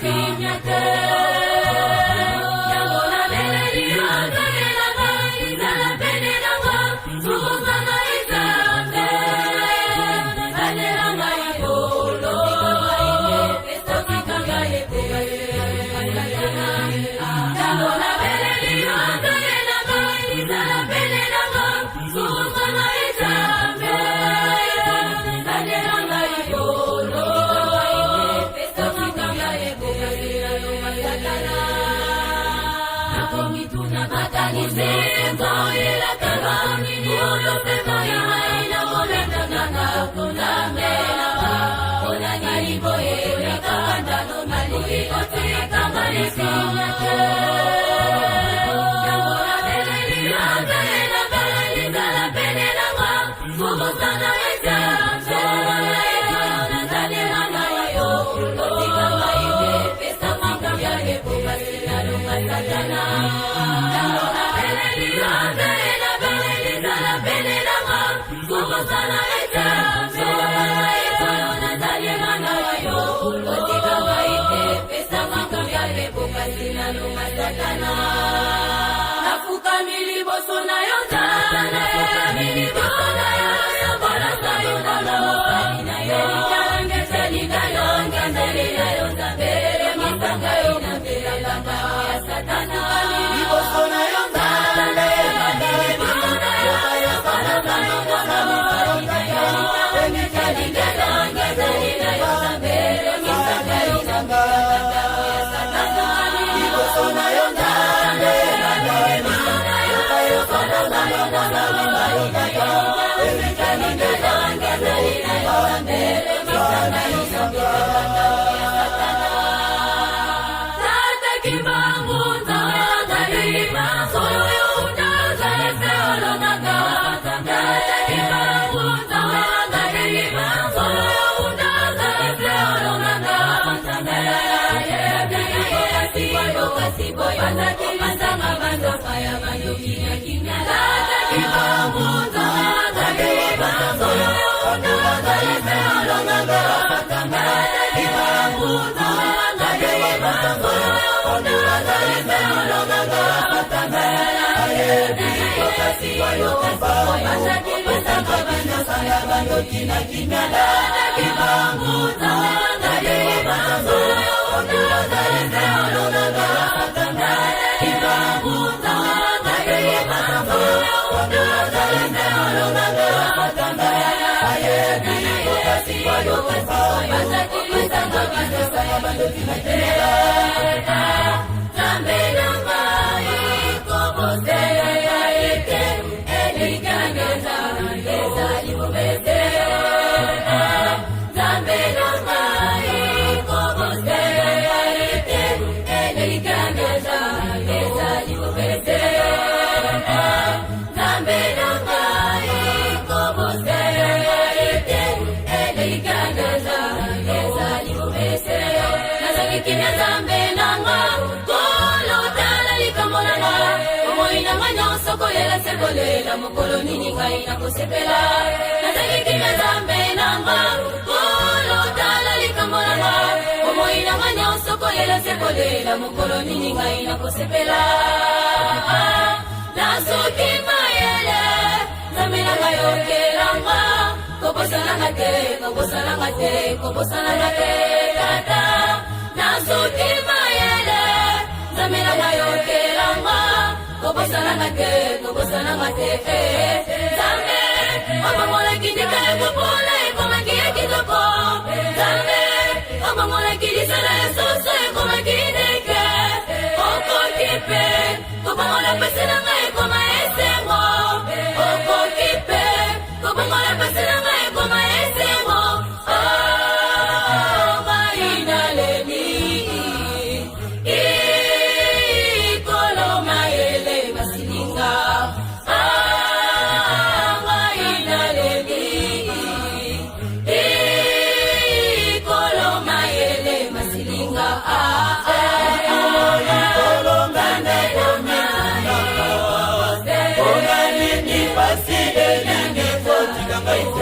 Kimia te. Yango nabeleli yo, Nzambe na ngai, zala pene na nga, sukisa ngai Nzambe, batela ngai kolo, otika ngai te. Yango nabeleli yo, Nzambe na ngai, zala pene na nga, sukisa ngai Nzambe, batela ngai kolo, otika ngai te. Nakomituna makanisi nzoyelakanga nini oyo mpe ngai nakolandanganga Nzambe nanga mpona nini boye mikakatano nalingi kotika ngai kimia te. Yango nabeleli yo, Nzambe na ngai, zala pene na nga, sukisa ngai Nzambe, nazali mwana wa yo, otika ngai te, pesa nguya ekokasi nalonga Satana. Yango nabeleli yo, Nzambe na ngai, zala pene na nga, sukisa ngai Nzambe, nazali mwana wa yo, otika ngai te, pesa nguya ekokasi nalonga Satana. Nafukami liboso na yo Nzambe, nafukami liboso na yo, yokolasa yo nkolo na yo, ezali na yo, ezali na yo Nzambe, masanga yo nambelaka ya Satana. Liboso na yo Nzambe, liboso na yo, yokolasa yo nkolo na yo, ezali na yo, ezali na yo Nzambe, masanga yo nambelaka ya Satana. Liboso na yo Nzambe, liboso na yo, yokolasa yo nkolo na yo, ezali na yo, ezali na yo Nzambe, masanga yo nambelaka ya Satana. Tata Kimbangu, Nzambe azali solo yo ozali se olongaka. Tata Kimbangu, Nzambe azali solo yo ozali se olongaka. Kasi boyo masanga bandoka ya bandoki ya kimia. Tata Kimbangu, Nzambe azali solo yo ozali se olongaka. Tata Kimbangu, Nzambe azali solo yo ozali se olongaka. Masanga bandoka ya bandoki na kimia. Tata Kimbangu, Nzambe azali solo yo ozali se olongaka. Tata Kimbangu, Nzambe azali solo yo ozali se olongaka. Masanga bandoka ya bandoki na kimia. Nzambe na ngai, kobosela ngai te, elikya na ngai ezali bobele. Nzambe na ngai, kobosela ngai te, elikya na ngai ezali bobele. Nzambe na ngai, kobosela ngai te, elikya na ngai ezali bobele. Nazali kimia, Nzambe na nga, kolo tala likambo na nga, bomoi na nga nyonso kolela se kolela, mokolo nini ngai nakosepela? Nazali kimia, Nzambe na nga, kolo tala likambo na nga, bomoi na nga nyonso kolela se kolela, mokolo nini ngai nakosepela? Nasuki mayele, Nzambe na ngai okelanga, kobosananga te, kobosananga te, kobosananga te, Tata. Nasuki mayele, Nzambe na ngai okelanga, kobosananga te, kobosananga te, eh. Nzambe obongolaki ndika ya kopola ekomaki ya kitoko, Nzambe obongolaki lisala ya soso ekomaki ndeke, okoki mpe kobongola pasi na ngai ekoma esengo, okoki mpe kobongola pasi na ngai ekoma esengo. Oh, ngai naleli ikolo mayele masilinga. Ah, ngai naleli ikolo mayele masilinga. Ah, ah, Likolo nganda komituna, mpona nini pasi elingi kotika ngai te?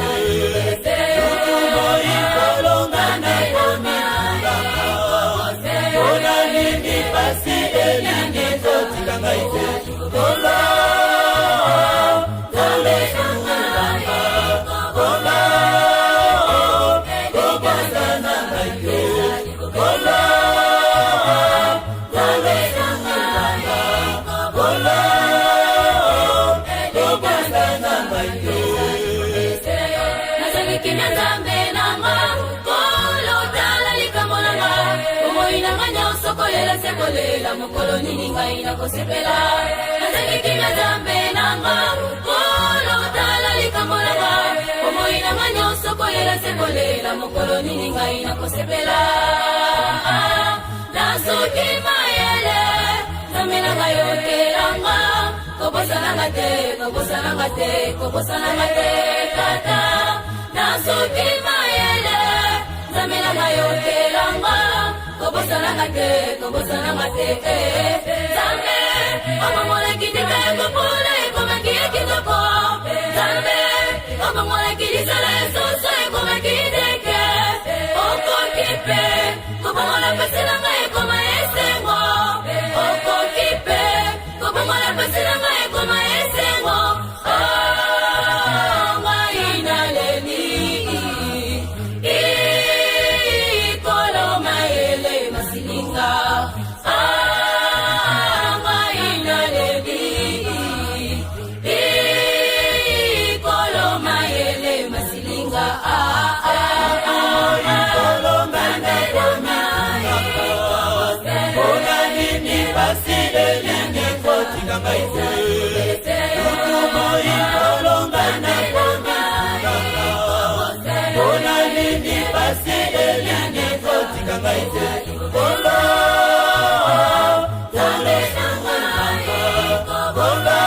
Nazangi kimia Nzambe na nga, Nkolo tala likambo na nga. Bomoi na nga nyonso kolela se kolela, mokolo nini ngai nakosepela? Nazangi kimia Nzambe na nga, Nkolo tala likambo na nga. Bomoi na nga nyonso kolela se kolela, mokolo nini ngai nakosepela? Nasuki mayele, Nzambe na ngai yokela nga. Kobosananga te, kobosananga te, kobosananga te, tata. Nasuki mayele, Nzambe na ngai yokela nga. Kobosananga te, kobosananga te, eh. Nzambe obongolaki ndika ya kopola ekomaki ya kitoko. Nzambe obongolaki lisala ya soso ekomaki ndeke. Okoki mpe kobongola pasi na ngai ekoma esengo. Okoki mpe kobongola pasi na ngai ekoma esengo. Oh, ngai naleli ikolo mayele masilinga. Ah, ngai naleli ikolo mayele masilinga. Ah, ah, ah, Likolo ngai mpona nini pasi elingi kotika ngai te? Butu moi nkolo ngai nakomitunaka, mpona nini pasi elingi kotika ngai te? Nkolo, Nkolo, Nkolo,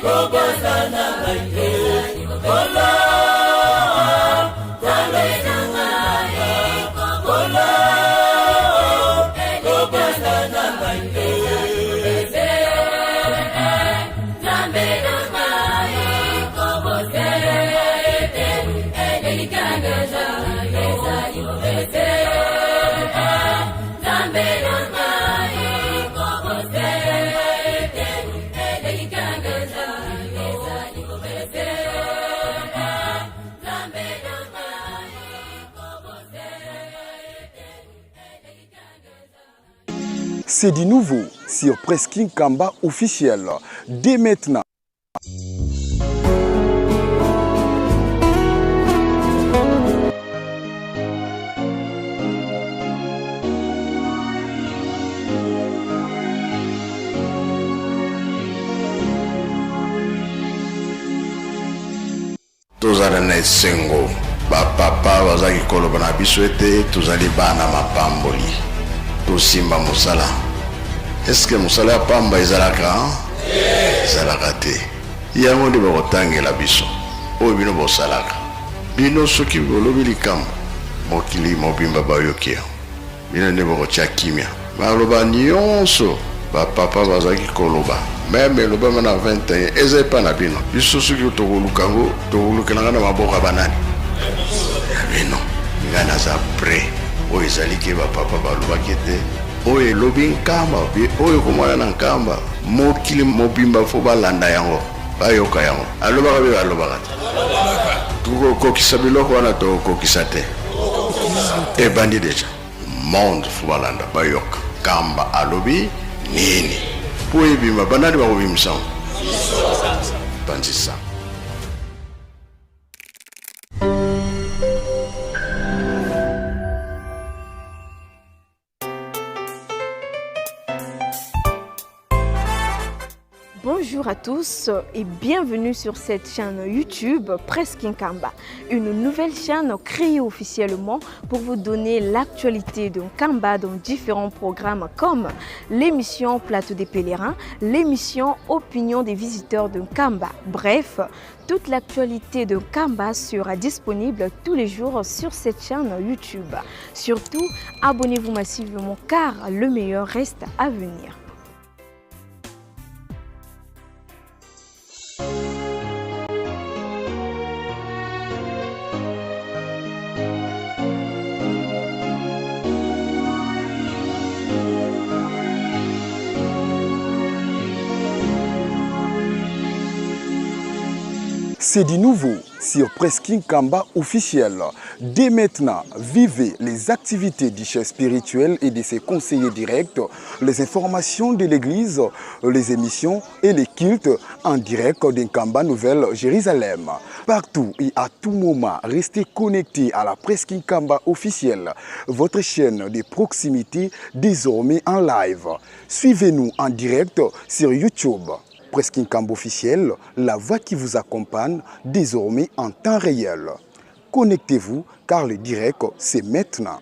kobosana ngai te. Nkolo, Nkolo, Nkolo, kobosana ngai te. Nzambe na ngai kobosana ngai te, elikya na ngai ezali bobele. Nzambe na ngai kobosana ngai te, elikya na ngai ezali bobele. Nzambe na ngai kobosana ngai te, elikya na ngai. C'est du nouveau sur Presking Kamba officiel. Dès maintenant. Tozala na esengo, bapapa bazalaki koloba na biso ete tozali bana mapamboli, tosimba mosala. Eske mosala ya pamba ezalaka? Ezalaka te. Yango nde bakotangela biso oyo bino bosalaka. Bino soki bolobi likambo, mokili mobimba bayoki yango. Bino nde bokotia kimia. Maloba nyonso bapapa bazalaki koloba, meme elobama na 21, eza epa na bino. Biso soki tokoluka yango, tokolukelanga na maboko ya banani? Ya bino. Ngai naza prêt. Oyo ezali ke bapapa balobaki ete oyo elobi Nkamba, oyo ekomona na Nkamba, mokili mobimba fo balanda yango, bayoka yango. Alobaka mpe balobaka te. Tokokokisa biloko wana, tokokokisa te. Ebandi deja. Monde fo balanda, bayoka Nkamba alobi nini. Mpo ebima, banani bakobimisa yango? Panzisa. Bonjour à tous et bienvenue sur cette chaîne YouTube Presque Nkamba, une nouvelle chaîne créée officiellement pour vous donner l'actualité de Nkamba dans différents programmes comme l'émission Plateau des pèlerins, l'émission Opinion des visiteurs de Nkamba. Bref, toute l'actualité de Nkamba sera disponible tous les jours sur cette chaîne YouTube. Surtout, abonnez-vous massivement car le meilleur reste à venir. C'est du nouveau sur Presking Kamba officiel. Dès maintenant, vivez les activités du chef spirituel et de ses conseillers directs, les informations de l'église, les émissions et les cultes en direct d'Nkamba Nouvelle Jérusalem. Partout et à tout moment, restez connectés à la Presking Kamba officielle, votre chaîne de proximité désormais en live. Suivez-nous en direct sur YouTube. Presking Kamba officiel, la voix qui vous accompagne désormais en temps réel. Connectez-vous car le direct, c'est maintenant.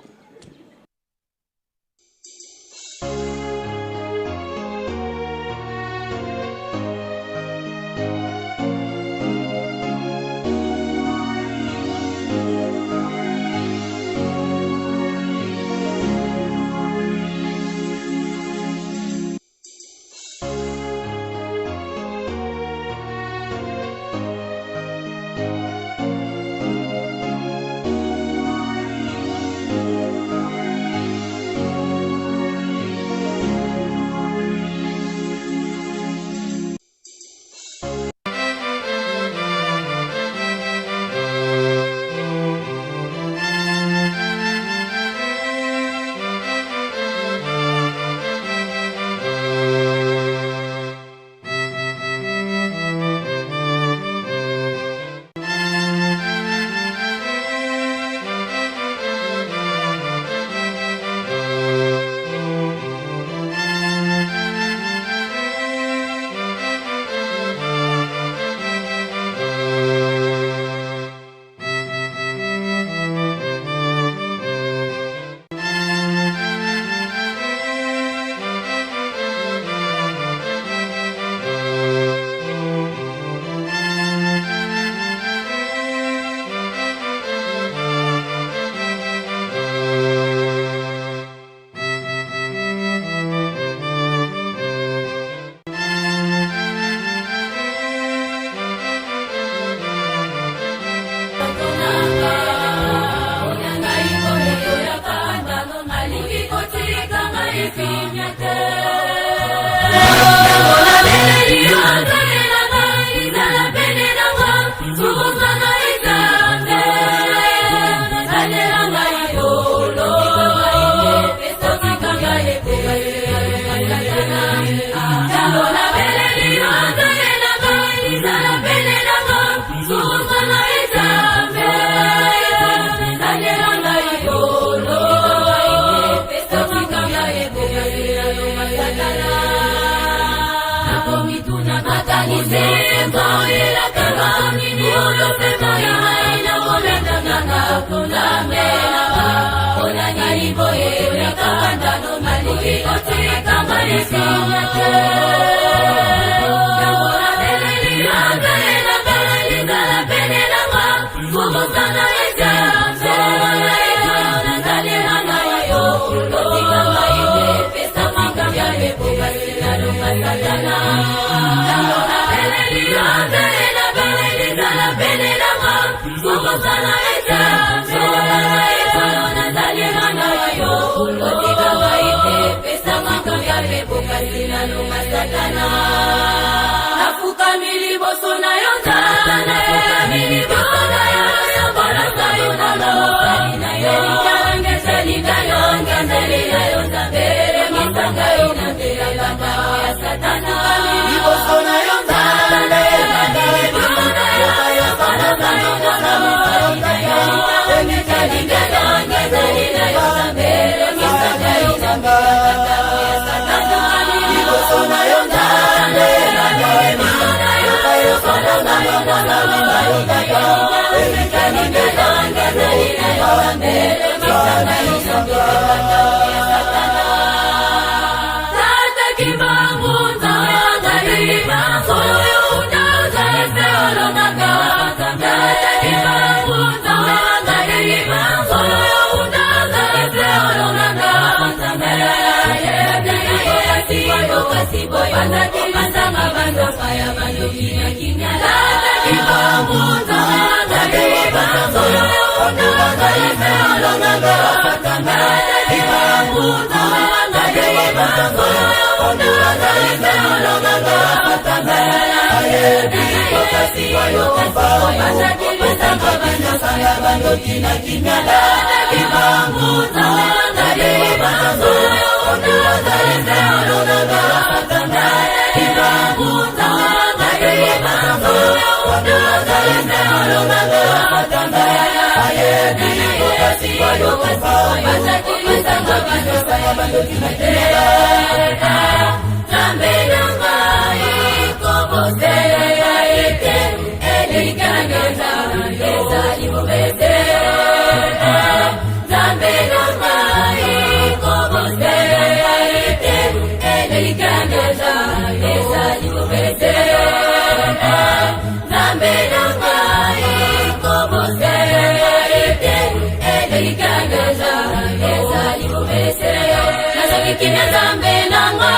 Kimia Nzambe nanga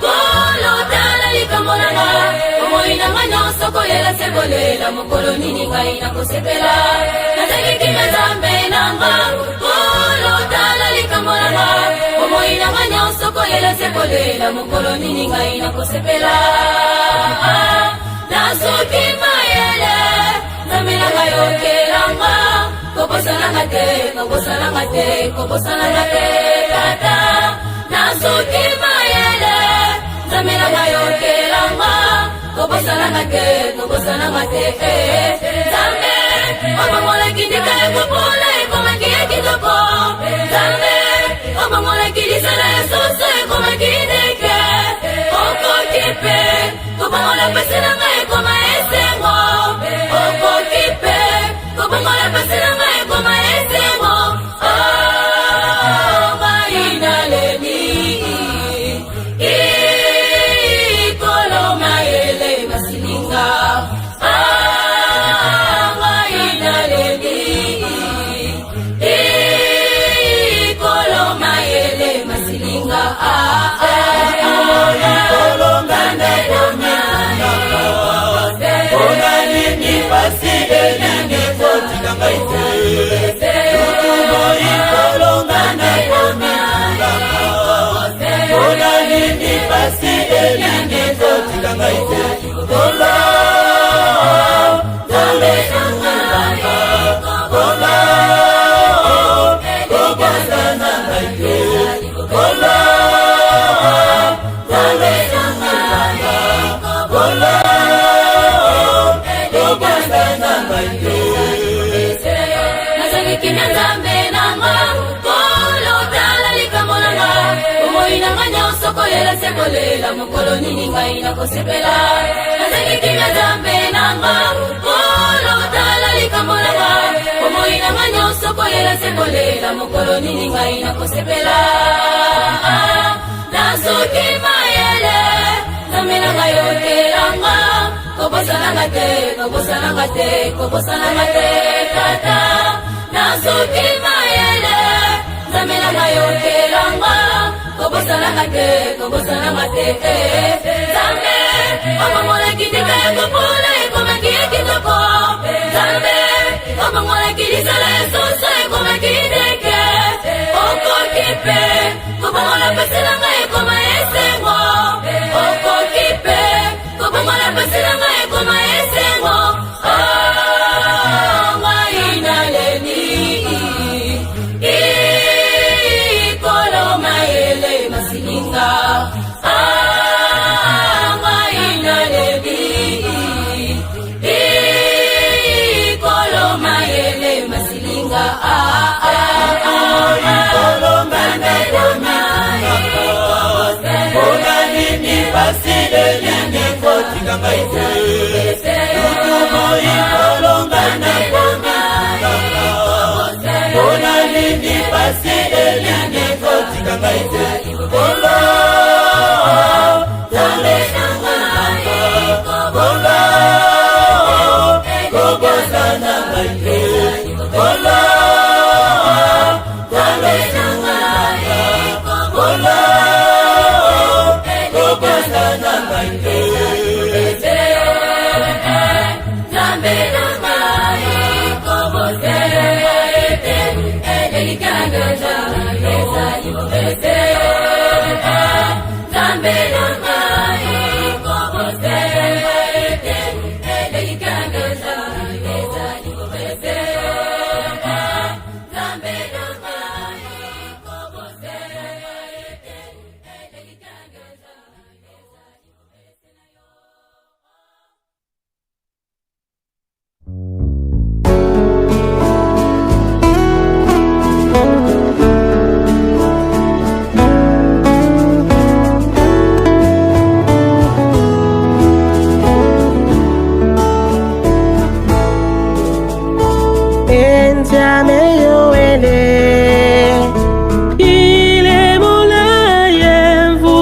kolo tala likambo nanga bomoi nanga nyonso kolela se kolela mokolo nini ngai nakosepela nazangi kimia Nzambe nanga kolo tala likambo nanga bomoi nanga nyonso kolela se kolela mokolo nini ngai nakosepela nasuki mayele Nzambe nanga yokelanga kobosananga te kobosananga te kobosananga te tata nasuki mayele Nzambe nanga yokelanga kobosananga te kobosananga te eh. Nzambe obongolaki ndika ekopola ekomaki ya kitoko Nzambe obongolaki lisala ya soso ekomaki ndeke okoki mpe kobongola pasi na ngai ekoma esengo okoki mpe kobongola pasi na ngai ekoma esengo Oh, ngai naleli ikolo mayele masilinga Ah, ngai naleli ikolo mayele masilinga Ah, ah, Mpona nini pasi elingi kotika ngai te Butu moi kolonga nakomitungaka Mpona nini pasi elingi kotika ngai te Kolo kolo sunganga Kolo kobosana ngai te Kolo kolo sunganga Kolo kobosana ngai te nazangi kimia Nzambe nanga kolo tala likambo nanga bomoi nanga nyonso kolela se kolela mokolo nini ngai nakosepela nazangi kimia Nzambe nanga kolo tala likambo nanga bomoi nanga nyonso kolela se kolela mokolo nini ngai nakosepela nasuki mayele Nzambe nanga yokelanga kobosananga te kobosananga te kobosananga te tata nasuki mayele Nzambe nanga yokelanga kobosananga te kobosananga te eh. Nzambe obongolaki ndika ekopola ekomaki ya kitoko Nzambe obongolaki lisala ya soso ekomaki ndeke okoki mpe kobongola pasi nanga ekoma esengo okoki mpe kobongola pasi nanga ekoma esengo Oh, ngai naleli ikolo mayele masilinga Ah, ngai naleli ikolo mayele masilinga Ah, ah, ah, Kolonga nakomitungaka Mpona nini pasi elingi kotika ngai te Butu moi kolonga nakomitungaka Mpona nini pasi elingi kotika ngai te Kolo kolo sunganga Kolo kobosana ngai te Kolo kolo sunganga Kolo kobosana ngai te Nzambe na ngai kobosana ngai te elikya Enjame yoele Ile mulayevu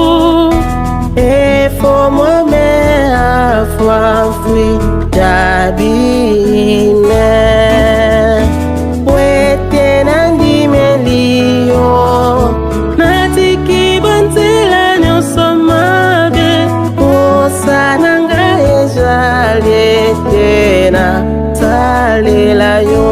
Efo mwame afwafwi Jabine Wete nandimeliyo Natiki banzela nyonso mabe Posa na ngai ezali ete nasalela yo.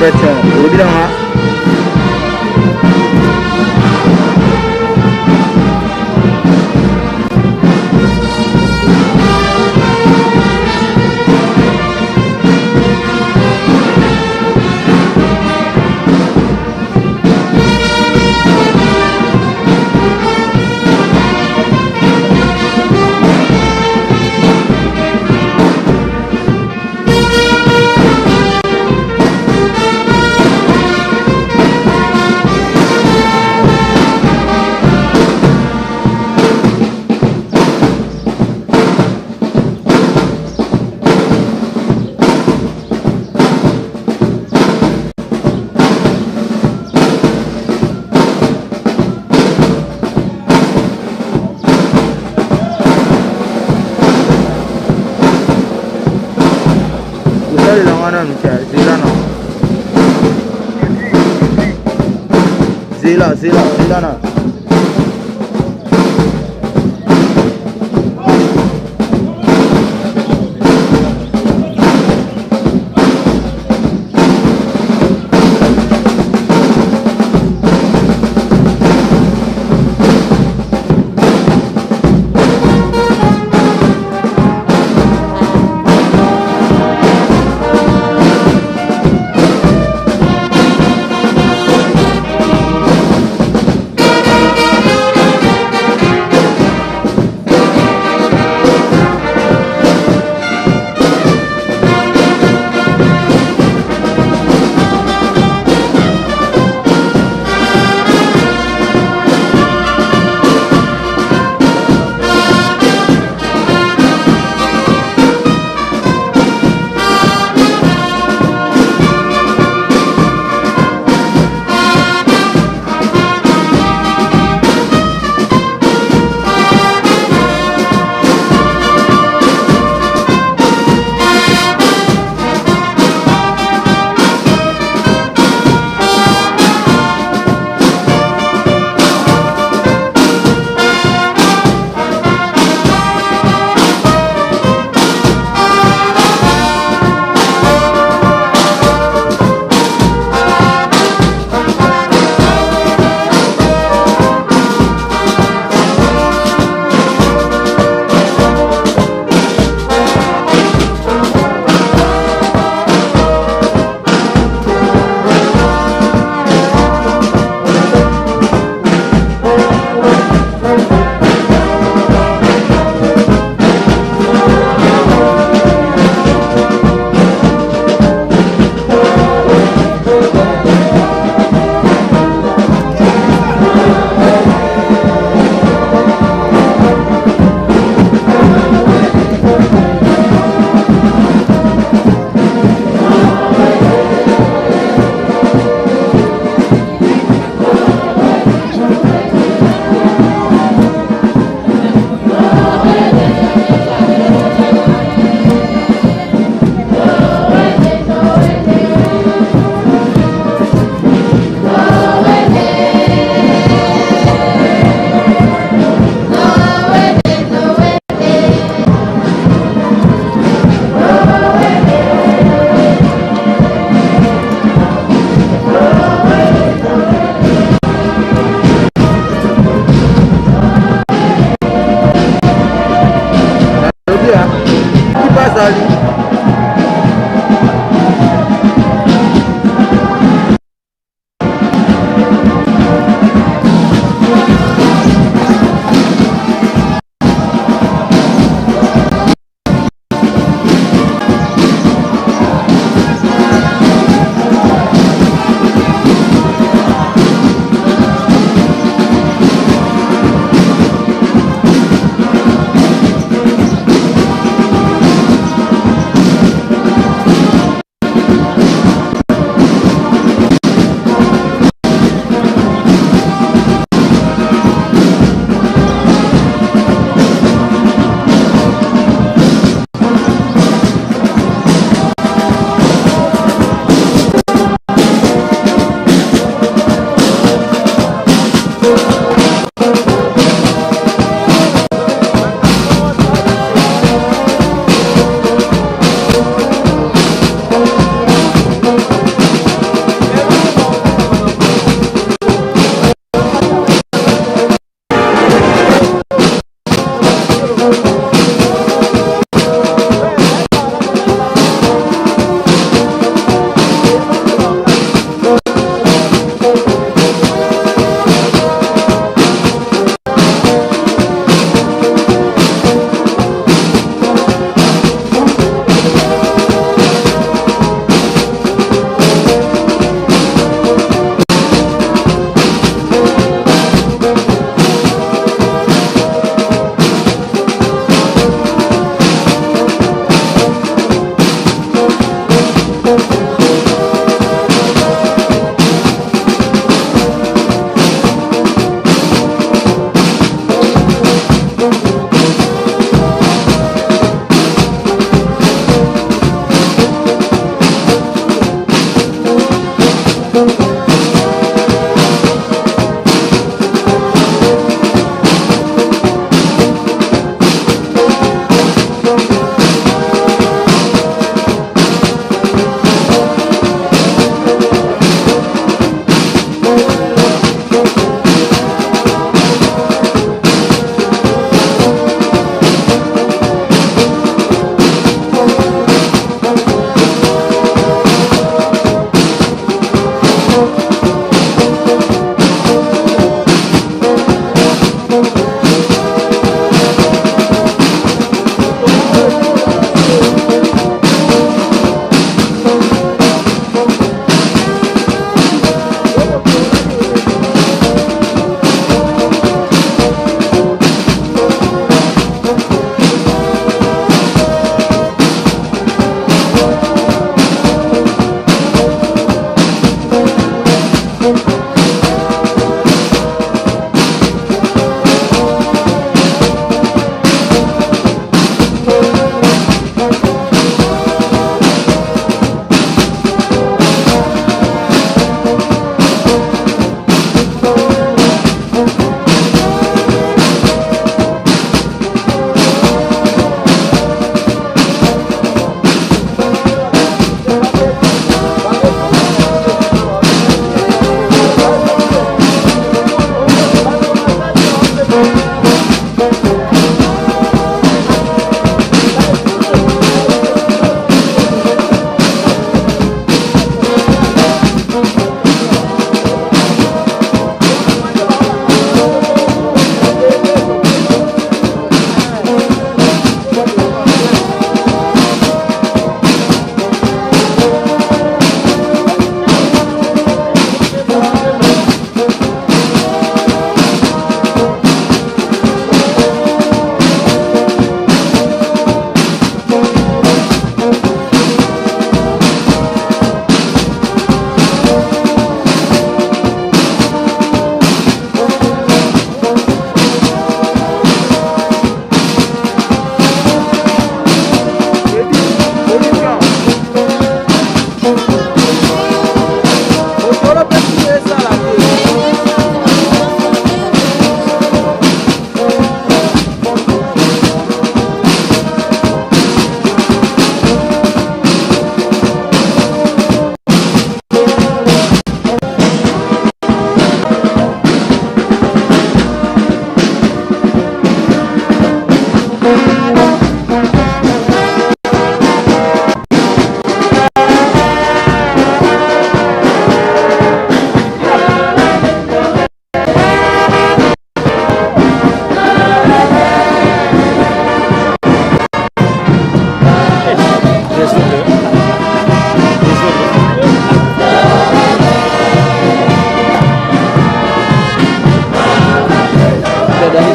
Répétition. Olobi na nga. Kosalela nga nanu te, zela na zela zela zela na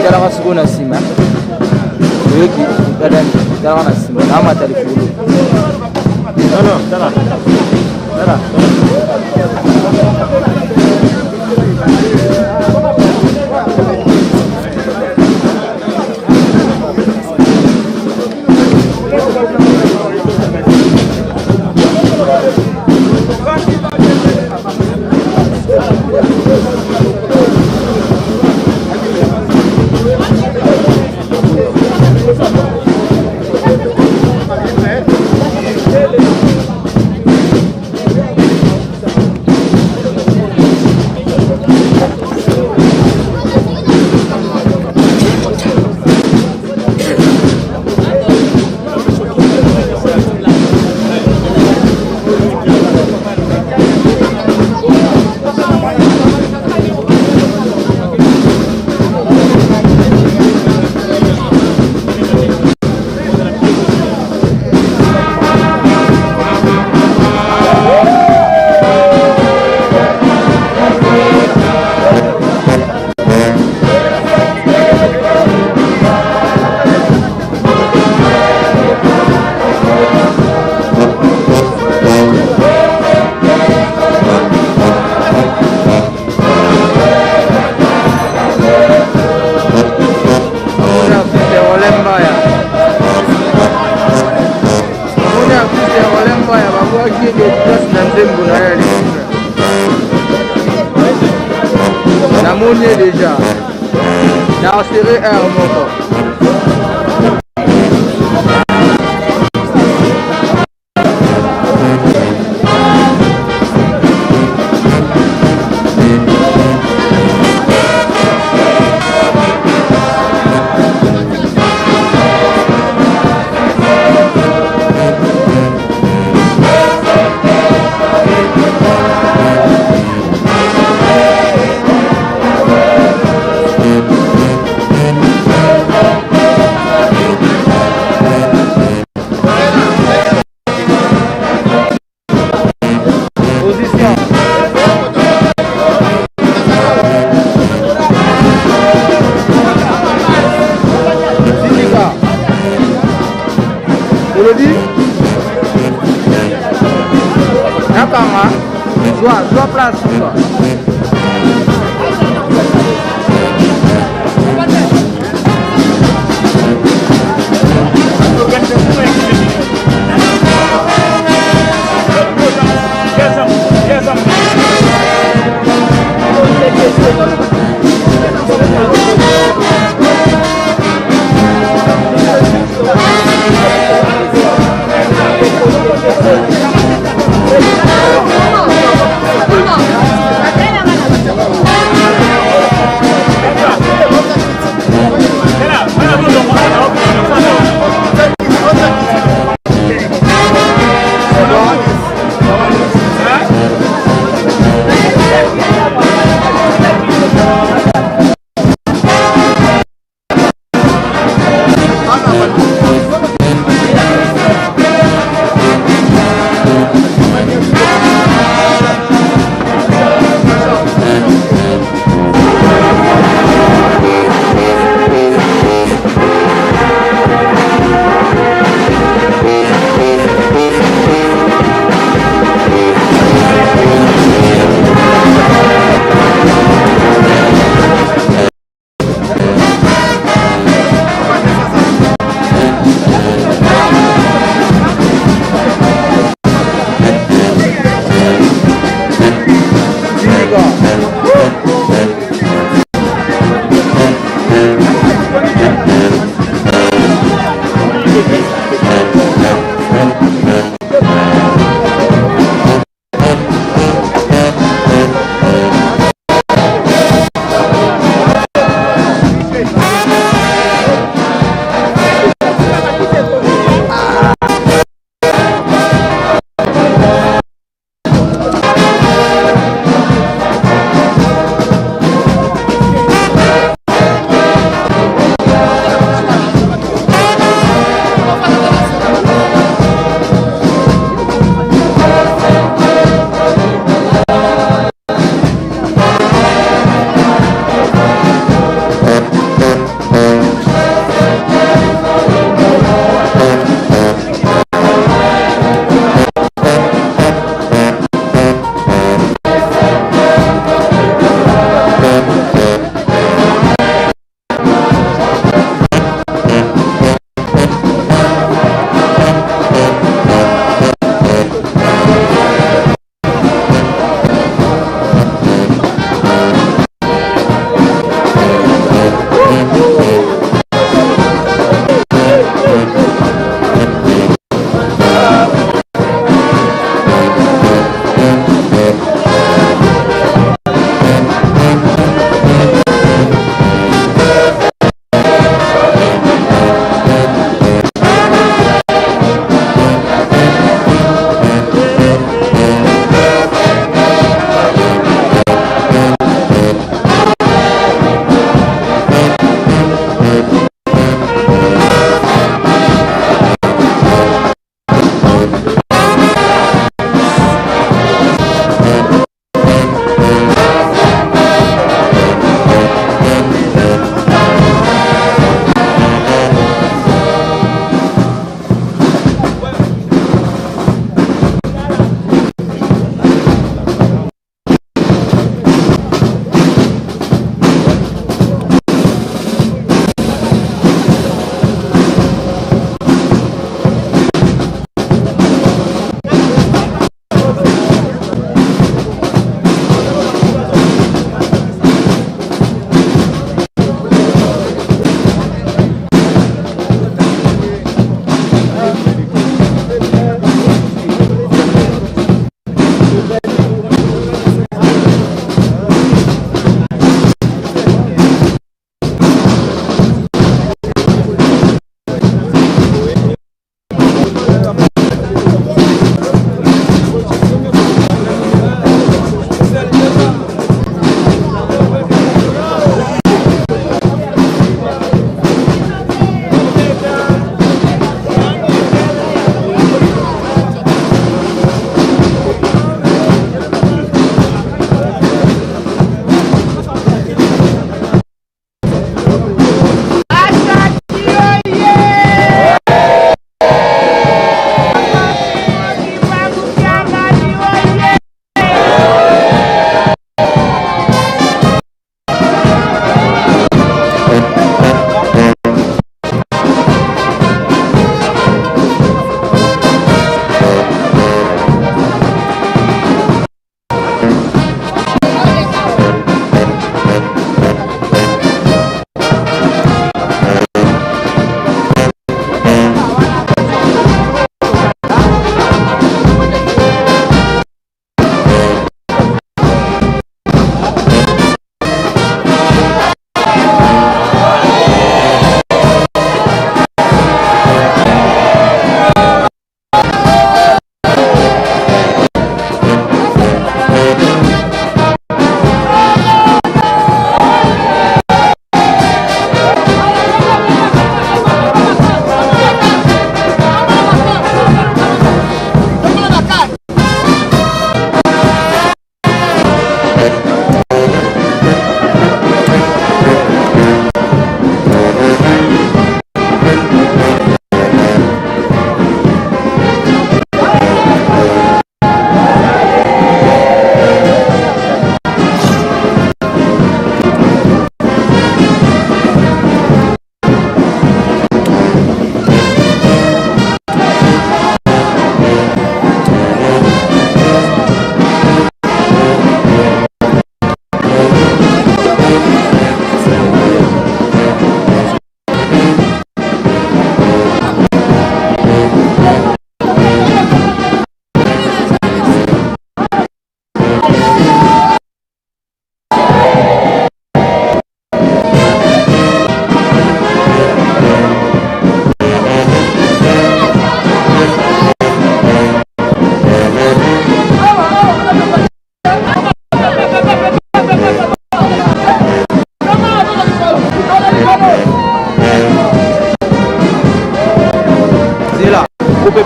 Talaka sikoyo na nsima. Oyoki tadani, talaka na nsima, naamata likolo. Tala, tala. Tala. Namoni ye deja na asere aire moko. Position. Sindika. Olobi nakanga zwa zwa place zwa.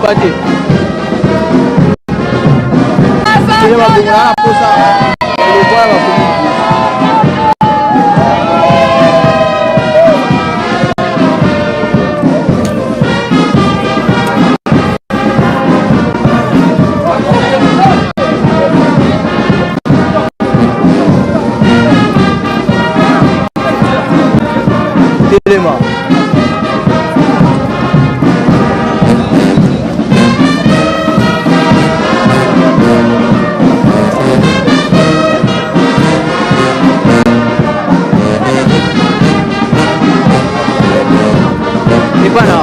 Opepa te. Telema bongo na posa. Lokola bakomi. Telema. Epa na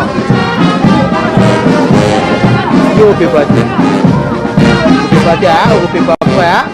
yo opepa te, opepa te, ah, okopepa pa.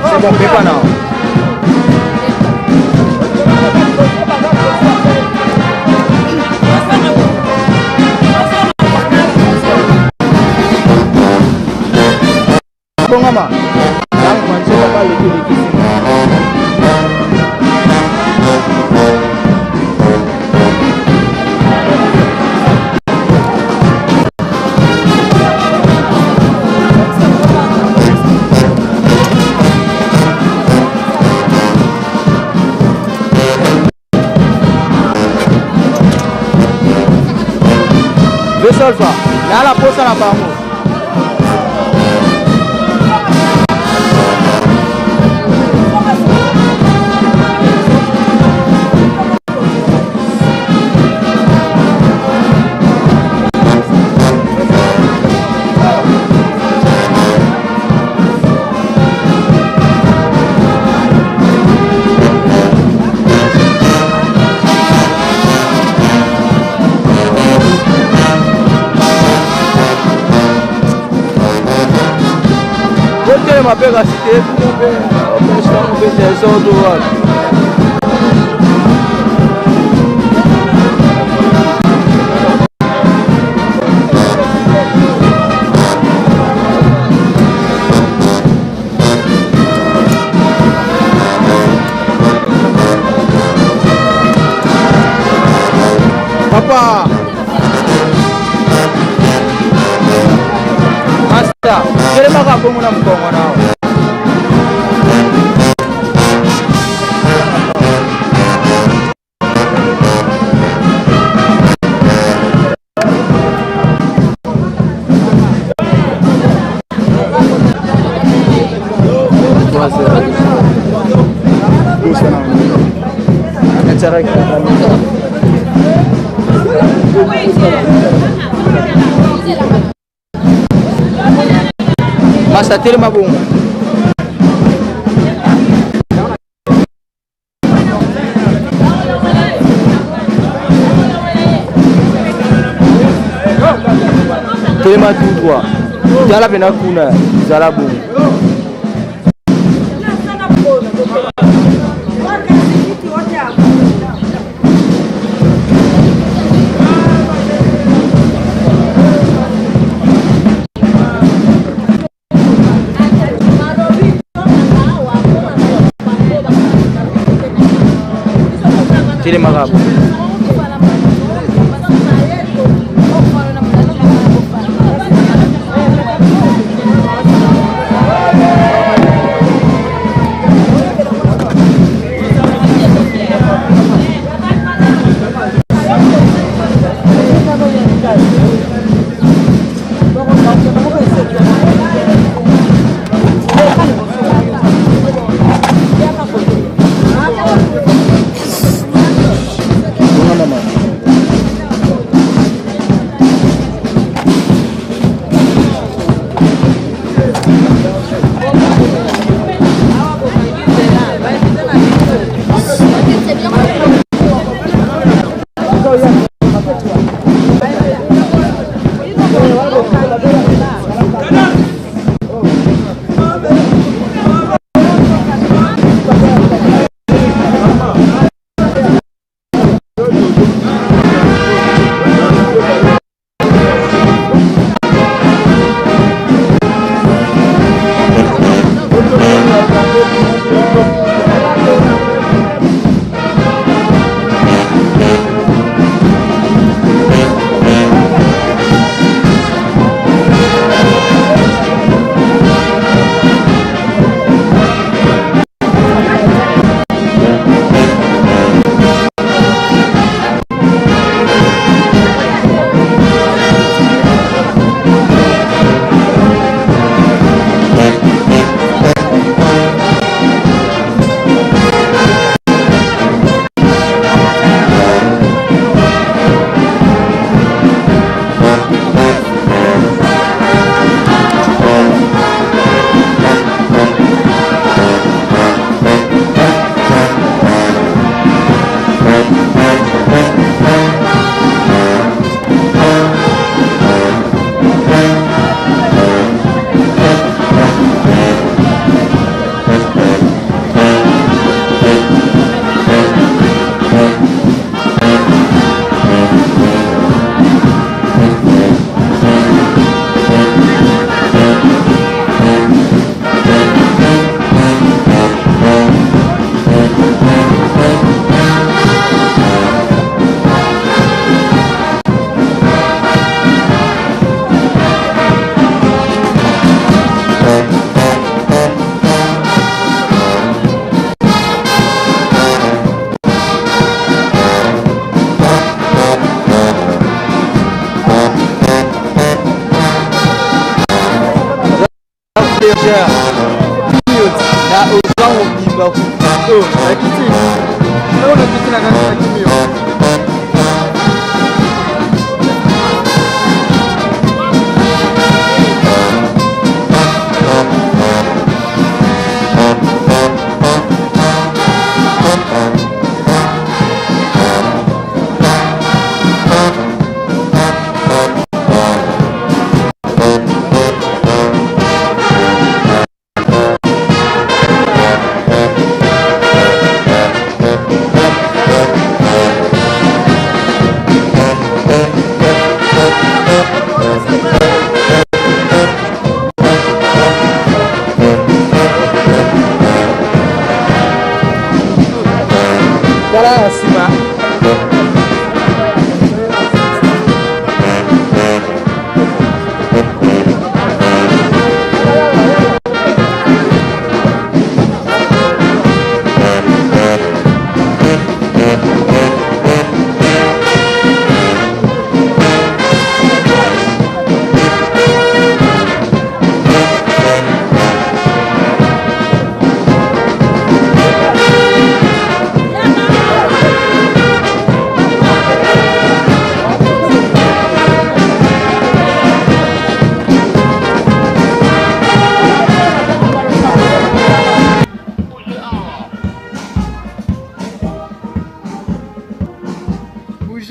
C'est bon, pepa na. Bongama. Vesolva, nala posa na bango. Botelema mpe kasi te bino mpe opesa mpe desordre wapi. Papa Master, telemaka bongo na mokongo na yo. Masta telema bongo. Telema tout droit. Tala pena kuna zala bongo. Telemaka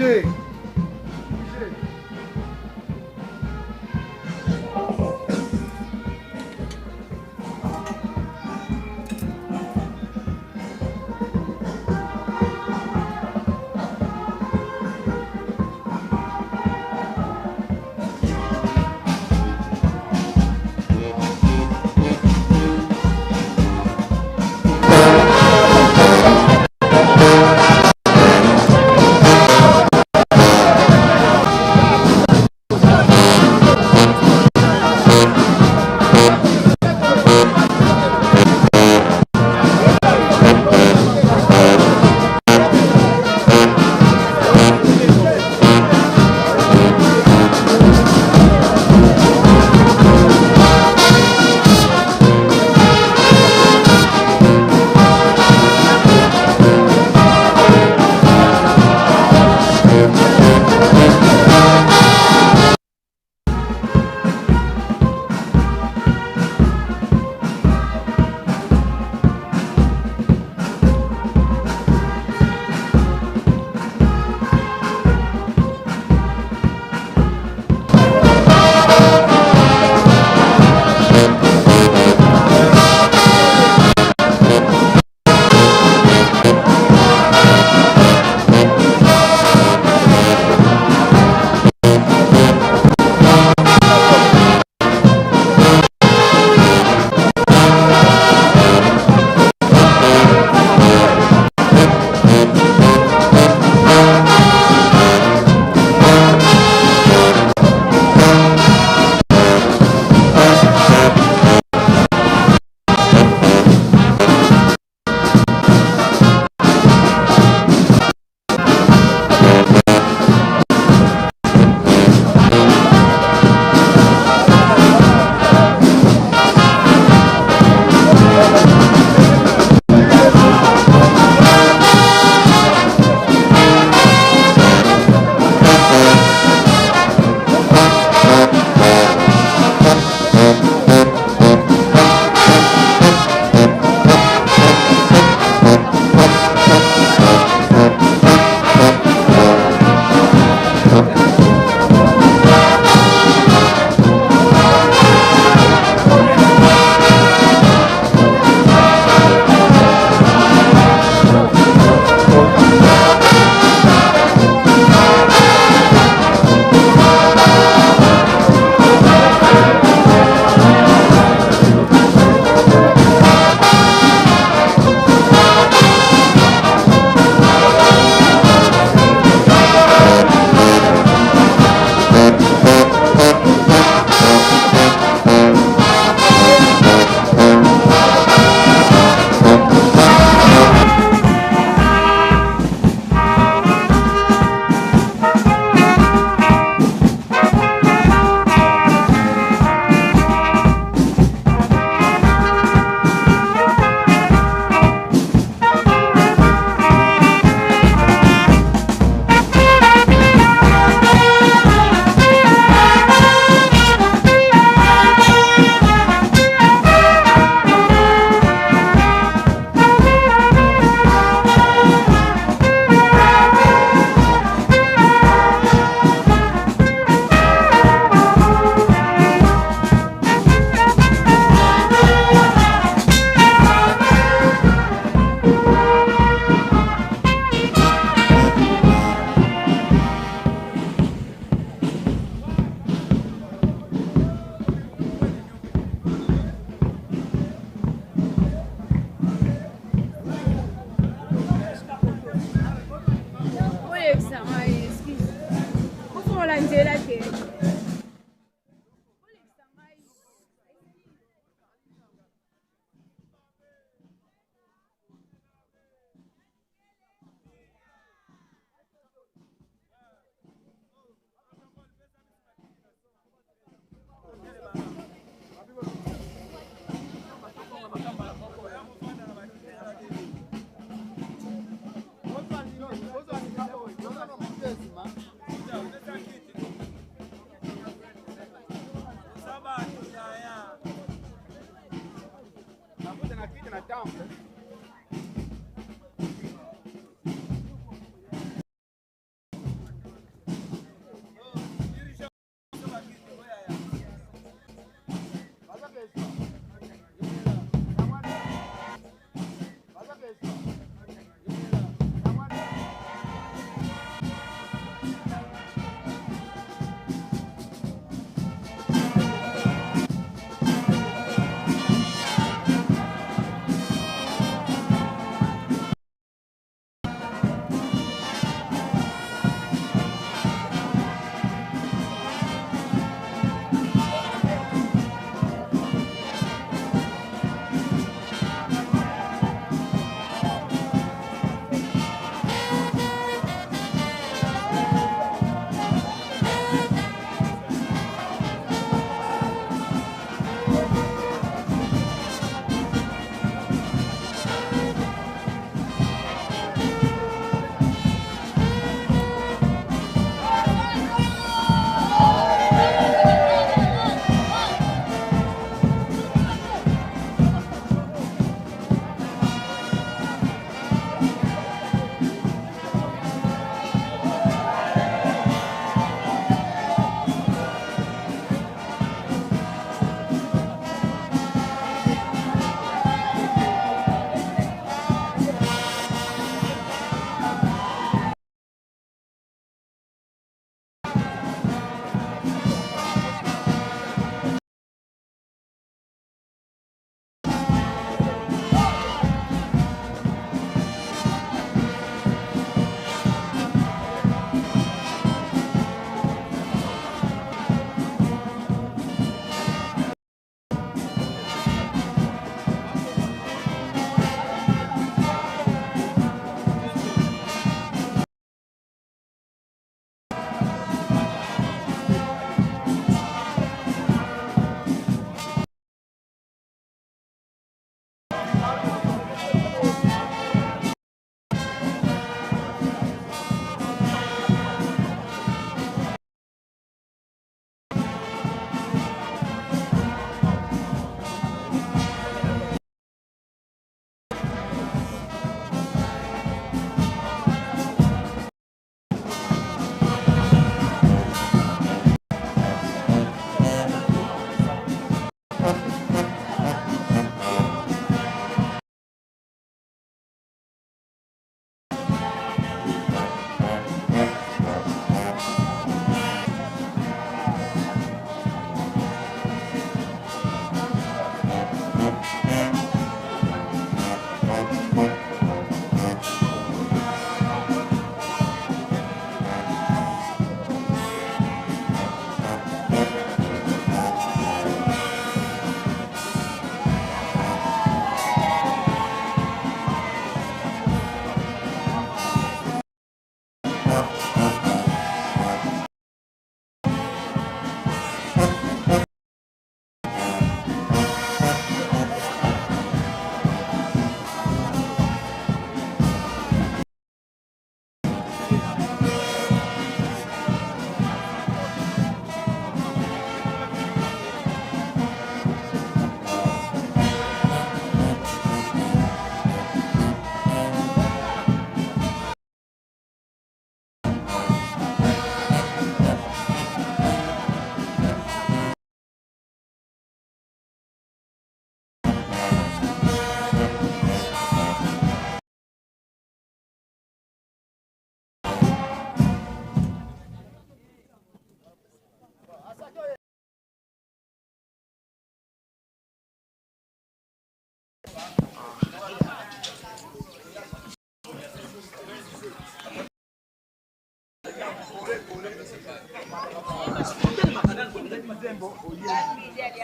Bougez. Bougez.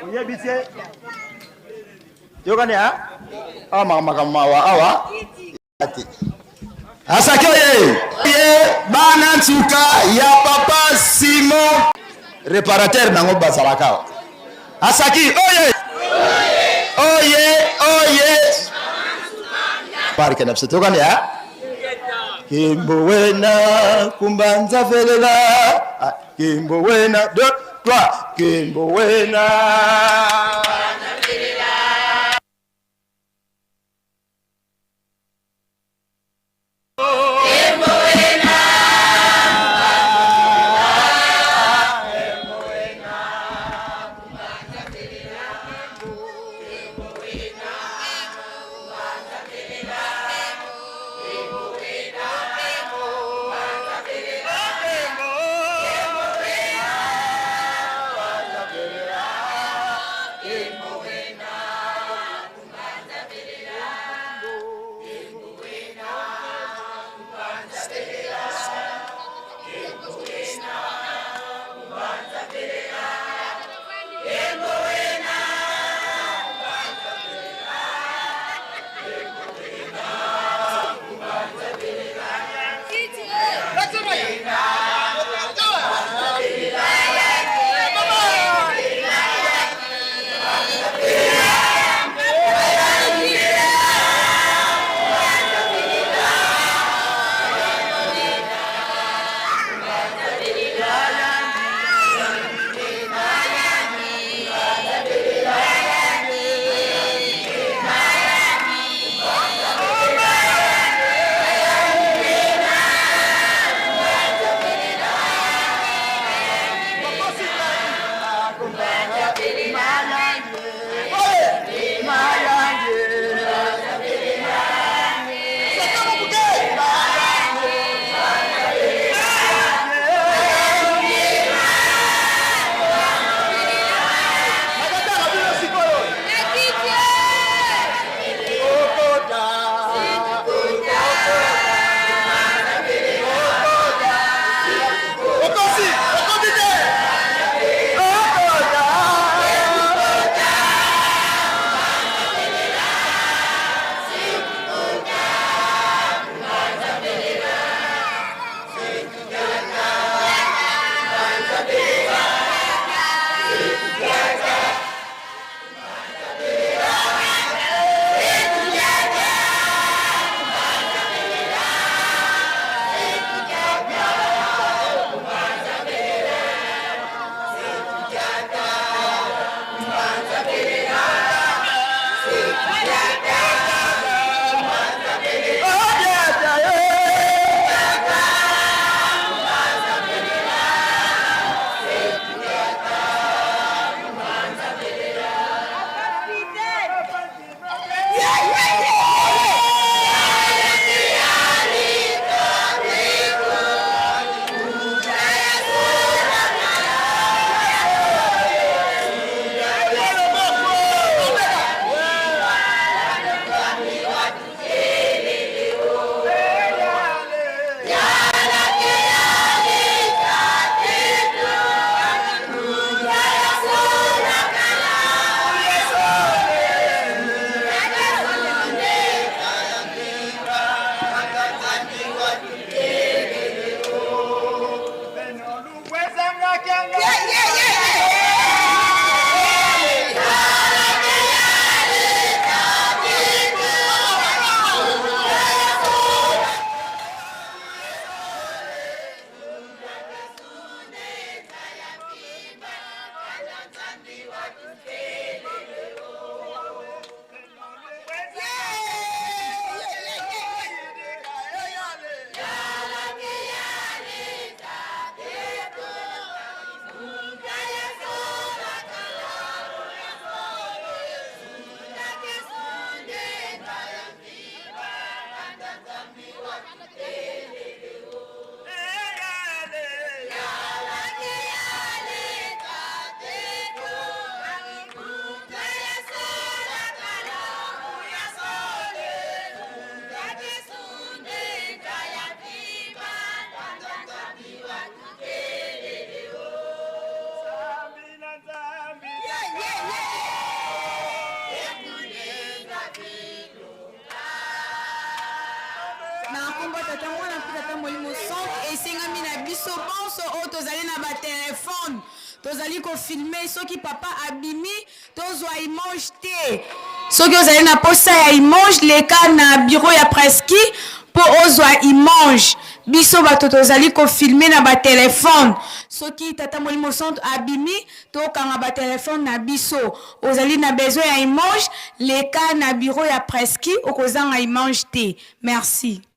Oyebi te yokani a awa makambo mawa awa te asaki oye ye bana nsuka ya papa Simon reparateur nango bazalaka awa asaki oye oye oye parke na biso tokani a kimbo wena kumbanza velela ah, kimbo wena deux trois kimbo wena. Biso bonso oyo tozali na ba telephone tozali ko filmer, soki papa abimi tozwa image te. Soki ozali na posa ya image, leka na bureau ya Presky mpo ozwa image. Biso bato tozali ko filmer na ba telephone, soki tata Molimo Santu abimi tokanga ba telephone na biso. Ozali na besoin ya image, leka na bureau ya Presky, okozanga image te. Merci.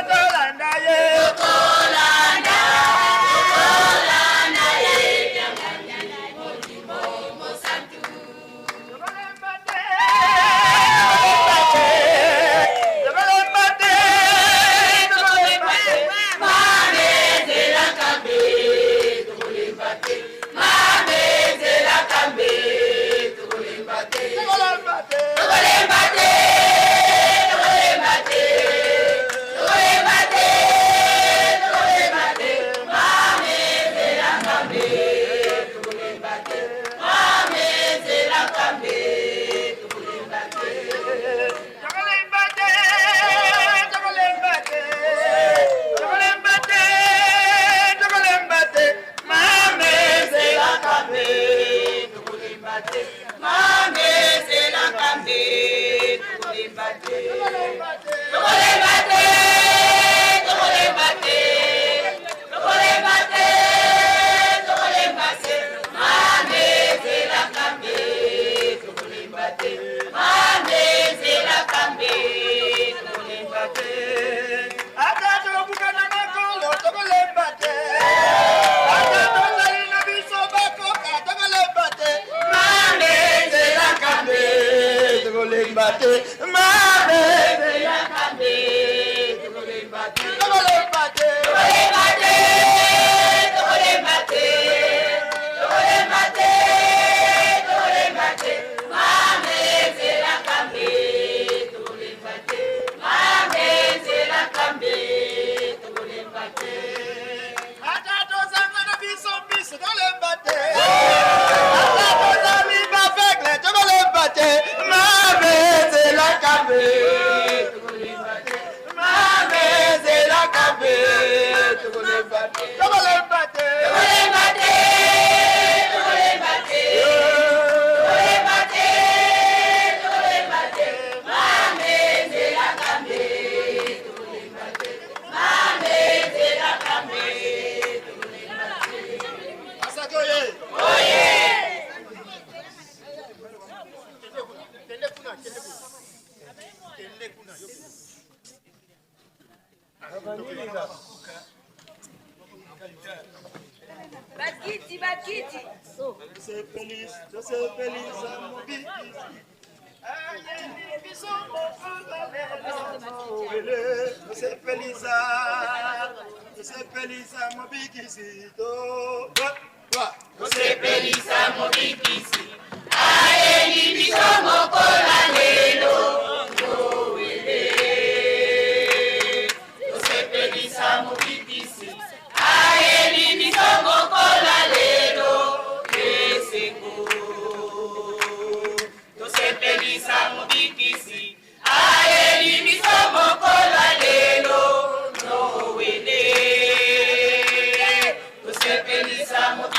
Tolanda ye. Bakiti, bakiti. Tosepelisa mobikisi ayeli biso mokola lelo towele. Tosepelisa mobikisi ayeli biso mokola lelo esengo. Tosepelisa mobikisi ayeli biso mokola lelo nowele. Tosepelisa mobikisi.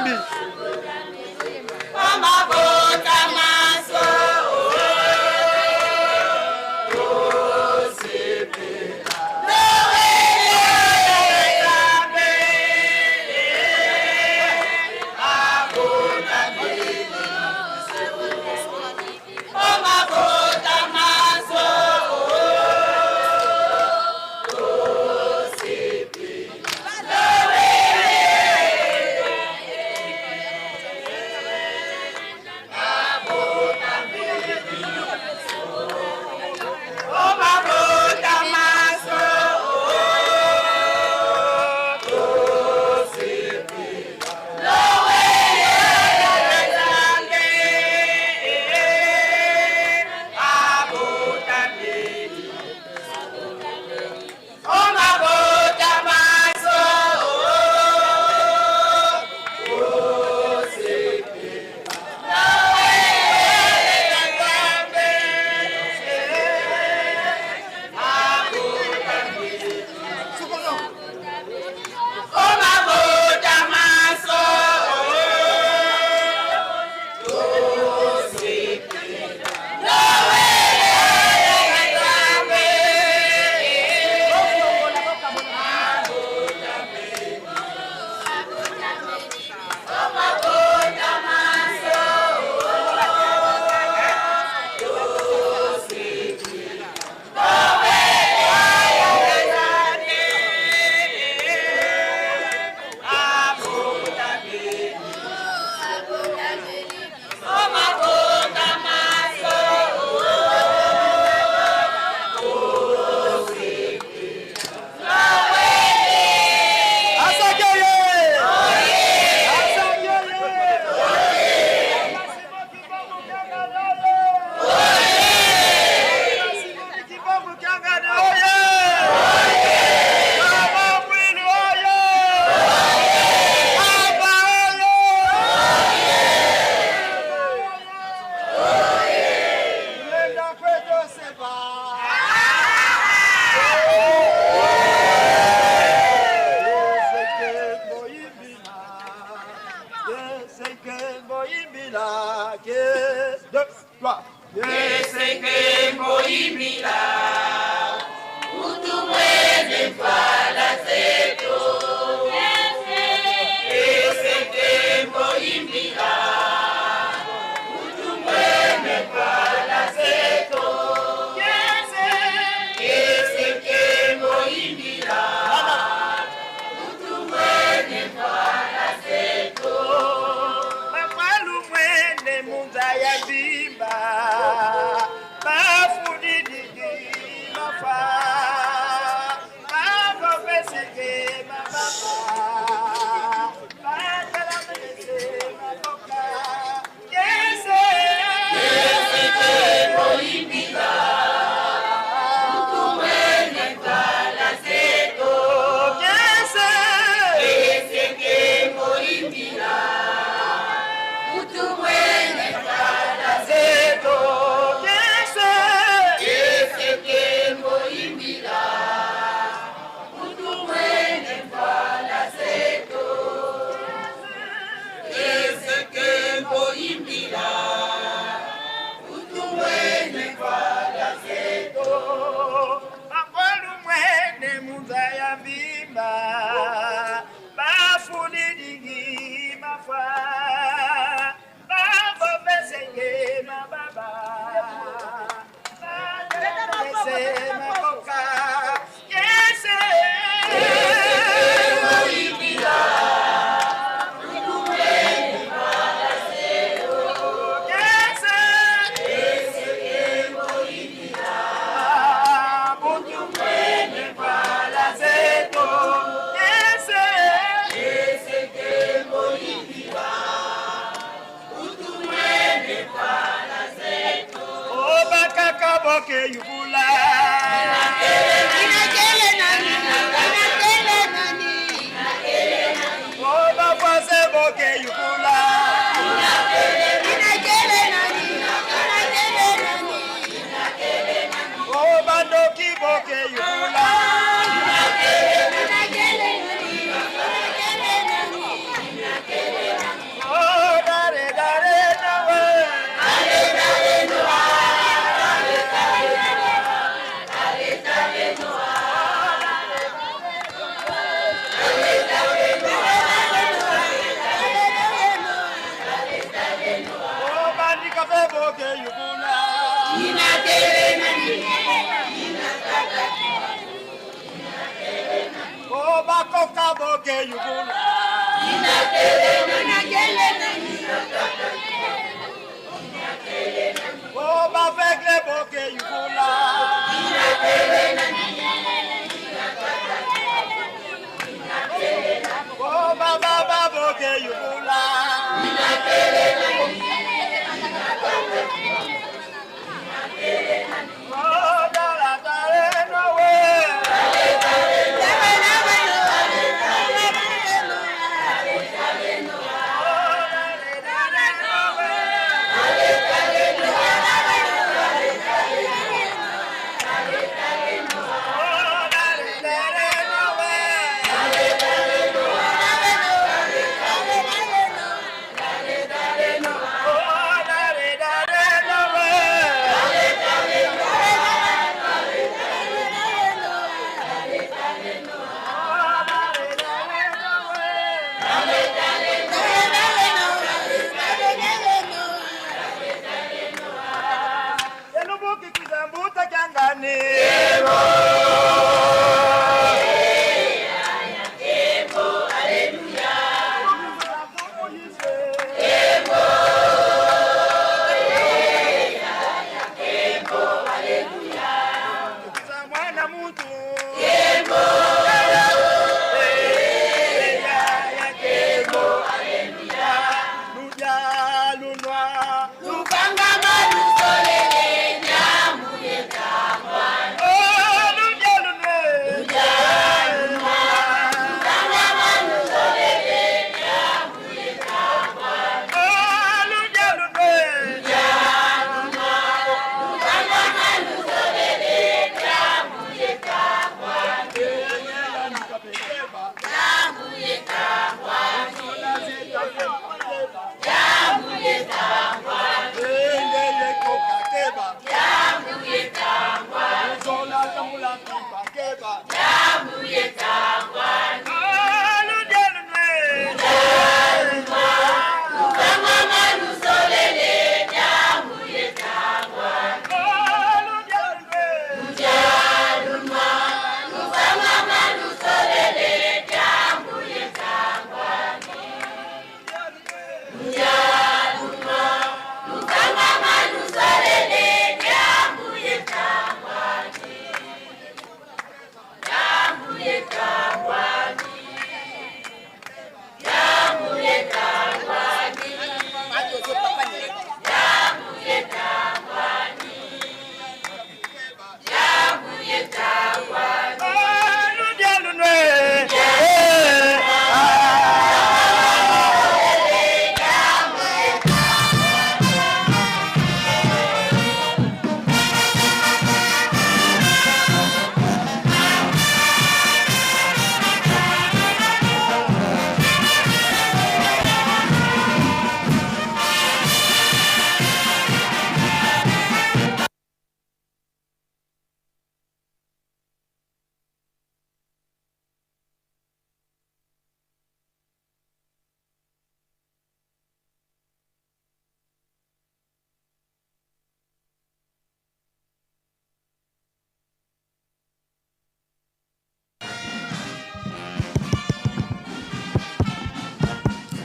Tolembi.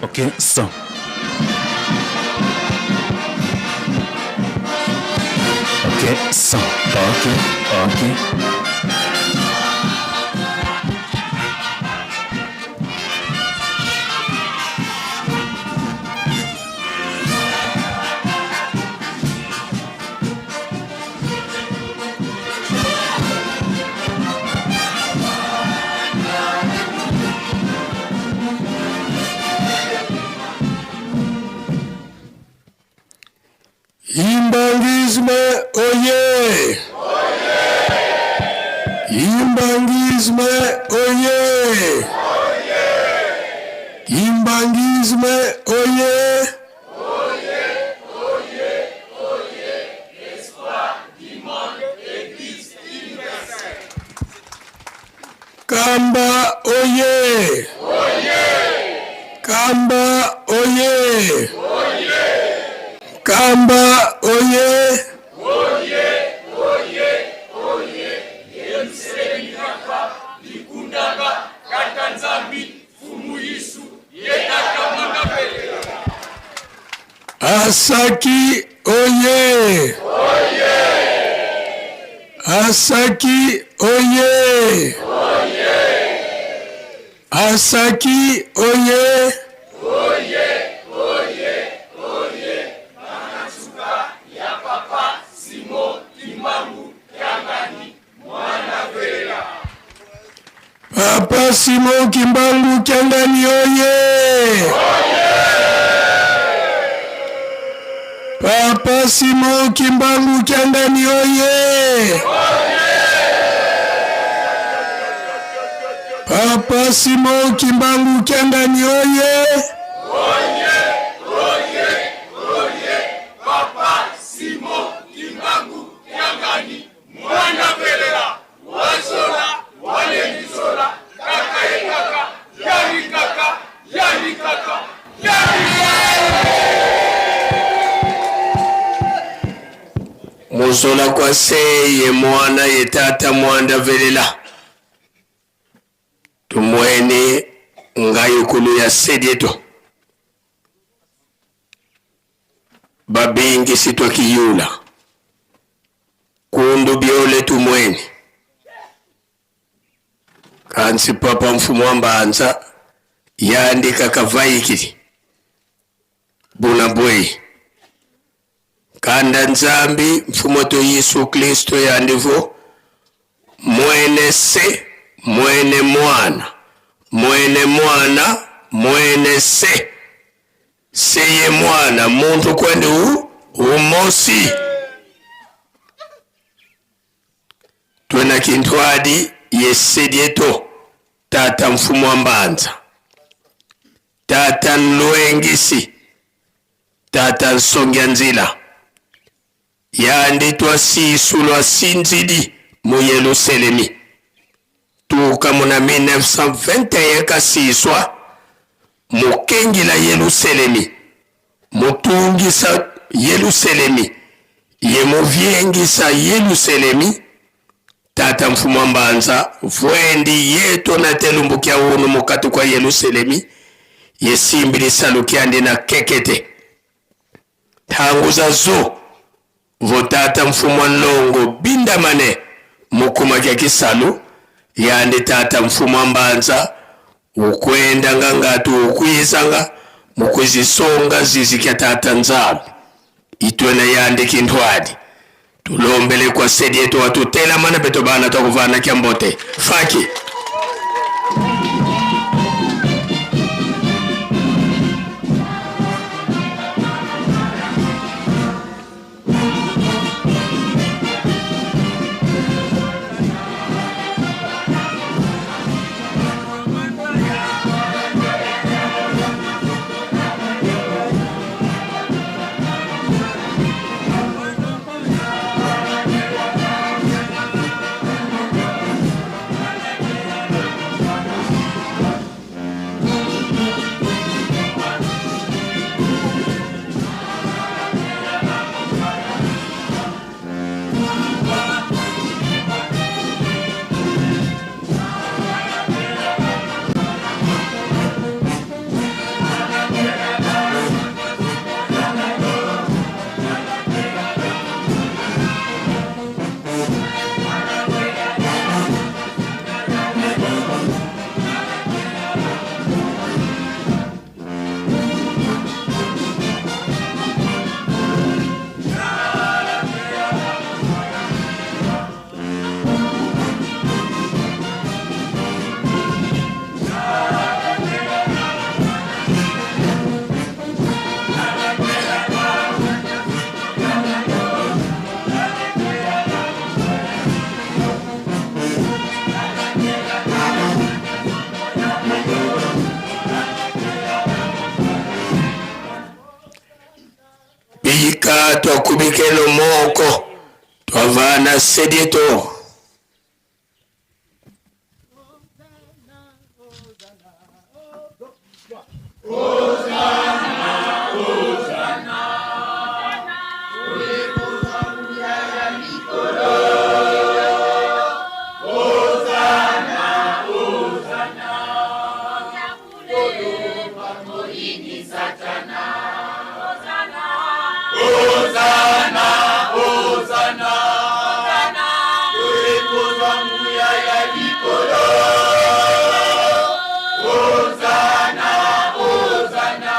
Ok, 100. Ok, 100. Ok, ok. Imbangisme oye! Imbangisme oye! Imbangisme oye! Kamba oye! Kamba oye! Nkamba oye! Oye, oye, oye, Yeluselemi kaka, likundaka, kata Nzambi, Fumu Yesu, ye tata mwanda pelela. Asaki oye! Oye! Asaki oye! Oye! Asaki oye! Oye, oye, oye, bana suka ya papa Simon Kimbangu Kiangani mwana velela. Papa Simon Kimbangu Kiangani oye! Papa Simon Kimbangu Kiangani oye! Papa Simon Kimbangu Kiangani oye! Oye, oye, oye, papa Simon Kimbangu Kiangani mwana velela, wazola, walengizola, kaka ye kaka, yani kaka, yani kaka, yani Muzola kwa se ye mwana ye tata mwanda velela tumwene ngai kulu ya sedieto babingisi twakiyula kundu byole tumwene kansi papa mfumu wa mbanza yandika kavaikili buna bwei kanda nzambi mfumu to yesu kristo yandivo mwene se mwene mwana mwene mwana mwene se seye mwana muntu kwendi u umosi twena kintwadi yesedieto tata mfumu wa mbanza tata nlwengisi tata nsongia nzila yandi twasisu lwa sinzidi mu yeluselemi tuka muna 1921 kasiswa mukengila yeluselemi mutungisa yeluselemi ye muvyengisa yeluselemi tata mfumu wa mbanza vwendi yeto na telumbukia unu mukati kwa yeluselemi yesimbilisa lukiandi na kekete thanguza zo votata mfumu wa nlongo bindamane mukuma kya kisalu yandi tata mfumu wa mbanza ukwendanga ngati ukwizanga mukwizisonga zizi kya tata nzambi itwena yandi kinthwadi tulombele kwa sedi yetu watutelamana beto bana twakuvana kya mbote faki. Bika twakubikelo moko twavana sedieto. Ozana, Ozana, toyekozwa nguya ya likolo. Ozana, Ozana,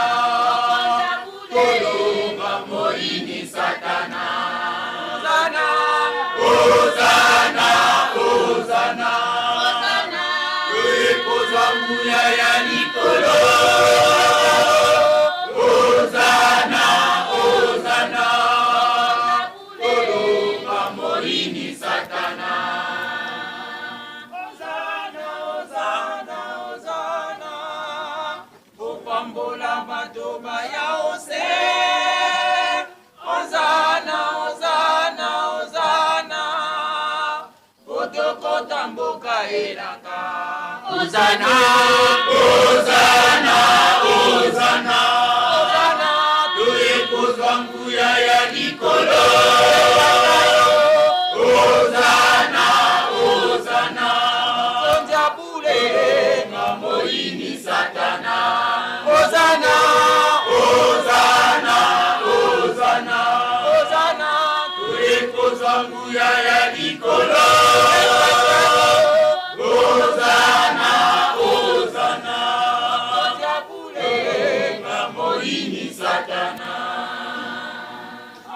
tolonga moyini Satana. Ozana, Ozana, Ozana, toyekozwa nguya ya likolo. Ozana, Ozana, tolonga moyini Satana. Ozana, Ozana, Ozana, kopambola bato baya ose. Ozana, Ozana, Ozana, otokota mboka elaka. Ozana, Ozana, Ozana, Ozana, toye kozwa nguya ya likolo. Ozana, Ozana, mokonzi ya bule na moyini Satana. Ozana, Ozana, Ozana, Ozana, toye kozwa nguya ya likolo. Ozana, Ozana, mokonzi ya bule na moyini Satana.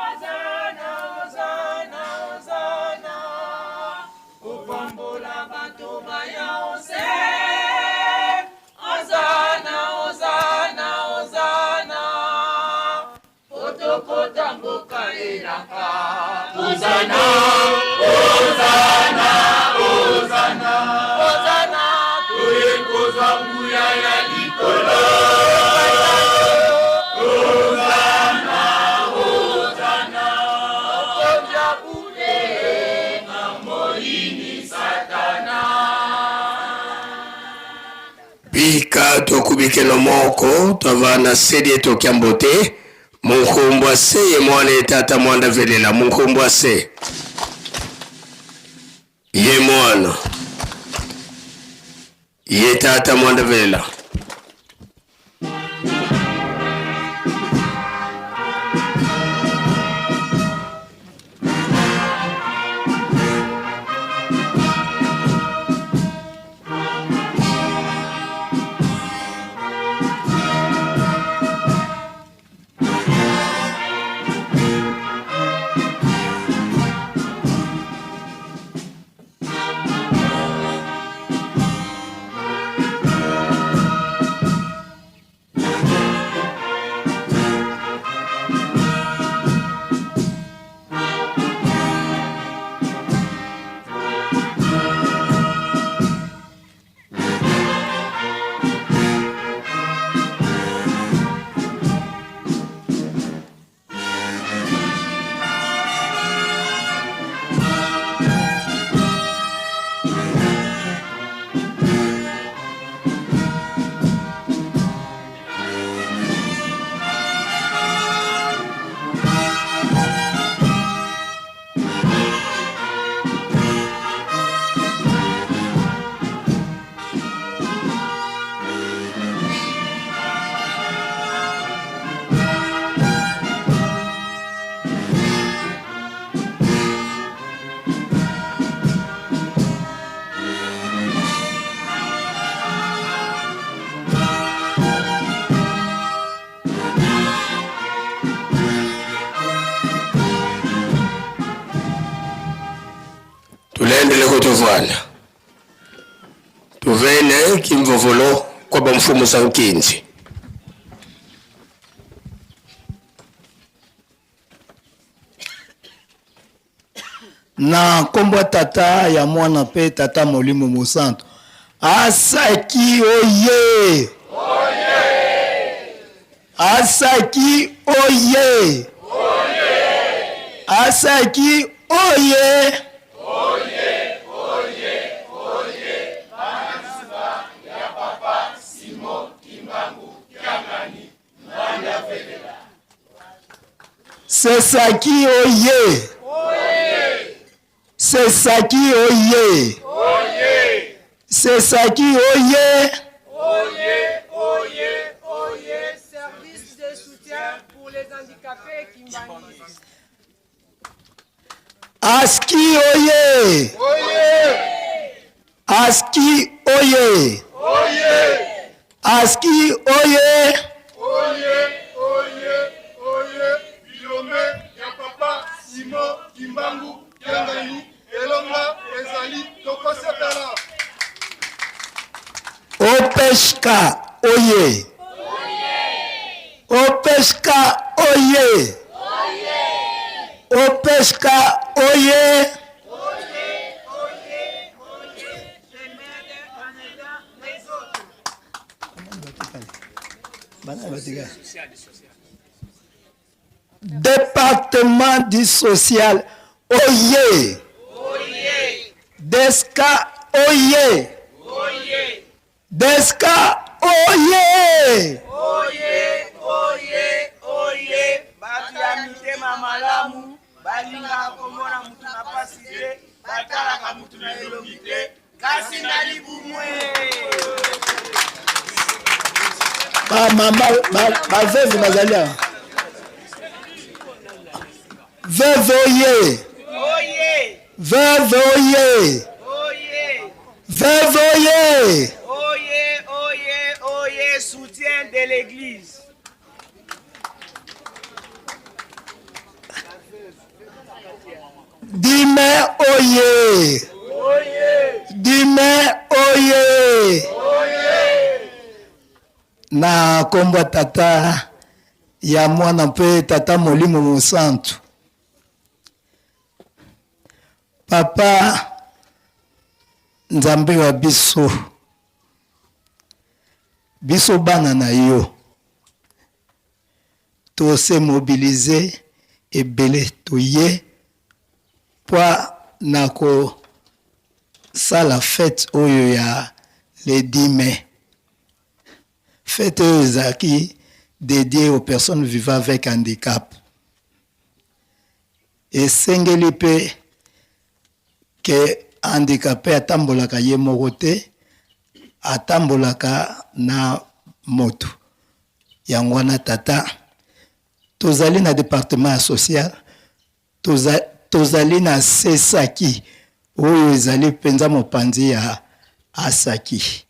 Ozana, Ozana, Ozana, kopambola bato baya ose. Ozana, Ozana, Ozana, otokota mboka elaka. Ozana, Ozana, Ozana, Ozana, toye kozwa nguya ya likolo. Ozana, Ozana, mokonzi ya bule na moyini Satana. Bika tokubikelo moko twava na sedi etokia mbote munkumbwa se ye mwana ye tata mwanda velela munkumbwa se ye mwana ye tata mwanda velela. Tulendele kutuvana tuvene kimvovolo kwa bamfumu sa nkinzi. Na nkombo ya Tata, ya Mwana mpe Tata Molimo Mosantu. Asaki oye! Asaki oye! Asaki oye! Sesaki oye! Sesaki oye! Sesaki oye! Oye, oye, oye, service de soutien pour les handicapés kimbanguistes. Aski oye! Aski oye! Aski oye! Oye, oye, oye, bilombe ya papa Simon Kimbangu Kiangani, elonga ezali tokosepela. Opeshka oye! Opeshka oye! Opeshka oye! Département du social oye! Deska oye! Deska oye! Oye, oye, oye, bato ya mitema malamu balingaka komona mutu na pasi te, batalaka mutu na elongi te, kasi na libumwe. Ba mama ba, ba veuve bazali awa. Veuve oye! Oye! Veuve oye! Oye! Veuve oye! Oye, oye, oye, soutien de l'église. Dime oye! Dime oye! Na kombo ya tata ya mwana mpe tata molimo mosantu. Papa Nzambe wa biso, biso bana na yo to se mobiliser ebele toye mpo na kosala fete oyo ya le 10 mai. Fete oyo ezalaki dédiée aux personnes vivant avec handicap. Esengeli mpe ke handicapé atambolaka ye moko te, atambolaka na moto. Yango wana tata, tozali na departement ya social, toza, tozali na sesaki oyo ezali mpenza mopanzi ya asaki.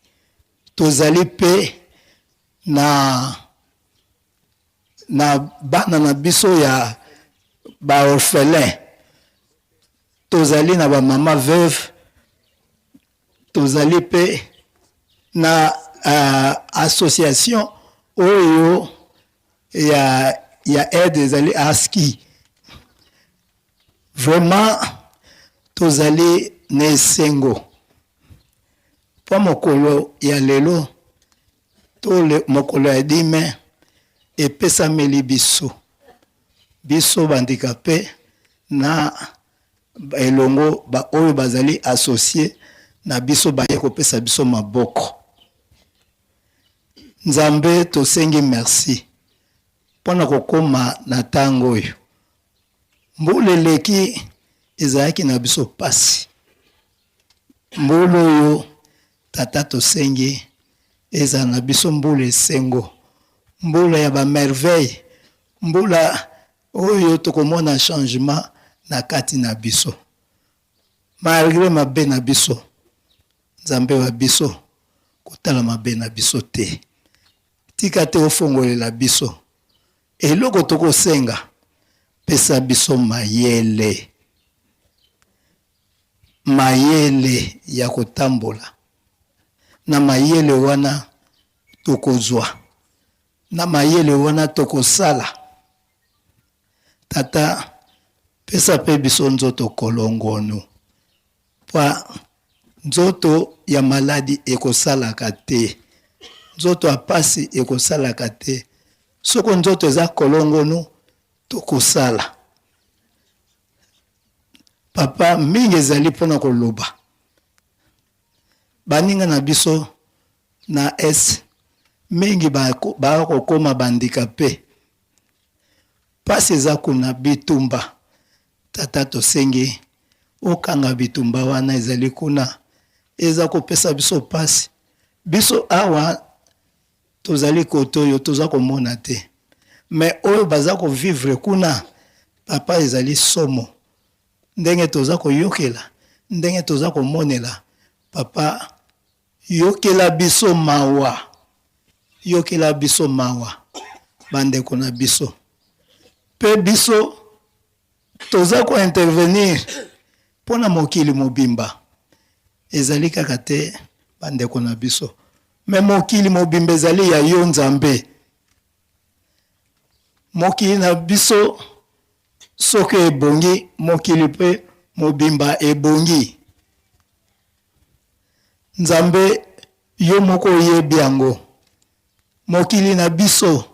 Tozali mpe na na bana na biso ya ba orphelin, tozali na ba mama veuve, tozali mpe na uh, association oyo ya, ya aide ezali ASCI. Vraiment tozali na esengo mpo mokolo ya lelo to le, mokolo ya dime epesameli biso biso bandikape na elongo baoyo bazali associe na biso baye kopesa biso maboko. Nzambe tosengi merci mpo na kokoma na ntango oyo. Mbula eleki ezalaki na biso pasi. Mbula oyo tata tosengi ezala na biso mbula esengo, mbula ya ba merveille, mbula oyo tokomona changement na kati na biso. Malgre mabe na biso, Nzambe wa biso kotala mabe na biso te. Tika te ofongolela biso eloko tokosenga, pesa biso mayele, mayele ya kotambola. Na mayele wana tokozwa, na mayele wana tokosala. Tata, pesa pe biso nzoto kolongonu, mpo nzoto ya maladi ekosalaka te, nzoto ya pasi ekosalaka te. Soko nzoto eza kolongonu, tokosala. Papa, mingi ezali mpona koloba. Baninga na biso na est mingi bakokoma bandikape. Pasi eza kuna bitumba. Tata tosengi okanga bitumba wana ezali kuna eza kopesa biso pasi. Biso awa tozali kote oyo toza komona te. Mais oyo baza ko vivre kuna papa ezali somo ndenge toza koyokela ndenge toza komonela papa yokela biso mawa yokela biso mawa bandeko na biso pe biso toza ko intervenir mpo na mokili mobimba ezali kaka te bandeko na biso me mokili mobimba ezali ya yo Nzambe. Mokili na biso soki ebongi, mokili mpe mobimba ebongi. Nzambe yo moko oyebi yango. Mokili na biso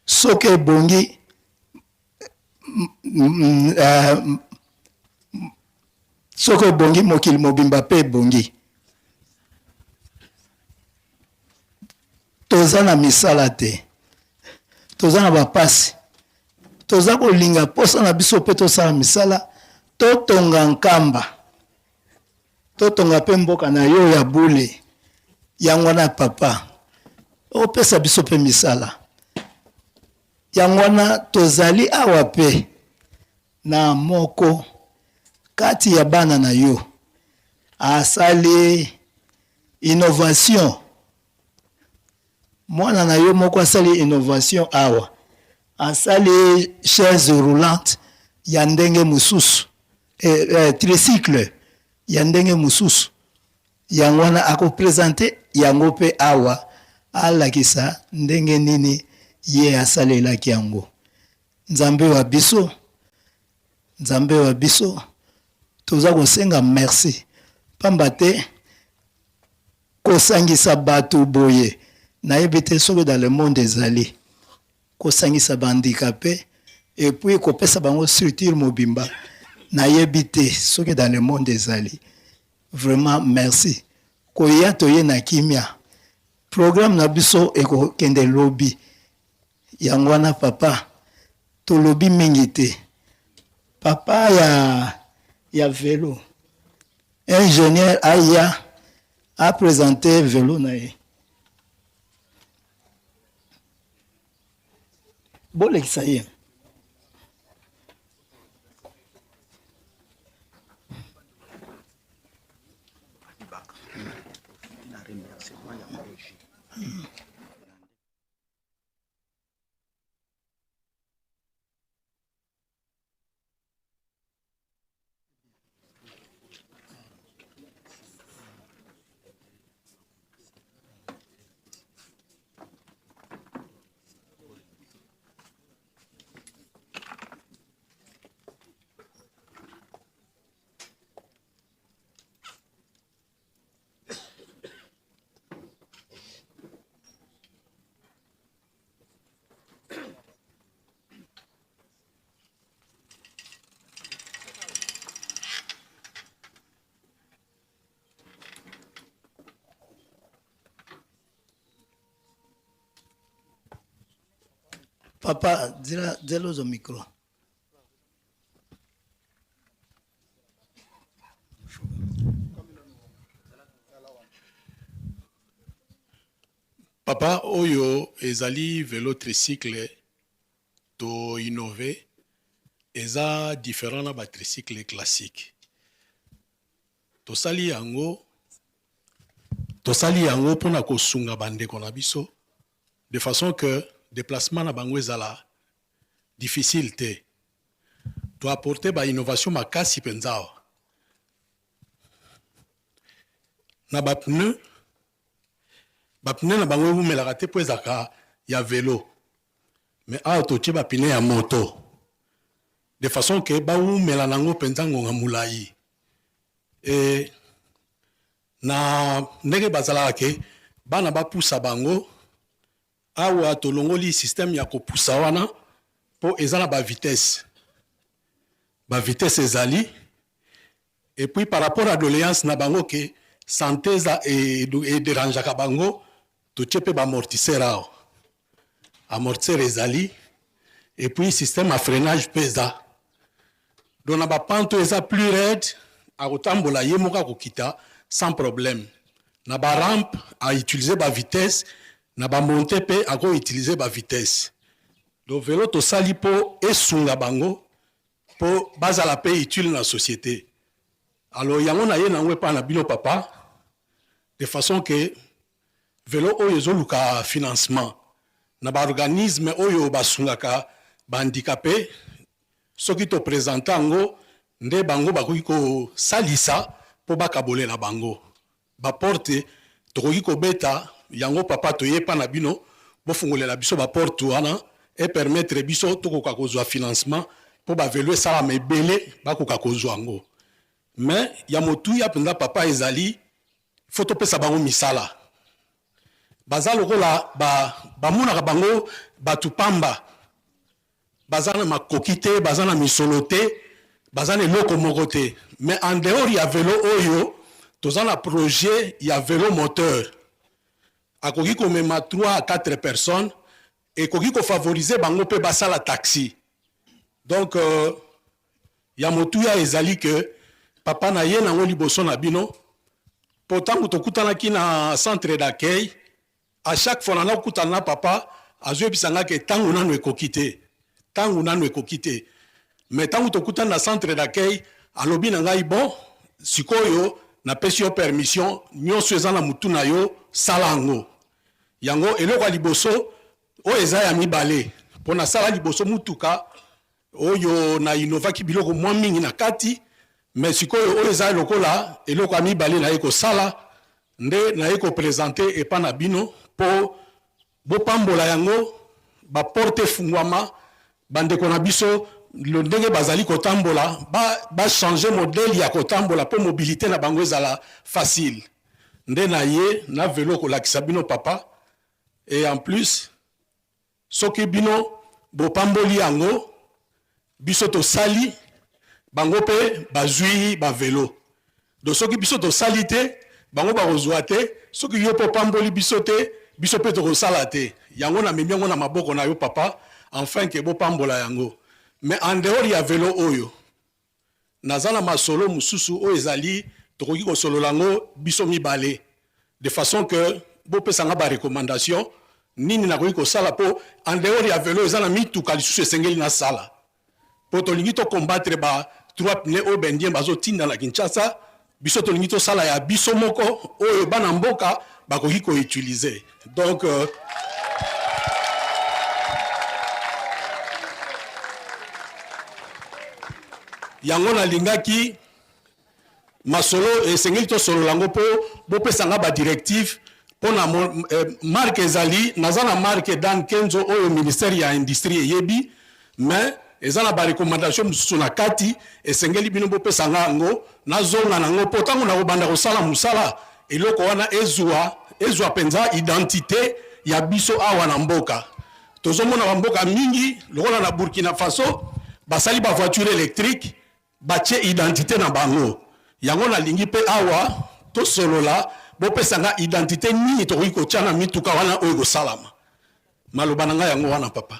soki ebongi, eh, soki ebongi mokili mobimba mpe ebongi. Toza na misala te, toza na bapasi, toza kolinga posa na biso mpe tosala misala, totonga Nkamba, totonga mpe mboka na yo ya bule. Yango wana papa, opesa biso mpe misala. Yango wana tozali awa mpe na moko kati ya bana na yo asali innovation. Mwana na yo moko asali innovation awa, asali chaise roulante ya ndenge mosusu, eh, eh, tricycle ya ndenge mosusu. Yango wana ako presenter yango mpe awa, alakisa ndenge nini ye asalelaki yango. Nzambe wa biso, Nzambe wa biso, toza kosenga merci pamba te kosangisa bato boye nayebi te soki dans le monde ezali kosangisa ba handicapes et puis kopesa bango structure mobimba nayebi te soki dans le monde ezali. Vraiment merci koya toye na kimia programme na biso ekokende lobi Yango wana papa tolobi mingi te papa ya ya velo ingenieur aya a presenter velo na ye bolekisa ye. Papa, zela, zela ozo micro. Papa oyo ezali velo tricycle to innove eza different na ba tricycle classique tosali yango tosali yango pona kosunga ba ndeko na biso de façon que deplacement na bango ezala difficile te to apporter ba innovation makasi penza awa na ba pneus ba pneus na bango ewumelaka te po ezalaka ya velo mais awa totie ba pneus ya moto de façon que bawumela na yango penza ngonga mulayi et na ndenge bazalaka ke bana bapusa bango Awa tolongoli système ya kopusa wana po eza na ba vitesse. Ba vitesse ezali et puis par rapport à doleance na bango ke sante eza e derangeaka bango totie pe ba amortisseur awa. Amortisseur ezali et puis système ya freinage pe eza. Donc na ba pente oyo eza plus raide akotambola ye moko akokita sans problème. Na ba rampe a utiliser ba vitesse, na ba montee pe ako utiliser ba vitesse. Donc velo tosali mpo esunga bango mpo bazala mpe utile na société. Alors yango naye nango epai na bino papa, de façon que velo oyo ezoluka financement na baorganisme oyo basungaka bahandicapé. Soki topresente yango nde bango bakoki kosalisa mpo bakabolela bango baporte. Tokoki kobeta yango papa, toyepa na bino, bofungolela biso baporte wana epermettre biso tokoka kozwa financement mpo bavelo esalama ebele, bakoka kozwa yango. Mais ya motuya mpenza papa ezali fo topesa bango misala. Baza lokola bamonaka bango bato pamba, baza na makoki te, baza na misolo te, baza na eloko moko te. Mais en dehors ya velo oyo, toza na projet ya velo moteur, akoki komema 3 à 4 personnes, ekoki kofavorize bango mpe basala taxi. Donc ya motuya ezali ke papa na ye nango liboso na bino, mpo ntango tokutanaki na centre d'accueil, à chaque fois nana kokutana na papa, azoyebisa nga ke ntango nano ekoki te, ntango nano ekoki te. Mais ntango tokutani na centre d'accueil, alobi na ngai: "Bon, sikoyo napesi yo permission, nyonso eza na mutu na yo, sala yango." Yango eloko ya liboso oyo eza ya mibale, mpo nasala liboso mutuka oyo na innovaki biloko mwa mingi na kati. Mais sikoyo oyo eza lokola eloko ya mibale naye kosala, nde naye kopresente epa na bino mpo bopambola yango, baporte efungwama, bandeko na biso ndenge bazali kotambola bachange ba modèle ya kotambola mpo mobilité na bango ezala facile. Nde na ye na velo kolakisa bino papa. Et en plus, soki bino bopamboli yango, biso tosali, bango mpe bazwi bavelo. Donc soki biso tosali te, bango bakozwa te. Soki yo mpe opamboli biso te, biso mpe tokosala te. Yango namemi yango na maboko na yo papa, enfin ke bopambola yango. Mais en dehors ya velo oyo, naza na masolo mosusu oyo ezali tokoki kosolola yango biso mibale, de façon que bopesanga barecommandation nini nakoki kosala, mpo en dehors ya velo eza na mituka lisusu esengeli nasala, mpo tolingi tocombattre ba trois pneus oyo baindien bazotinda na Kinshasa. Biso tolingi tosala ya biso moko oyo bana mboka bakoki koutilize. Donc yango nalingaki masolo esengeli tosolola yango mpo bopesa nga badirective mpo na marque. Ezali naza na marque Dan Kenzo oyo ministère ya industrie eyebi, mais eza na barecommandation mosusu na kati esengeli bino bopesa nga yango, nazonga nango, mpo ntango nakobanda kosala mosala, eloko wana ezwa mpenza identité ya biso awa na mboka. Tozomona bamboka mingi lokola na Burkina Faso basali bavoiture électrique, batie identité na bango. Yango nalingi mpe awa tosolola, bopesa nga identité nini tokoki kotia na mituka wana oyo ekosalama. Maloba na ngai yango wana papa.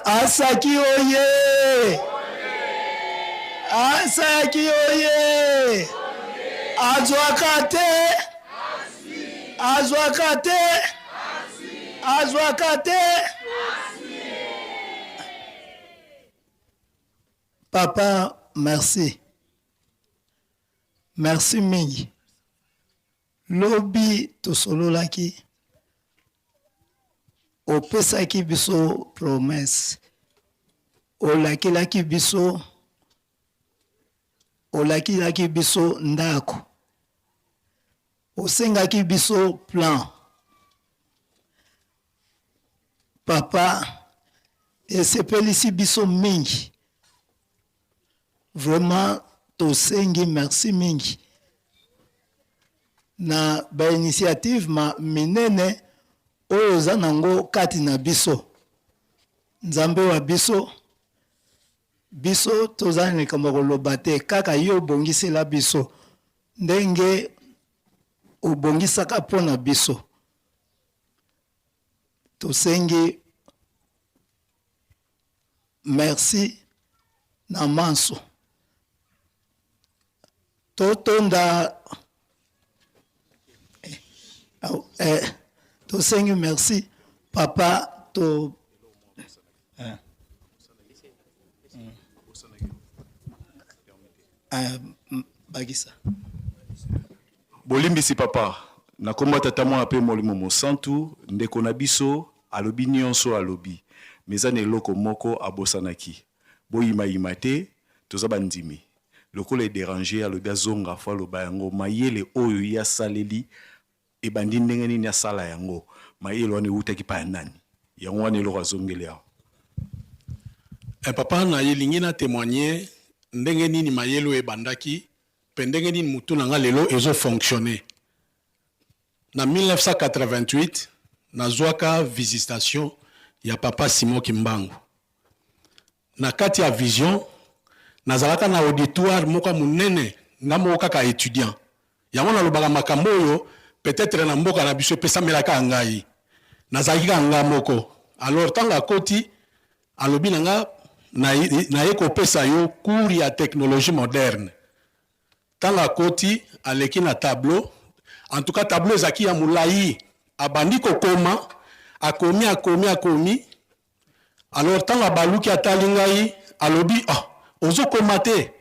Asaki oye! Asaki oye! Azwaka te! Azwaka te! Azwaka te! Papa, merci. Merci mingi. Lobi tosololaki, opesaki biso promesse, olakelaki biso, olakelaki biso ndako, osengaki biso plan. Papa, esepelisi biso mingi. Vraiment tosengi merci mingi na ba initiative ma minene oyo oza nango kati na biso. Nzambe wa biso, biso toza na likambo ya koloba te, kaka yo obongisela biso ndenge obongisaka mpo na biso. Tosengi merci na manso. Totonda eh, eh, tosengi merci papa to eh. Eh, bakisa. Bolimbisi papa, na kombo ya Tata Mwana pe Molimo Mosantu, ndeko na biso alobi nionso alobi mais eza na eloko moko abosanaki, boyima yima te, toza ba ndimi, lokola e deranger ye alobi azonga faut aloba yango, mayele oyo ye asaleli ebandi ndenge nini asala yango, mayele wana ewutaki epai ya nani? Yango wana eloko azongeli awa. Eh papa na lingi na temoigner ndenge nini mayele oyo ebandaki Mpe ndenge nini mutu na nga lelo ezo fonctionner. Na 1988, nazuaka visitation ya Papa Simon Kimbangu. Na kati ya vision, nazalaka na auditoire moko ya munene, nga moko kaka etudiant. Yango nalobaka makambo oyo peut-etre na mboka na biso epesamelaka kaka ngai. Nazalaki kaka nga moko. Alors tango akoti, Alobi na nga, Naye kopesa yo cours ya technologie moderne. Tango akoti, aleki na tableau, en tout cas tableau ezalaki ya molayi, abandi kokoma, akomi, akomi, akomi, alors tango abaluki atali ngai, alobi, oh, ozo koma te?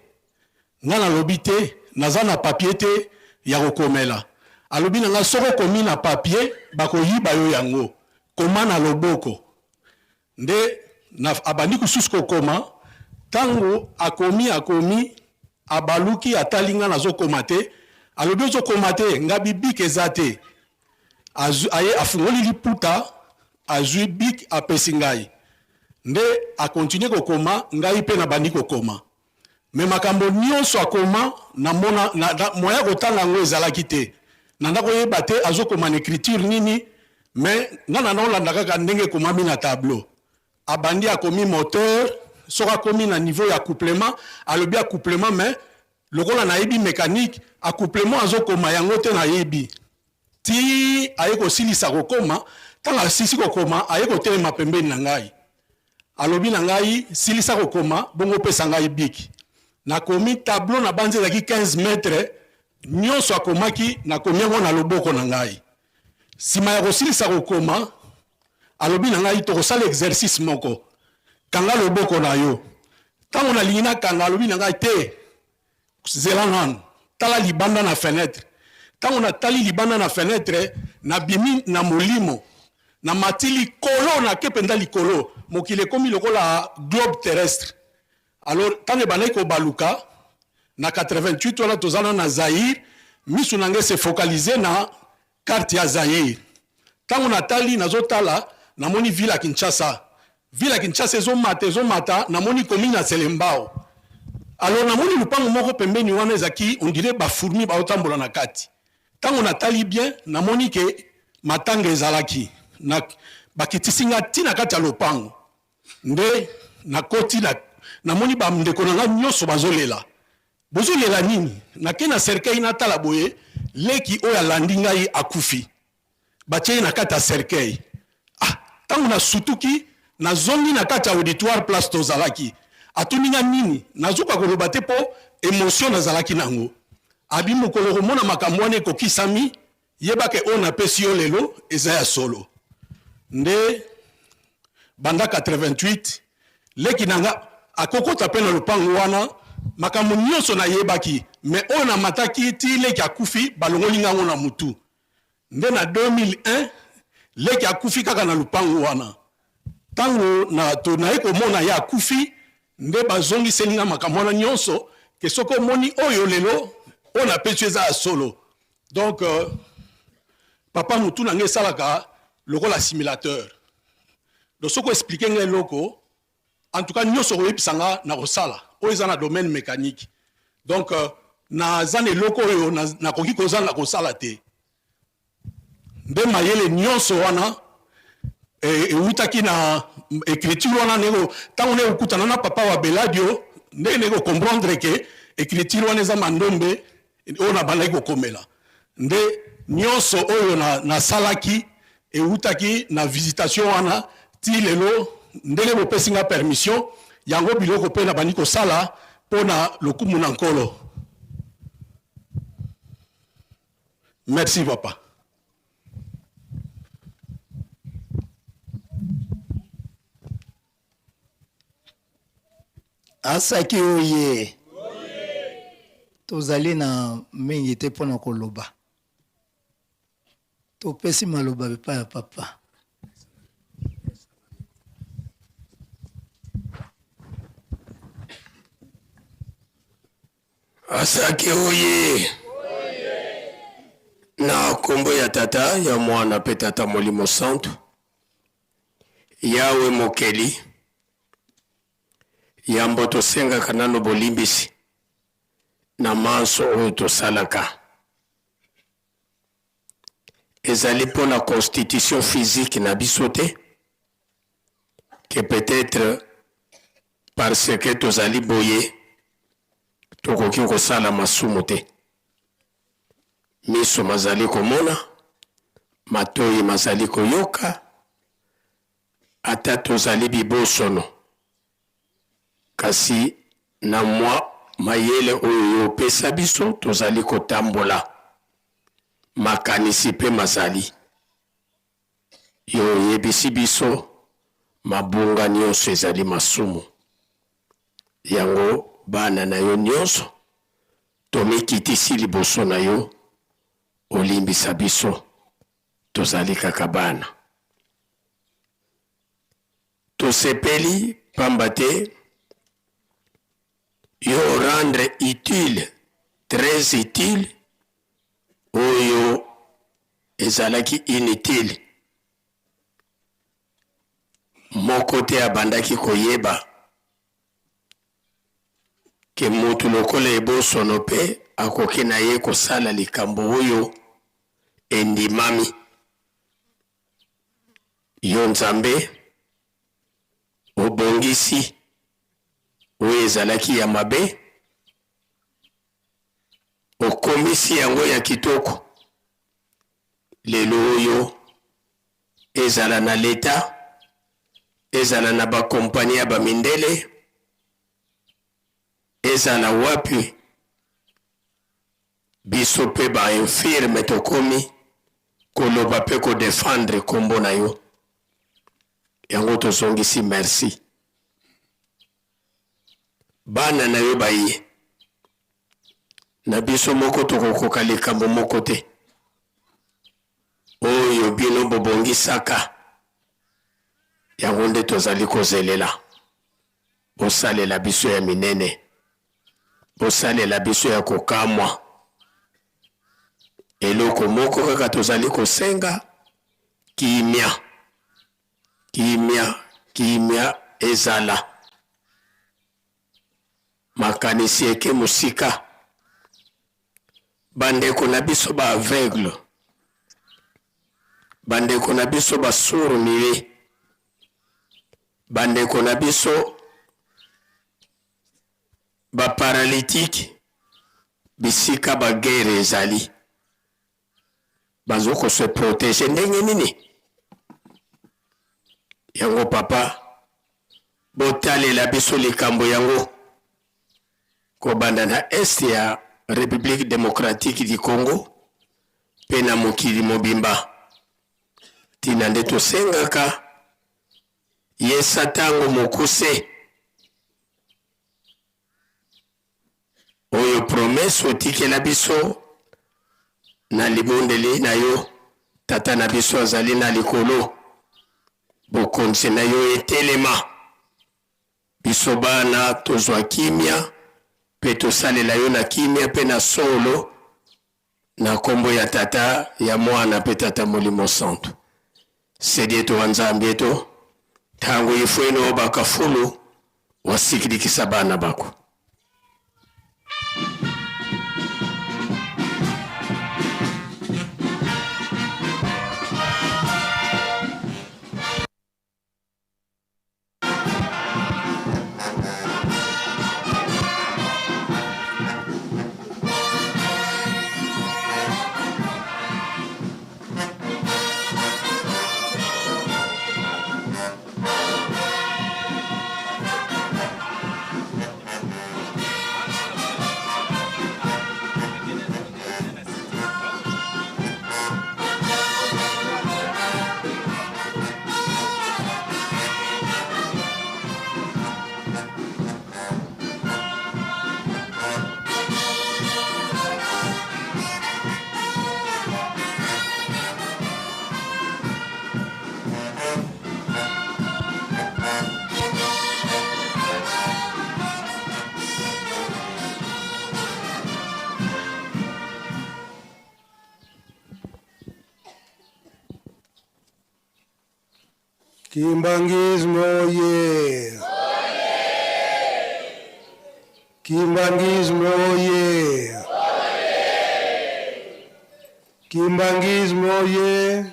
Nga nalobi te, naza na papier te ya kokomela. Alobi na nga, soki okomi na papier, bakoyiba yo yango, koma na loboko. Nde na abandi kususu kokoma, tango akomi akomi, abaluki atali nga nazo koma te, alobi ozo koma te? Nga bi bic eza te, azui aye afungoli liputa azui bic apesi ngai, nde a continuer kokoma ngai pe nabandi kokoma. Mais makambo nionso akoma na mona na, na moyen ya kotanga yango ezalaki te. Nanda koyeba te azokoma na ecriture nini, mais nga nanda kolanda kaka ndenge ekomami na tableau. Abandi akomi moteur, soki akomi na niveau ya accouplement, alobi accouplement mais lokola nayebi mecanique, accouplement azokoma yango te nayebi. Tii aye kosilisa kokoma, tango asilisi kokoma, aye kotelema pembeni na ngai. Alobi na ngai, silisa kokoma, bongo opesa ngai bic. Nakomi tableau nabanzi ezalaki 15 mètres, nionso akomaki, nakomi yango na loboko na ngai. Sima ya kosilisa kokoma, alobi na ngai, tokosala exercice moko. Kanga loboko na yo. Tango nalingi nakanga, alobi na ngai, te, Zela nanu, tala libanda na fenetre. Tango natali libanda na fenetre, nabimi na molimo, namati likolo, nake penza likolo, mokili ekomi lokola globe terrestre. Alors tango ebandaki kobaluka, na 88 wana toza nanu na Zaïre, misu na nga e se focaliser na Carte ya Zaïre. Tango natali, nazotala, namoni ville ya Kinshasa. Ville ya Kinshasa ezomata, ezomata, namoni commune ya Selembao. Alors namoni lupango moko pembeni wana ezalaki on dirait ba fourmis baotambola na kati. Tango natali bien, namoni ke matanga ezalaki. Na, bakitisi nga ti na kati ya lopango. Nde nakoti na, namoni ba ndeko na nga nyoso bazolela. Bozo lela nini? Nake na cercueil natala boye leki oyo alandi ngai akufi. Batie ye na kati ya cercueil. Ah, tango na sutuki, Nazongi na kati ya auditoire place tozalaki. Atuni nga nini? Nazoka koloba te po emotion nazalaki nango. Abi mokolo okomona makambo wana ekokisami, yeba ke oyo napesi yo lelo eza ya solo. Nde banda 88 leki na nga akokota pe na lopango wana, makambo nionso nayebaki mais oyo namataki ti leki akufi balongoli nga yango na mutu. Nde na 2001 leki akufi kaka na lupangu wana. Tango na to naye komona ye akufi nde bazongiseli nga makambo wana nionso ke soki omoni oyo lelo oyo napesi yo eza ya solo. Donc papa mutu na nga esalaka lokola simulateur. Donc soki o expliquer nga eloko En tout cas nioso okoyebisa nga nakosala oyo eza na domaine mecanique donc naza na eloko oyo nakoki kozanga kosala te nde mayele nionso wana ewutaki na ecriture wana ndenge ntango nde kokutana na papa wa Beladio ndenge nde ko comprendre que ecriture wana eza mandombe oyo nabandaki kokomela nde nionso oyo nasalaki ewutaki na visitation wana ti lelo ndenge bopesi nga permission yango biloko mpe nabandi kosala mpo na lokumu na Nkolo. Merci papa. Asaki oye. Tozali na mingi te mpo na koloba. Topesi maloba epai ya papa. Asaki oye. Na kombo ya Tata, ya Mwana pe Tata Molimo Santu. Yawe Mokeli, yambo tosengaka nano bolimbisi na manso oyo tosalaka. Ezali mpo na constitution physique na biso te que peut-etre parce que tozali boye tokoki kosala masumu te. Miso mazali komona, matoyi mazali koyoka, ata tozali bibosono, kasi na mwa mayele oyo yo opesa biso, tozali kotambola. Makanisi mpe mazali. Yo oyebisi biso mabunga nionso ezali masumu. Yango bana na yo nionso tomikitisi liboso na yo, olimbisa biso, tozali kaka bana. Tosepeli pamba te yo o rendre utile, très utile oyo ezalaki inutile. Moko te abandaki koyeba ke mutu lokola ebosono pe akoki na ye kosala likambo oyo endimami. Yo Nzambe, obongisi oyo ezalaki ya mabe, okomisi yango ya kitoko. Lelo oyo, ezala na leta, ezala na ba compagnie ya ba mindele, ezala wapi, biso pe ba infirme tokomi koloba pe ko defendre kombo na yo. Yango tozongisi merci. Bana na yo baye na biso moko tokokoka likambo moko te oyo bino bobongisaka, yango nde tozali kozelela. Bosalela biso ya minene, bosalela biso ya kokamwa. Eloko moko kaka tozali kosenga, kimia. Kimia, kimia ezala. Makanisi eke mosika. Bandeko na biso ba aveugle, bandeko na biso ba sourd muet, bandeko na biso ba paralytique bisika ba guerre ezali bazo ko se proteger ndenge nini? Yango papa. Botalela biso likambo yango kobanda na est ya Republique democratique du Congo mpe na mokili mobimba. Ntina nde tosengaka yesa ntango mokuse oyo promesse otikela biso na libondeli na yo Tata na biso azali na likolo, bokonzi na yo etelema, biso bana tozwa kimia mpe tosalela yo na kimia mpe na solo, na nkombo ya Tata, ya Mwana mpe Tata Molimo Santu. Sedi eto wa Nzambi eto, ntango ifweno bakafulu wasikilikisa bana bako. Kimbanguisme oye! Kimbanguisme oye! Kimbanguisme oye!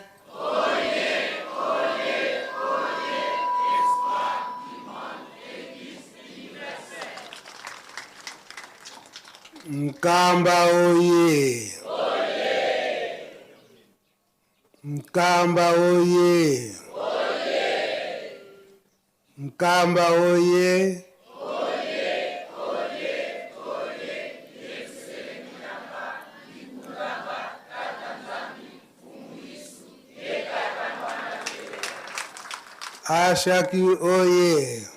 Nkamba oye! Nkamba oye! Nkamba oye! Ashaki oye!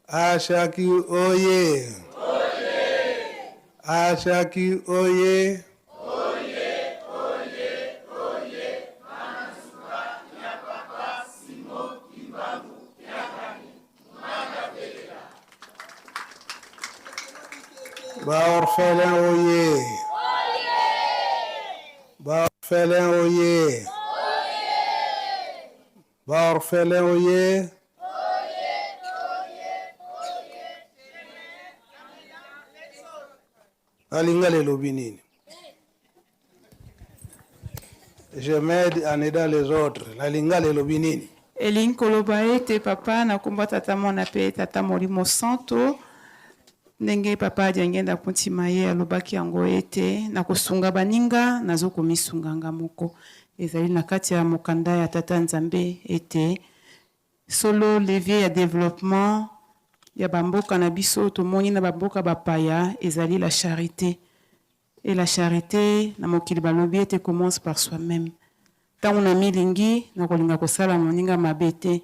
Ashaki oye! Ashaki oye! Ba orphelin oye! Ba orphelin oye! Ba orphelin oye! Alingala elobi nini? Je m'aide en aidant les autres. Na lingala elobi nini? Elingi koloba ete Papa na nkombo ya Tata, Mwana mpe Tata Molimo Santo, ndenge Papa Diangienda Kuntima ye alobaki yango ete na kosunga baninga nazo komisunga nga moko. Ezali na kati ya mokanda ya Tata Nzambe ete solo levier ya developpement ya ba mboka na biso tomoni na ba mboka bapaya ezali la charite. Et la charite na mokili balobi ete commence par soi meme. Tango na milingi, nakolinga kosala moninga mabe te.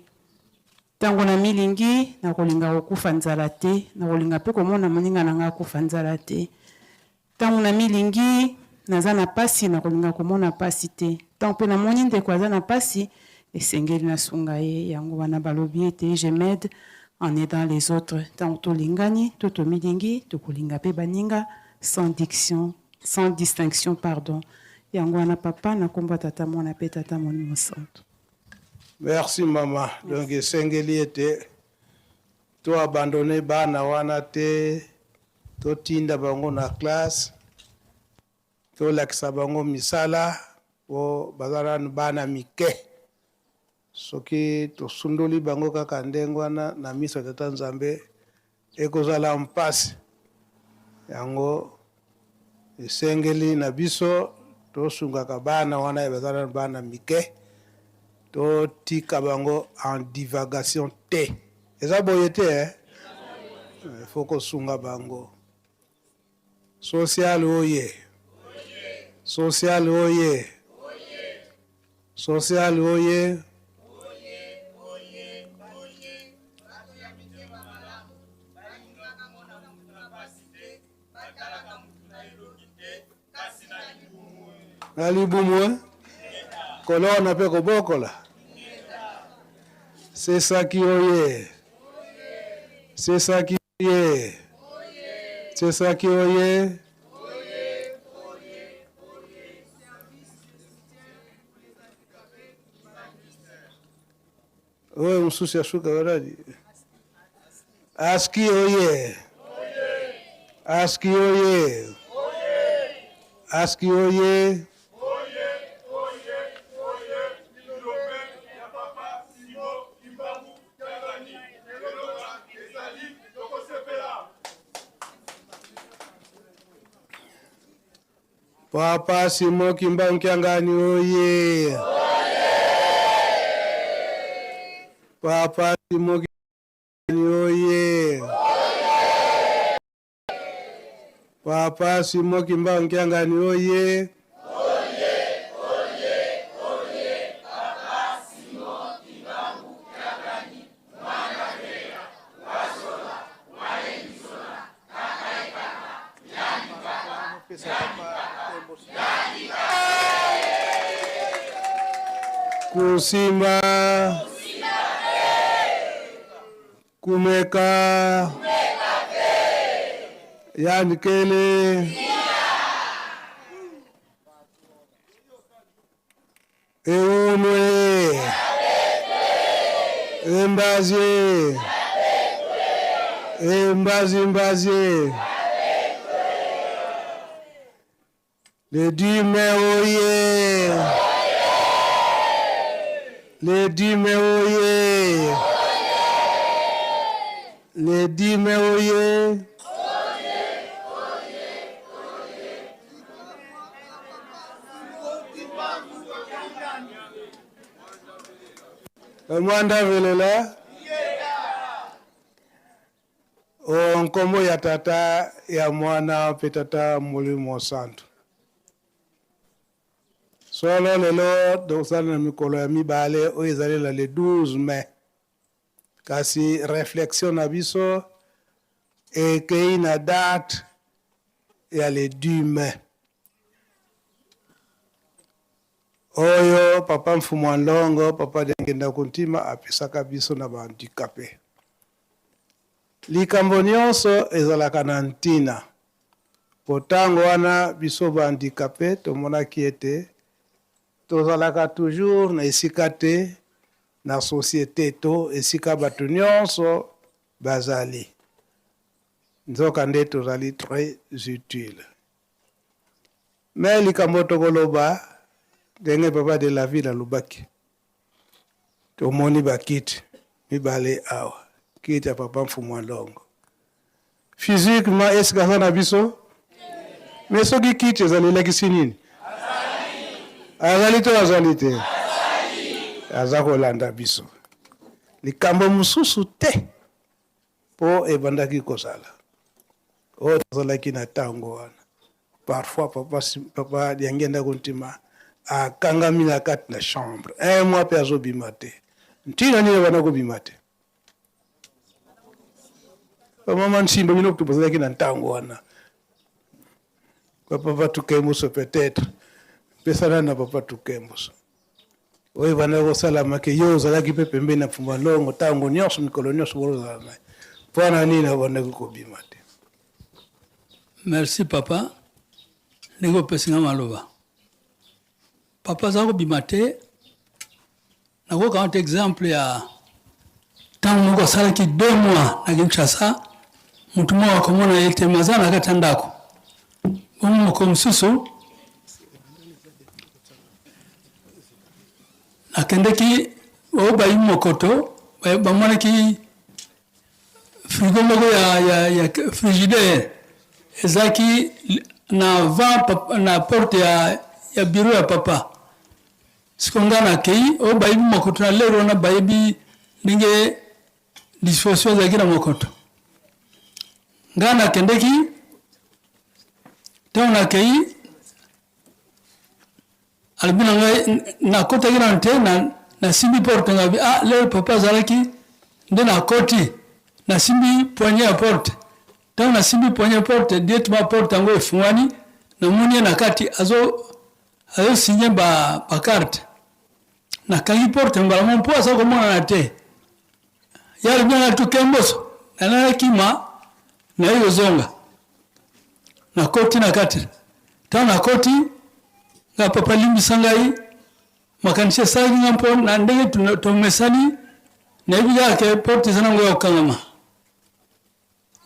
Tango na milingi, nakolinga kokufa nzala te, nakolinga pe komona moninga na nga akufa nzala te. Tango na milingi, naza na pasi, nakolinga komona pasi te. Tango pe namoni ndeko aza na pasi, esengeli nasunga ye. Yango wana balobi ete je m'aide en aidant les autres. Tango tolingani to tomilingi, tokolinga pe baninga sans diction, sans distinction pardon. Yango wana papa na kombo ya Tata, Mwana pe Tata Molimo Santu. Merci maman, donc esengeli ete to abandonner bana wana te, totinda bango na classe, tolakisa bango misala po baza nanu bana mike. Soki tosundoli bango kaka ndenge wana na miso ya Tata Nzambe, ekozala mpasi. Yango esengeli na biso tosungaka bana wana ya baza nanu bana mike, Totika bango en divagation te. Eza boye te eh? Il faut kosunga bango. Social oye. Social oye. Social oye. Na libumu eh? Kolona mpe kobokola. Sesaki oye. Sesaki oye. Sesaki oye. Oyo mosusu ya suka banani? Aski oye. Aski oye. Aski oye. Papa Simon Kimbangu Kiangani oye. Papa Simon Kiangani oye. Papa Simon Kimbangu Kiangani oye. Kusimba. Kumeka. Yanikele. Eunwe. Embazie. Embazi mbazie. Le 10 mai oye. Le 10 mai oye. Le 10 mai oye. Mwanda velela. O nkombo ya tata ya mwana mpe tata molimo santu. Solo lelo tokosala na mikolo ya mibale oyo ezali na le 12 mai. Kasi reflexion na biso ekei na date ya le 10 mai. Oyo papa Mfumu a Nlongo, papa Diangienda Kuntima apesaka biso na ba handicapes. Likambo nionso ezalaka na ntina. Po tango wana biso ba handicapes tomonaki ete tozalaka toujours na esika te na societe to esika batu nionso bazali. Nzoka nde tozali tres utile. Mais likambo tokoloba ndenge papa de la ville alobaki, tomoni ba kiti mibale awa, kiti ya papa Mfumu a Longo physiquement est-ce que aza na biso? Mais soki kiti ezali elakisi nini? Azali to azali te? Aza kolanda biso. Likambo mosusu te po ebandaki kozala oyo tozalaki na tango wana. Parfois papa, papa Diangienda Kuntima akangami na kati na chambre un mois pe azobima te. Ntina nini ebanda kobima te? Bamama Nsimba bino kutu bozalaki na ntango wana. Papa Tukembuso peut-être pesana na papa Tukembuso oyo ebandaki kosalama ke yo ozalaki mpe pembeni na Mfumba Longo ntango nyonso mikolo nyonso bozala na ye mpo na nini abandaki kobima te? Merci papa ndenge opesi nga maloba. Papa aza kobima te, nakokamata exemple ya ntango moko asalaki deux mois na Kinshasa, moto moko akomona ye te, maza na kati ya ndako. Bongo mokolo mosusu nakendeki oyo bayi mokoto bamonaki frigo moko ya, ya, ya frigidaire ezalaki na avant na porte ya, ya bureau ya papa. Sikoyo ngai nakei, oyo bayebi mokoto na lero wana bayebi ndenge disposition ezalaki na mokoto. Ngai nakendeki, ntango nakei, alobi na ngai, nakotaki nano te, nasimbi porte ngai, ah lero papa azalaki, nde nakoti, nasimbi poignée ya porte. Ntango nasimbi poignée ya porte, directement porte yango efungwani, namoni ye na kati azo azo signer ba ba carte. Nakangi porte mbala moko mpo aza komonana te. Ye alobi na ngai toke mboso, nanakima naye kozonga. Nakoti na kati. Ntango nakoti, nga papa limbisa ngai, makanisi esalaki nga mpo na ndenge tomesani, nayebi kaka ke porte eza nango ya kokangama.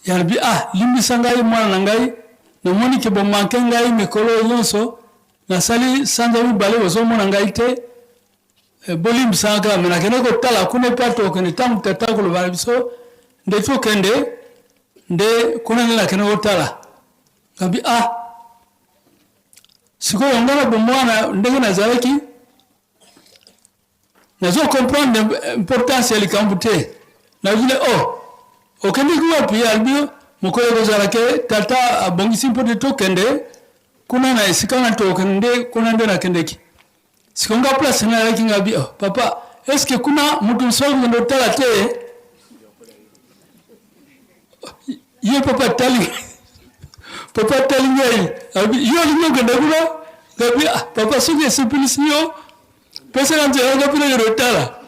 Ye alobi, Ah, limbisa ngai, mwana na ngai, namoni ke bo manquer ngai mikolo oyo nyonso, nasali sanza mibale bozomona ngai te, eh, bolimbisa nga kaka, me nakende kotala kuna epai tokokende, ntango tata akoloba na biso nde tokende, nde kuna nde nakende kotala. Ngabi, ah, sikoyo ngai na bomwana ndenge nazalaki, Nazo comprendre importance ya likambo te. Nazwi oh, okendeki wapi? Alobi mokolo ekozala ke tata abongisi mpo te tokende kuna na esika wana tokokende nde kuna nde nakendeki. Sikoyo nga place nayaki nga bi oh, papa est-ce que kuna moto mosusu akokende otala te? Ye papa atali papa atali ngai alobi yo olingi okende kuna? Ngabi ah, papa soki esepelisi yo Pesa nga nzela nga mpe nakende kotala.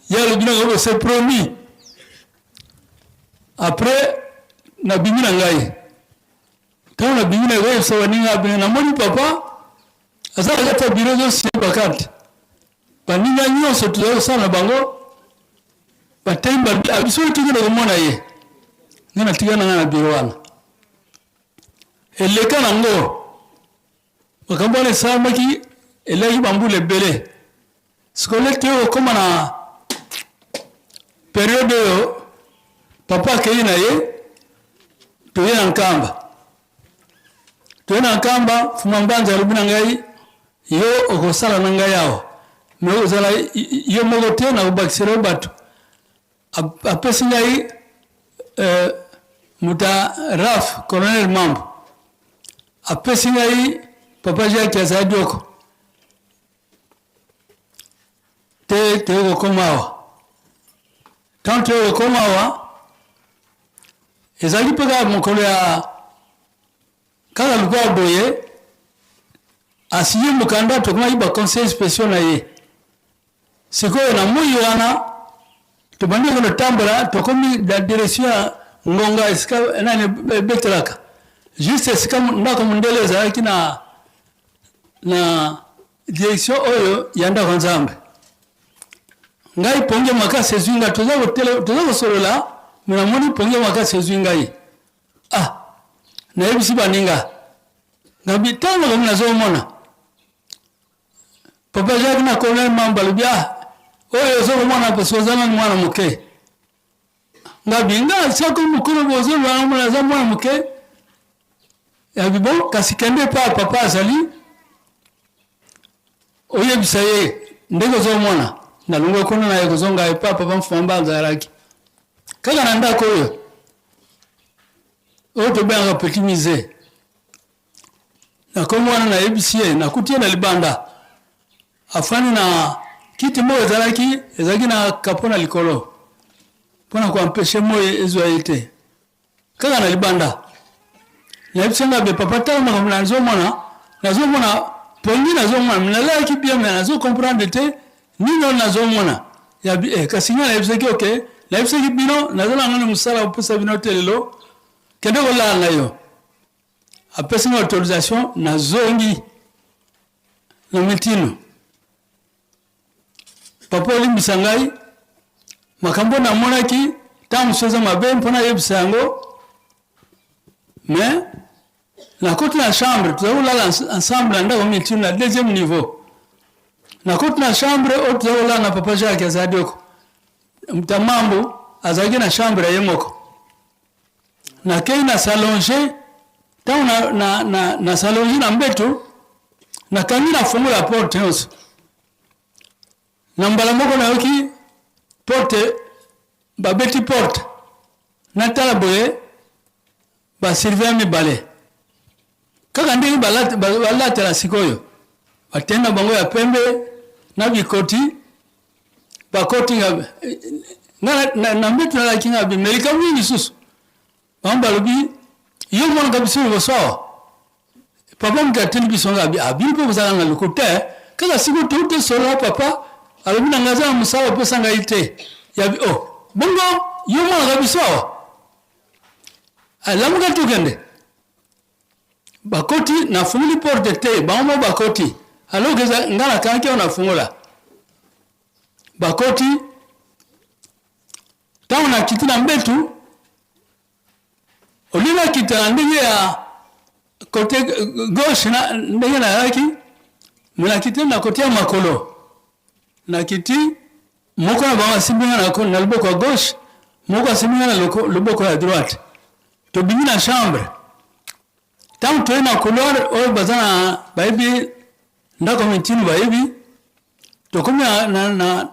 Ye alobi na ngai c'est promis. Après nabimi na ngai. Ntango nabimi na koyebisa baninga abina namoni papa aza na kati ya biro azosie bakarte. Baninga nyonso tozali kosala na bango batemi babi ah, biso tokende komona ye. Ngai natika na ngai na biro wana. Eleka nango makambo wana esalamaki elaki bambula ebele. Sikoyo lete oyo okoma na periode oyo papa akei na ye, toye na Nkamba, toye na Nkamba, Fuma Mbanza alobi na ngai yo okosala na ngai awa me okozala yo moko te, nakobakisela yo bato. Apesi ngai euh, moto ya raf colonel Mambo, apesi ngai papa Jacques azali dioko te toye kokoma awa. Ntango toye kokoma awa ezalaki mpe kaka mokolo ya kaka lokola boye asiye mokanda, tokomaki ba conseil spéciaux na ye. Sikoyo na moi wana tobandi kotambola, tokomi na direction ya ngonga esika nani ebetelaka, juste esika ndako mondele ezalaki na na direction oyo ya ndako ya Nzambe. Ngai pongi makasi ezwi ngai, toza toza kosolola, me namoni pongi makasi ezwi ngai. Ah, nayebisi baninga ngabi ntango makambo nazomona Papa Jacques na colonel Mamba alobi ah oyo ozo komona parce oza nanu mwana moke. Ngabi nga sako mokolo bozo lwana mona aza mwana moke. Yabi bon kasi kende pa papa azali oyebisa ye ndenge ozomona. Nalongwe kuna na ye kozonga epa papa Mfumamba azalaki kaka na ndako oyo oyo tobengaka petit musée. Nakomi wana nayebisi ye, nakuti ye na libanda afandi na kiti moko ezalaki ezalaki na kapo na likolo mpo na koampeshe moi ezwa ye te, kaka na libanda. Nayebisi nga be papa, tala makambo nazomona, nazomona pongi, nazomona nalalaki bien me nazo comprendre te nini oyo nazomona ya eh, kasi ngai nayebisaki oke, nayebisaki bino nazala ngai na mosala kopesa bino te lelo, kende kolala na yo. Apesi nga autorisation nazongi na mitino. Papa olimbisa ngai makambo namonaki ntango mosusu eza mabe mpo nayebisa yango mais nakoti na chambre tozali kolala ensemble na ndako mitino na deuxième niveau nakoti na chambre oyo tozali kolala na papa Jacques azali oko Mtamambo azalaki na chambre ya ye moko Nakei na s'allonger, tango na, na, na, na s'allonger na mbeto, Nakangi nafongola porte nyonso. Na mbala moko nayoki porte babeti porte. Natala boye ba surveillant mibale kaka ndenge balatela sikoyo bateni na bango ya pembe na bikoti bakoti nga na mbeto nalaki nga me likambo nini lisusu bango balobi yo omonaka biso liboso awa papa moto atindi biso nga abi abino mpe bozalaka na lokuta eh. Kaka sikoyo touti tosolola papa alobi na ngai aza na mosala opesa ngai te yabi o oh, bongo yo omonaka biso awa alamuka tokende bakoti nafungoli porte te bango moko bakoti alors que ngai nakangaki awa nafungola bakoti ntango nakiti na mbetu olie nakita na ndenge ya kote gauche na ndenge nayaki me nakiti na kote ya makolo nakiti moko na bango asimbi nga na loboko ya gauche moko asimbi nga na loboko ya droite tobimi na chambre ntango toye na couloir oyo baza na bayebi ndako mitino bayebi tokomi na, na, na,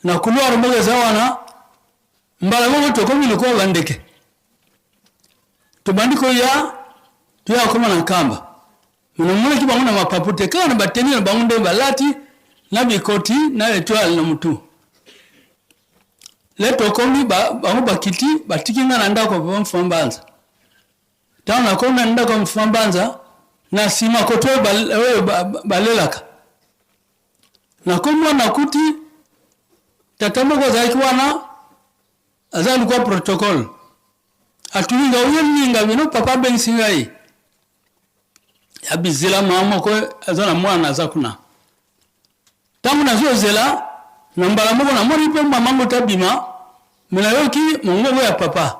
na couloir moko eza wana Mbala moko tokomi lokola bandeke, tobandi koya, toya kokoma na Nkamba. Me namonaki bango na mapapu te, kaka na bateni na bango nde balati na bikoti na etoile na mutu. Le tokomi ba, bango bakiti batiki nga na ndako ya papa Mfuma Mbanza. Ntango nakomi na ndako ya Mfuma Mbanza, na nsima kote oyo balelaka Nakomi wana nakuti tata moko azalaki wana aza lukwa protocole atuni nga oye nini nga bino papa abengisi ngai abizela mama moko aza na mwana aza kuna ntango nazozela na mbala moko namoni mpe mama ngo tabima me nayoki mongongo ya papa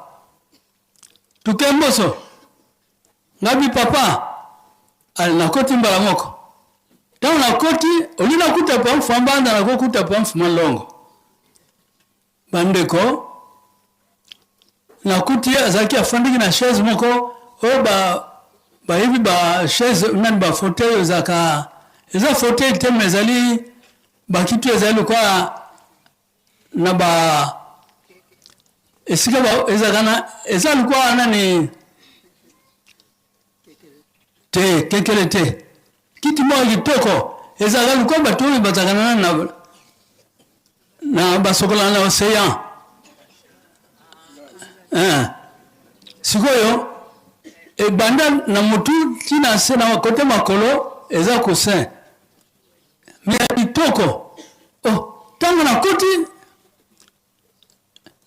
Tukemboso ngabi papa ale nakoti mbala moko ntango nakoti oli nakuta pa mfuma mbanda nakokuta pa mfuma longo bandeko nakuti ye azalaki afandaki na chaise moko oyo ba bayebi ba chaise nani ba fauteuil ezalaka eza fauteuil te mais ezali bakiti ezali lokola na ba esika ba ezalaka na eza lokola nani te kekele te kiti moko kitoko ezalaka lokola bato oyo bazalaka na na, na basokolaka na océan eh. Sikoyo ebanda na motu ti na se na kote makolo eza coussin Mais ya kitoko. Oh, tango nakoti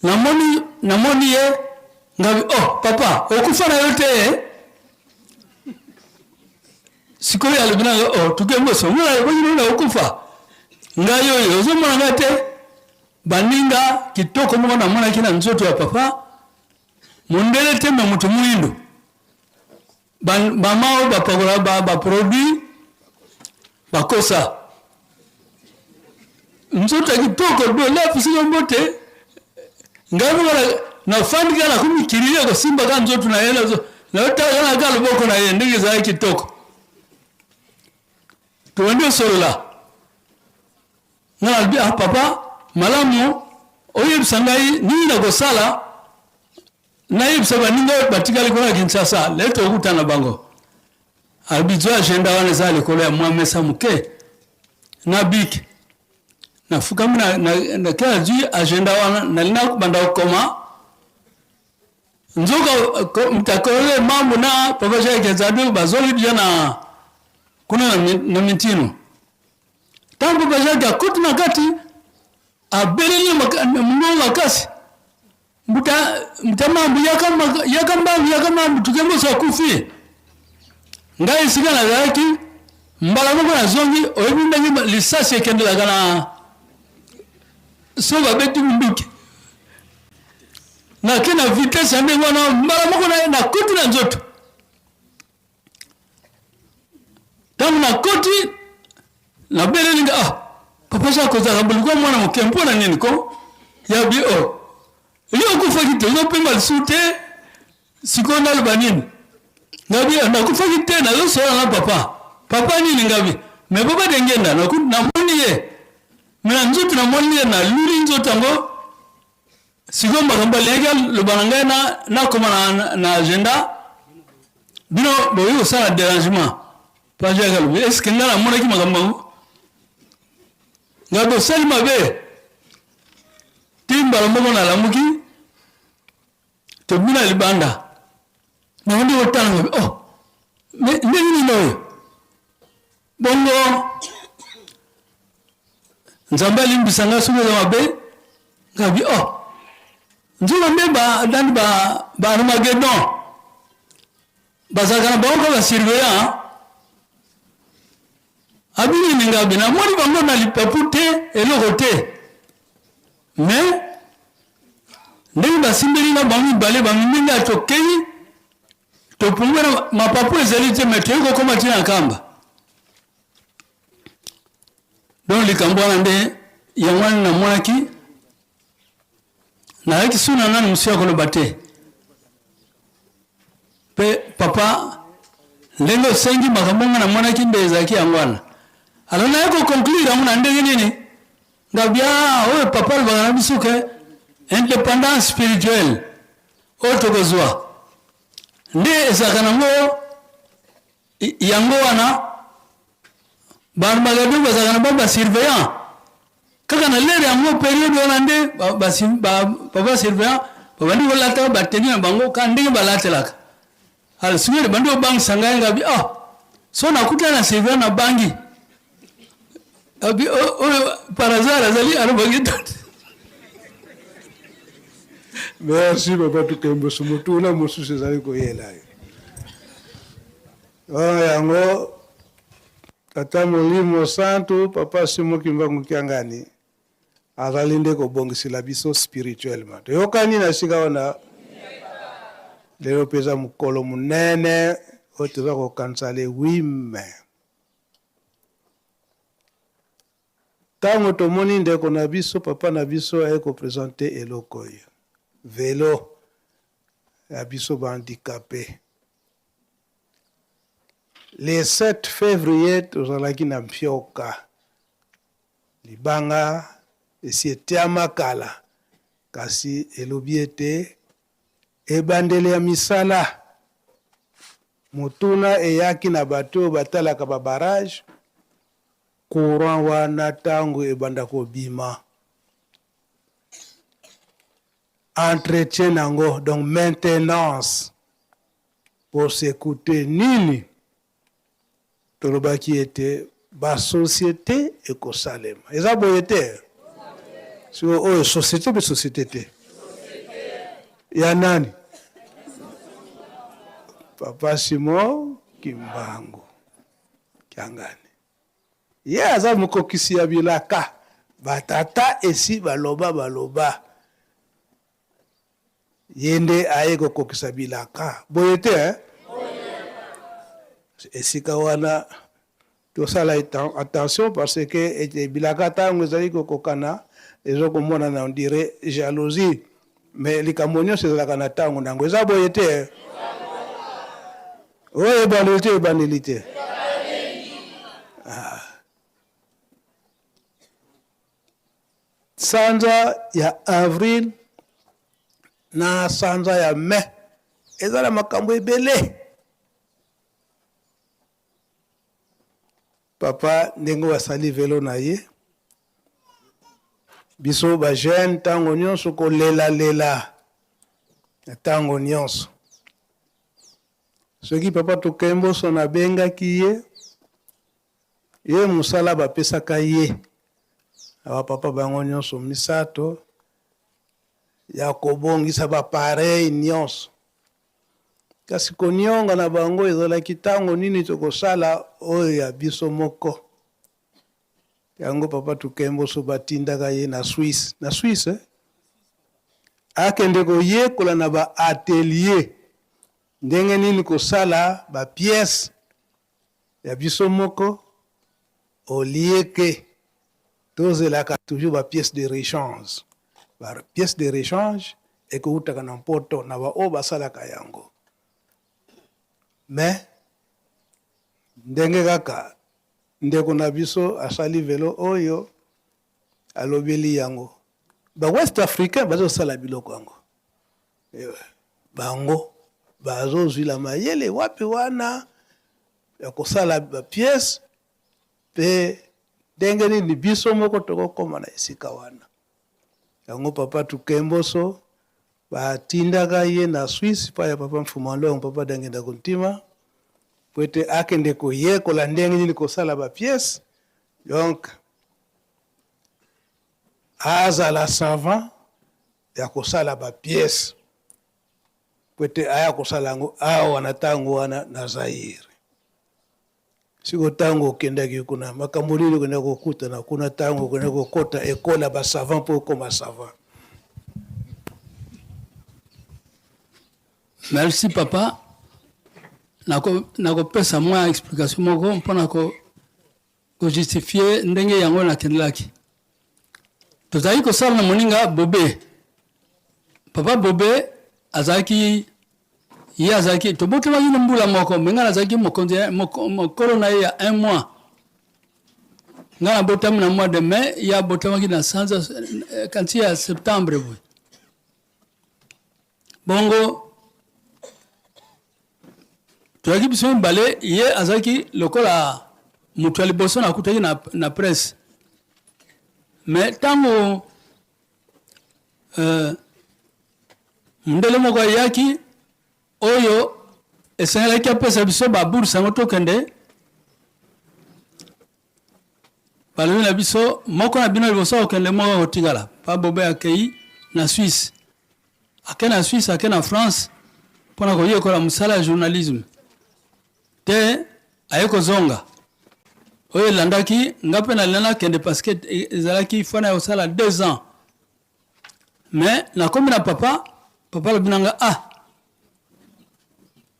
namoni namoni ye ngabi oh papa okufa na yo te eh? Sikoyo alobi na nga oh tuke mboso mona alobaki nini nakokufa ngai oyo ozomona ngai te baninga kitoko moko namonaki na nzoto ya papa mondele te me moto moindo Ba mama oyo bapakola ba, ba produit bakosa nzoto ya kitoko dole apesaka mbote ngai moko nafandi kaka nakomi kirire kosimba kaka nzoto na ye naotala kaka kaka loboko na ye ndenge ezalaki kitoko tobandi osolola ngai nalobi ah papa malamu oyebisa ngai nini nakosala Nayebisa baninga oyo batikali kuna na Kinshasa, lelo tokokutana na bango. Alobi zwa agenda wana eza likolo ya mwa mesa moke na bic. Nafukami na, na, na ke azwi agenda wana nalinga kobanda kokoma nzoka mtakole mambo na papa Jacques Zadu bazongi deja na kuna na, na mitino. Ntango papa Jacques akoti na kati abeleli mongongo makasi Mbuta, mbuta mambu yaka, yaka mbangu yaka mambu tukemboso akufi. Ngai esika nazalaki mbala moko nazongi, oyebi ndenge lisasi ekendelaka na so babeti minduki nake na vitesse ya ndenge wana mbala moko nakoti na nzoto Ntango nakoti, nabeleli nga, ah, papa Jacques ozalaka bolingo mwana moke mpo na nini ko? Ya bi oh, yo okufaki te, ozopema lisusu te, sikoyo naloba nini? Ngabi ah, nakufaki te, nazosolola na papa. Papa nini ngabi? Mais papa Dengenda namoni ye mais na nzoto namoni ye naluli nzoto yango sikoyo makambo alingaki aloba na ngai nakoma na, na agenda bino bokoki kosala dérangement. Papa Jacques alobi est ce que ngai namonaki makambo yango? Ngai bosali mabe ti mbala moko nalamuki tobimi na libanda nabandi kotala ngabi oh mais ndenge nini oyo bongo nzambe alimbisa ngai soki eza mabe ngabi oh nzoka nde nani ba ba armagedon bazalaka na bango kaka surveillant abi nini ngabi namoni bango na lipapu te eloko te mais ndenge basimbeli nga bango mibale bamemi nga tokei topumbwe na mapapu ezali te me toyei kokoma ti na nkamba donc likambo wana nde yango wana namonaki nayaki suna nanu mosusu ya koloba te mpe papa ndenge osengi makambo nga namonaki nde ezalaki yango wana alors naye koconclure yango na ndenge nini Ngabi ah oyo papa alobaka na biso ke independance spirituelle oyo tokozwa nde ezalaka nango yango wana baarmagado bazalaka na bango basurveillant kaka na lere yango periode wana nde papa surveillant babandi kolata bateni na bango kaka ndenge balatelaka Alors sikoyo ebandi kobangisa ngai ngabi ah so nakutana na surveillant na bangi abi oyo par hasard azali alobaki tante. Merci papa Tukemboso, motuna mosusu ezali koyela yo. Wana yango Tata Molimo Santu, Papa Simon Kimbangu Kiangani azali nde kobongisela biso spirituellement. Toyokani na esika wana? Lelo mpe eza mokolo monene oyo toza kokanisa le 8 mai. Ntango tomoni ndeko na biso, papa na biso aye kopresente eloko oyo, velo ya biso ba handicapes. Le 7 février tozalaki na Mpioka. Libanga esi etiama kala, kasi elobi ete ebandeli ya misala. Motuna eyaki na bato oyo batalaka ba barrages, courant wana tango ebanda kobima, entretien nango, donc maintenance, po s'ecouter nini? Tolobaki ete ba societe ekosalema. Eza boye te? Sikoyo oyo societe mpe societe te? Ya nani? Papa Simon Kimbangu Kiangani. Ye aza mokokisi ya bilaka. Ba tata esi baloba baloba. Ye nde aye kokokisa bilaka. Boye te eh? Esika wana tosala attention parce que ete bilaka ntango ezali kokokana ezo komonana on dirait jalousie mais likambo nyonso ezalaka na ntango na yango. Eza boye te eh? Oyo ebandeli te ebandeli te. Ah. Sanza ya avril na sanza ya mai eza na makambo ebele. Papa ndenge asali velo na ye, biso ba jeune ntango nyonso kolelalela na ntango nyonso. Soki papa Tokemboso nabengaki ye, Ye musala bapesaka ye na ba papa bango nionso misato ya kobongisa ba pareil nionso. Kasi konionga na bango ezalaki tango nini tokosala oyo ya biso moko. Yango papa Tukemboso batindaka ye na Suisse, na Suisse eh? Akende koyekola na ba atelier ndenge nini kosala ba pièces ya biso moko au lieu que tozelaka toujours ba pièces de rechange. Ba pièces de rechange ekowutaka na mpoto na ba oyo basalaka yango. Mais Ndenge kaka ndeko na biso asali velo oyo alobeli yango, ba West Africain bazosala biloko yango. Bango bazozwila mayele wapi wana ya kosala ba pièces pe ndenge nini biso moko tokokoma na esika wana. Yango papa Tukemboso batindaka ye na Suisse epai ya papa Mfuma Longo, papa Dangenda Kuntima, po ete akende koyekola ndenge nini kosala ba pièces. Donc azala savant ya kosala ba pièces po ete aya kosala yango awa na tango wana na Zaïre. Sikoyo tango okendaki kuna makambo nini okendaki kokutana kuna tango okendaki kokota ecole ya ba savant po okoma savant? Merci papa, nakopesa mwa explication moko mpona ko ko justifier ndenge yango nakendelaki. Tozalaki kosala na moninga Bobe. Papa Bobe azalaki ye azalaki tobotamaki na mbula moko me ngai nazalaki mokonzi mokolo na ye ya un mois. Ngai nabotami na mois de mai, ye abotamaki na sanza eh, kanti ya septembre boye. Bongo toyaki biso mibale, ye azalaki lokola moto ya liboso nakutaki na, na presse. Me ntango euh, mondele moko ayaki oyo esengelaki apesa biso babourse yango tokende, balobi na biso moko na bino liboso akokende moko akotikala. Pa Bobe akei na Suisse, ake na Suisse, ake na France mpo na koyekola mosala ya journalisme te, aye kozonga. Oyo elandaki nga mpe nalinga nakende parce que ezalaki fana ya kosala 2 ans, mais nakomi na papa, papa alobi na nga ah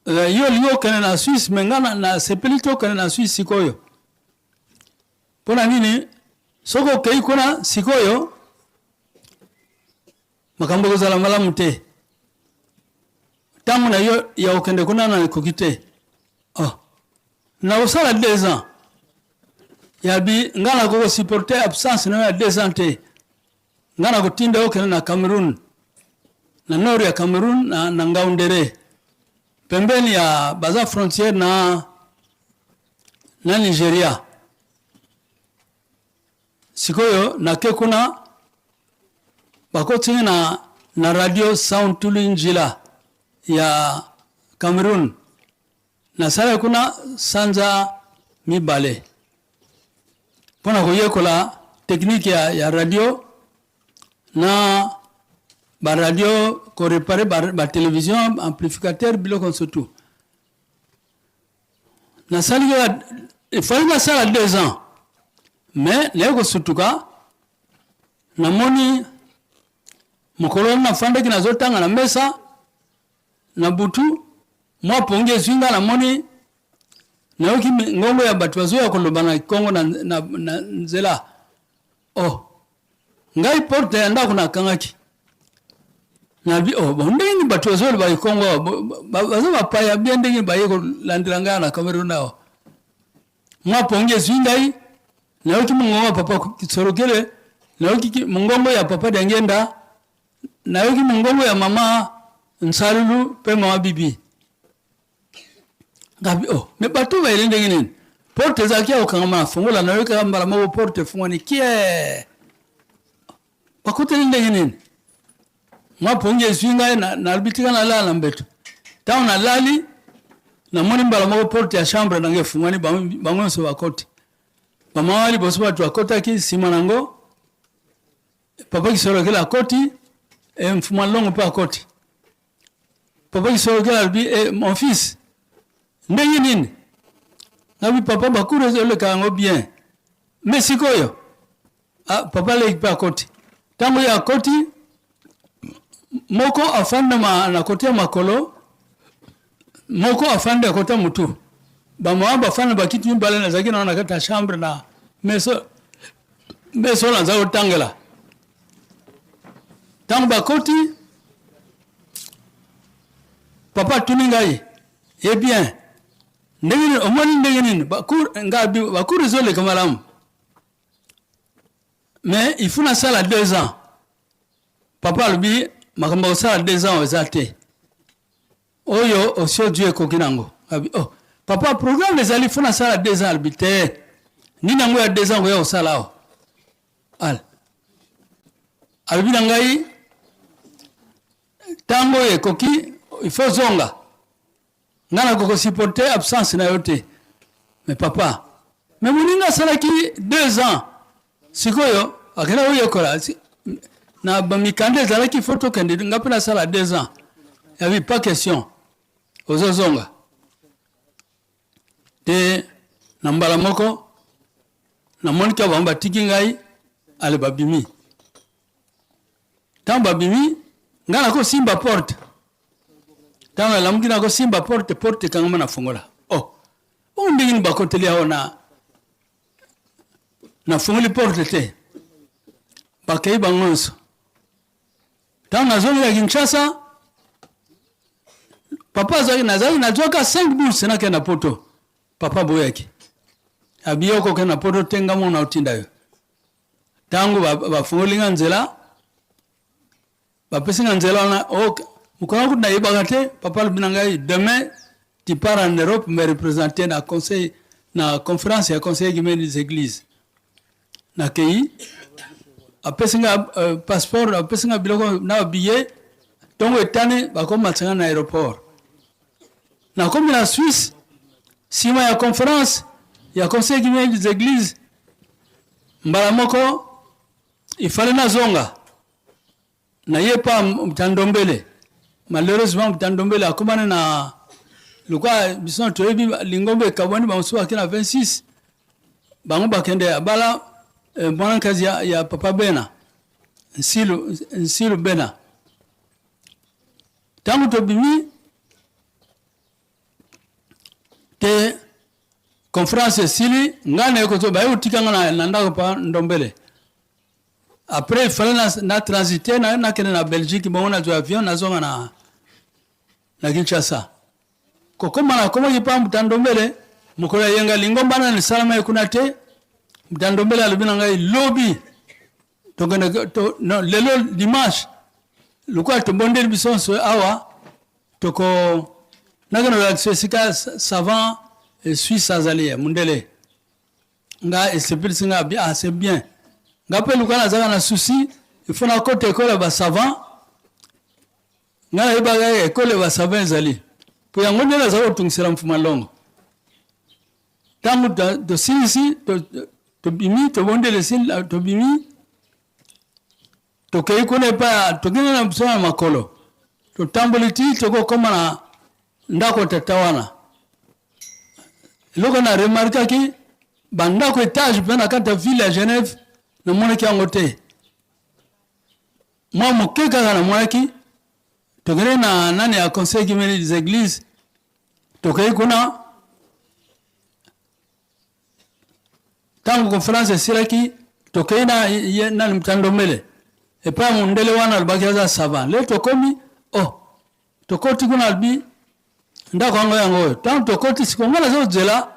yo olingi okende na Suisse, mais nga nasepeli te okende na Suisse sikoyo. Mpo na nini? Soki okei kuna sikoyo makambo ekozala malamu te. Ntango na yo ya kokende kuna na ekoki te. Oh. Nakosala 2 ans. Yabi nga nakoki kosupporter absence na yo ya 2 ans te. Nga nakotinda yo okende na Cameroun, na nord ya Cameroun, na, na Ngaoundéré, pembeni ya baza frontière na na Nigeria. Sikoyo nake kuna bakoti na na radio Sound Tulu Njila ya Cameroun. Nasala kuna sanza mibale mpo na koyekola technique ya, ya radio na ba radio, ko reparer ba, ba television, amplificateur, biloko nyonso tout. Nasali kaka, efali nasala 2 ans, mais naye kosutuka, namoni mokolo wana nafandaki nazotanga na mesa na butu, mwa pongi ezwi nga, namoni nayoki ngongo ya bato bazoya koloba na Kongo na, na, na nzela. Oh, ngai porte ya ndako nakangaki, nabi oh, bon, ndenge nini bato bazoloba Kikongo awa, baza bapaya bien, ndenge baye kolandela ngai na Cameroun awa. Mwa pongi ezwi ngai, nayoki mongongo ya papa Kisolokele, nayoki mongongo ya papa Diangienda, nayoki mongongo ya mama Nsalulu mpe mama Bibi. Ngabi oh, me bato bayeli ndenge nini? Porte ezalaki ya kokangama na fongola, nayoki kaka mbala moko porte efungwani kie. Bakoteli ndenge nini? Mwa pongi ezwi ngai, nalobi tika nalala na mbeto. Ntango nalali, namoni mbala moko porte ya chambre na ngai efungwani, bango nyonso bakoti. Bamama liboso bato bakotaki, nsima na yango papa Kisolokele akoti, e Mfuma Longo mpe akoti. Papa Kisolokele alobi e, mon fils, ndenge nini? Nabi papa, bakuru ezoleka yango bien, me sikoyo ah, papa leki mpe akoti. Ntango ye akoti, moko afandi na, na kote ya makolo, moko afandi akota motu. Bamama bafandi na bakiti mibale, nazalaki nao na kati ya chambre na meso meso naza kotangela. Ntango bakoti, papa atuni ngai, ye bien. Ndenge nini omoni ndenge nini bacour nga bacour ezoleka malamu mais il faut nasala deux ans. Papa alobi makambo ya kosala deux ans eza te, oyo osi ozwi ekoki nango. Abi oh papa, programme ezali faut nasala deux ans. Alobi te, nini yango ya deux ans koya kosala awa? Ala alobi na ngai ntango oyo ekoki, il faut zonga, ngai nakoki kosupporte absence na yo te. Mais papa, mais moninga asalaki deux ans, sikoyo akenda koyekola na bamikanda ezalaki, faut tokende, nga mpe nasala deux ans. Yabi pas question, ozozonga te. Na mbala moko namoni ka bango batiki ngai, ale babimi. Ntango babimi, ngai nakosimba porte. Ntango nalamuki, nakosimba porte, porte ekangama, na fongola. Oh, bongo ndenge nini bakoteli awa? Na nafungoli porte te, bakei bango nyonso. Ntango nazongi na Kinshasa, papa azalaki, nazalaki nazwaka 5 bourse, nakende na poto. Papa boyaki abi yo okokende na poto te, nga mona otinda yo. Ntango bafungoli nga nzela, bapesi nga nzela wana, mokolo kutu nayebaka te. Papa alobi na ngai: "Demain tu pars en Europe me représenter na conseil, na conférence ya Conseil œcuménique des églises." Nakei, apesi nga passeport, apesi nga biloko na billet. Ntongo etani, bakomatisa nga na aéroport, nakomi na Suisse. Nsima ya conférence ya Conseil œcuménique des églises, mbala moko ifale nazonga, naye pa Mtandombele. Malheureusement Mtandombele akomani na lokwa biso toyebi lingombe ekabwani, bamosusu bake na 26, bango bakende abala mwana nkazi ya papa Bena Nsilu, Nsilu Bena. Ntango tobimi te, conférence esili, ngai naye koto, baye kotika nga na ndako pa Ndombele. Après il fallait na transiter, nakende na Belgique, bongo nazwa avion, nazonga na Kinshasa. Kokoma, nakomaki pa Mutandombele mokolo ya yenga, lingomba nani esalamaki kuna te. Mutandombele alobi na ngai: "Lobi tokende no, lelo dimanche, lokola tobondeli biso nyonso awa, toko nakende kolakisa esika savant suisse azali ya mundele." Nga esepelisi nga bi: "Ah, c'est bien." Nga mpe luka nazalaka na souci, il faut nakota ekole ya basavant. Nga nayebaka ekole ya basavant ezali po yango nde naza kotungisela mfuma longo. Ntango tosilisi, tobimi, tobondeli, esili, tobimi, tokei kuna epai, tokende na biso na makolo, totamboli ti tokokóma na ndako tata wana. Eloko na remarkaki, bandako étage mpe na kati ya ville ya Genève namonaki yango te, mwa moke kaka namonaki. Tokende na nani ya Conseil œcuménique des églises, tokei kuna. Ntango conférence esilaki, tokei na nani Mutandombele epai ya mondele wana alobaki aza savant. Le tokomi, oh, tokoti kuna, alobi ndako yango yango oyo. Ntango tokoti sikoyo, ngai nazozela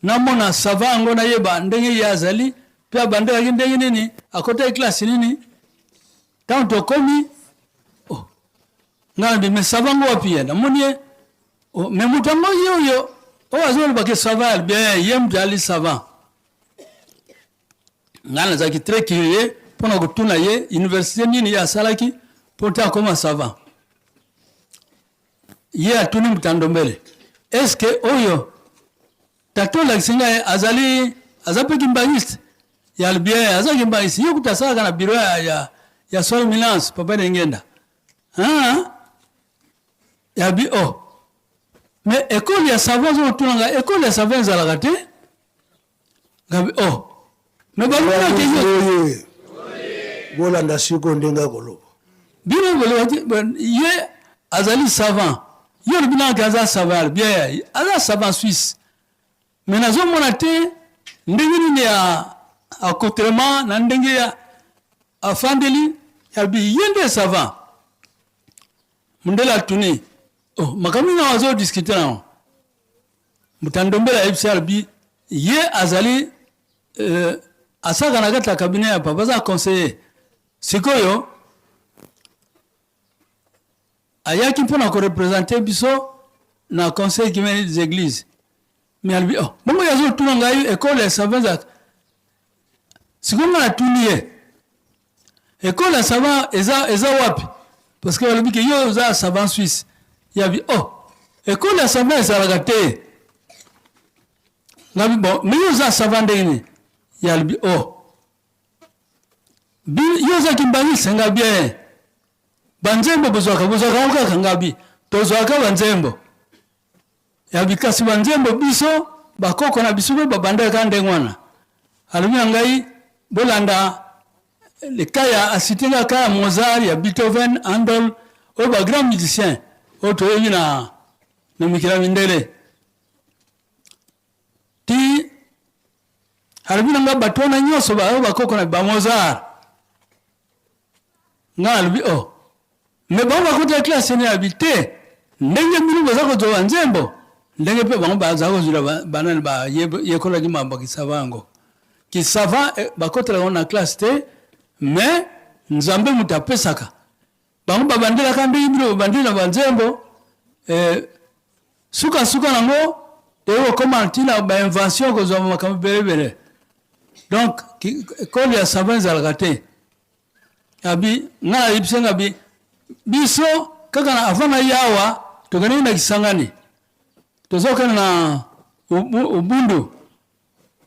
namona savant yango, nayeba ndenge ye azali mpe abandelaki ndenge nini, akotaki klase nini. Ntango tokomi, oh, ngai nabi: "Mais savant ngo wapi ye?" Namoni ye: "Oh, mais moto yango ye oyo oyo azolobaki savant bien, ye moto ali savant." Ngai nazalaki très curieux mpona kotuna ye université nini ye asalaki mpo te akoma savant. Ye atuni Mutandombele: "Est ce que oyo tata olakisi ngai azali, aza mpe kimbanguiste?" Ya bien, aza kimbanguiste, ye kuta asalaka na bureau ya Son Éminence papa Nengenda. Ah, ya bi: "Oh, mais école ya savant, azokotuna ngai, école ya savant ezalaka te?" Ngabi: "Oh, mais balobaki Oye, bolanda sikoyo ndenge akoloba. Bino bolobaki ye azali savant, ye olobi nanga aza savant bien, aza savant suisse, mais nazomona te ndenge nini ya accoutrement na ndenge ya afandeli." Yabi ye nde savant. Mondele atuni: "Oh, makambo nini azodiscute nango?" Mbuta Ndombele ayebisi alobi ye azali euh, asalaka na kati ya cabinet ya papa, aza conseiller. Sikoyo ayaki mpo na korepresente biso na conseil œcuménique des églises. Mais alobi oh, bongo ye azotuna ngai ekole ya savant ezalaka. Sikoyo ngai natuni ye ekole ya savant eza, eza wapi? Parce que balobi ke yo oza savant suisse. Ye abi oh, ekole ya savant ezalaka te. Ngabi bon, mais yo oza savant ndenge nini? Ye alobi oh, yo oza kimbanguiste? Nga bien. Banzembo bozwaka, bozwaka yango kaka? Ngabi tozwaka banzembo. Ya kasi banzembo biso bakoko na biso mpe babandaka ndenge wana. Alobi na ngai bolanda le cas ya asite nga cas ya Mozart, ya Beethoven, Handel, oyo ba grand musicien oyo toyebi na na mikili ya mindele. Ti alobi na ngai bato wana nyonso oyo bakoko na ba Mozart. Nga alobi oh, mais bango bakota classe ne abi te, ndenge bino boza kozwa ba nzembo ndenge mpe bango baza kozwila banani bayekolaki mambo ya kisava yango. Kisava eh, bakotelaka yango na classe te, mais Nzambe moto apesaka bango, babandelaka ndenge bino babandeli na banzembo eh, sukasuka nango toyei kokoma ntina bainvention kozwa makambo ebele ebele. Donc ekole ya savant ezalaka te. Abi nga nayebisi nga bi biso kaka na avant na yawa tokendeki na Kisangani, tozokende na Ubundu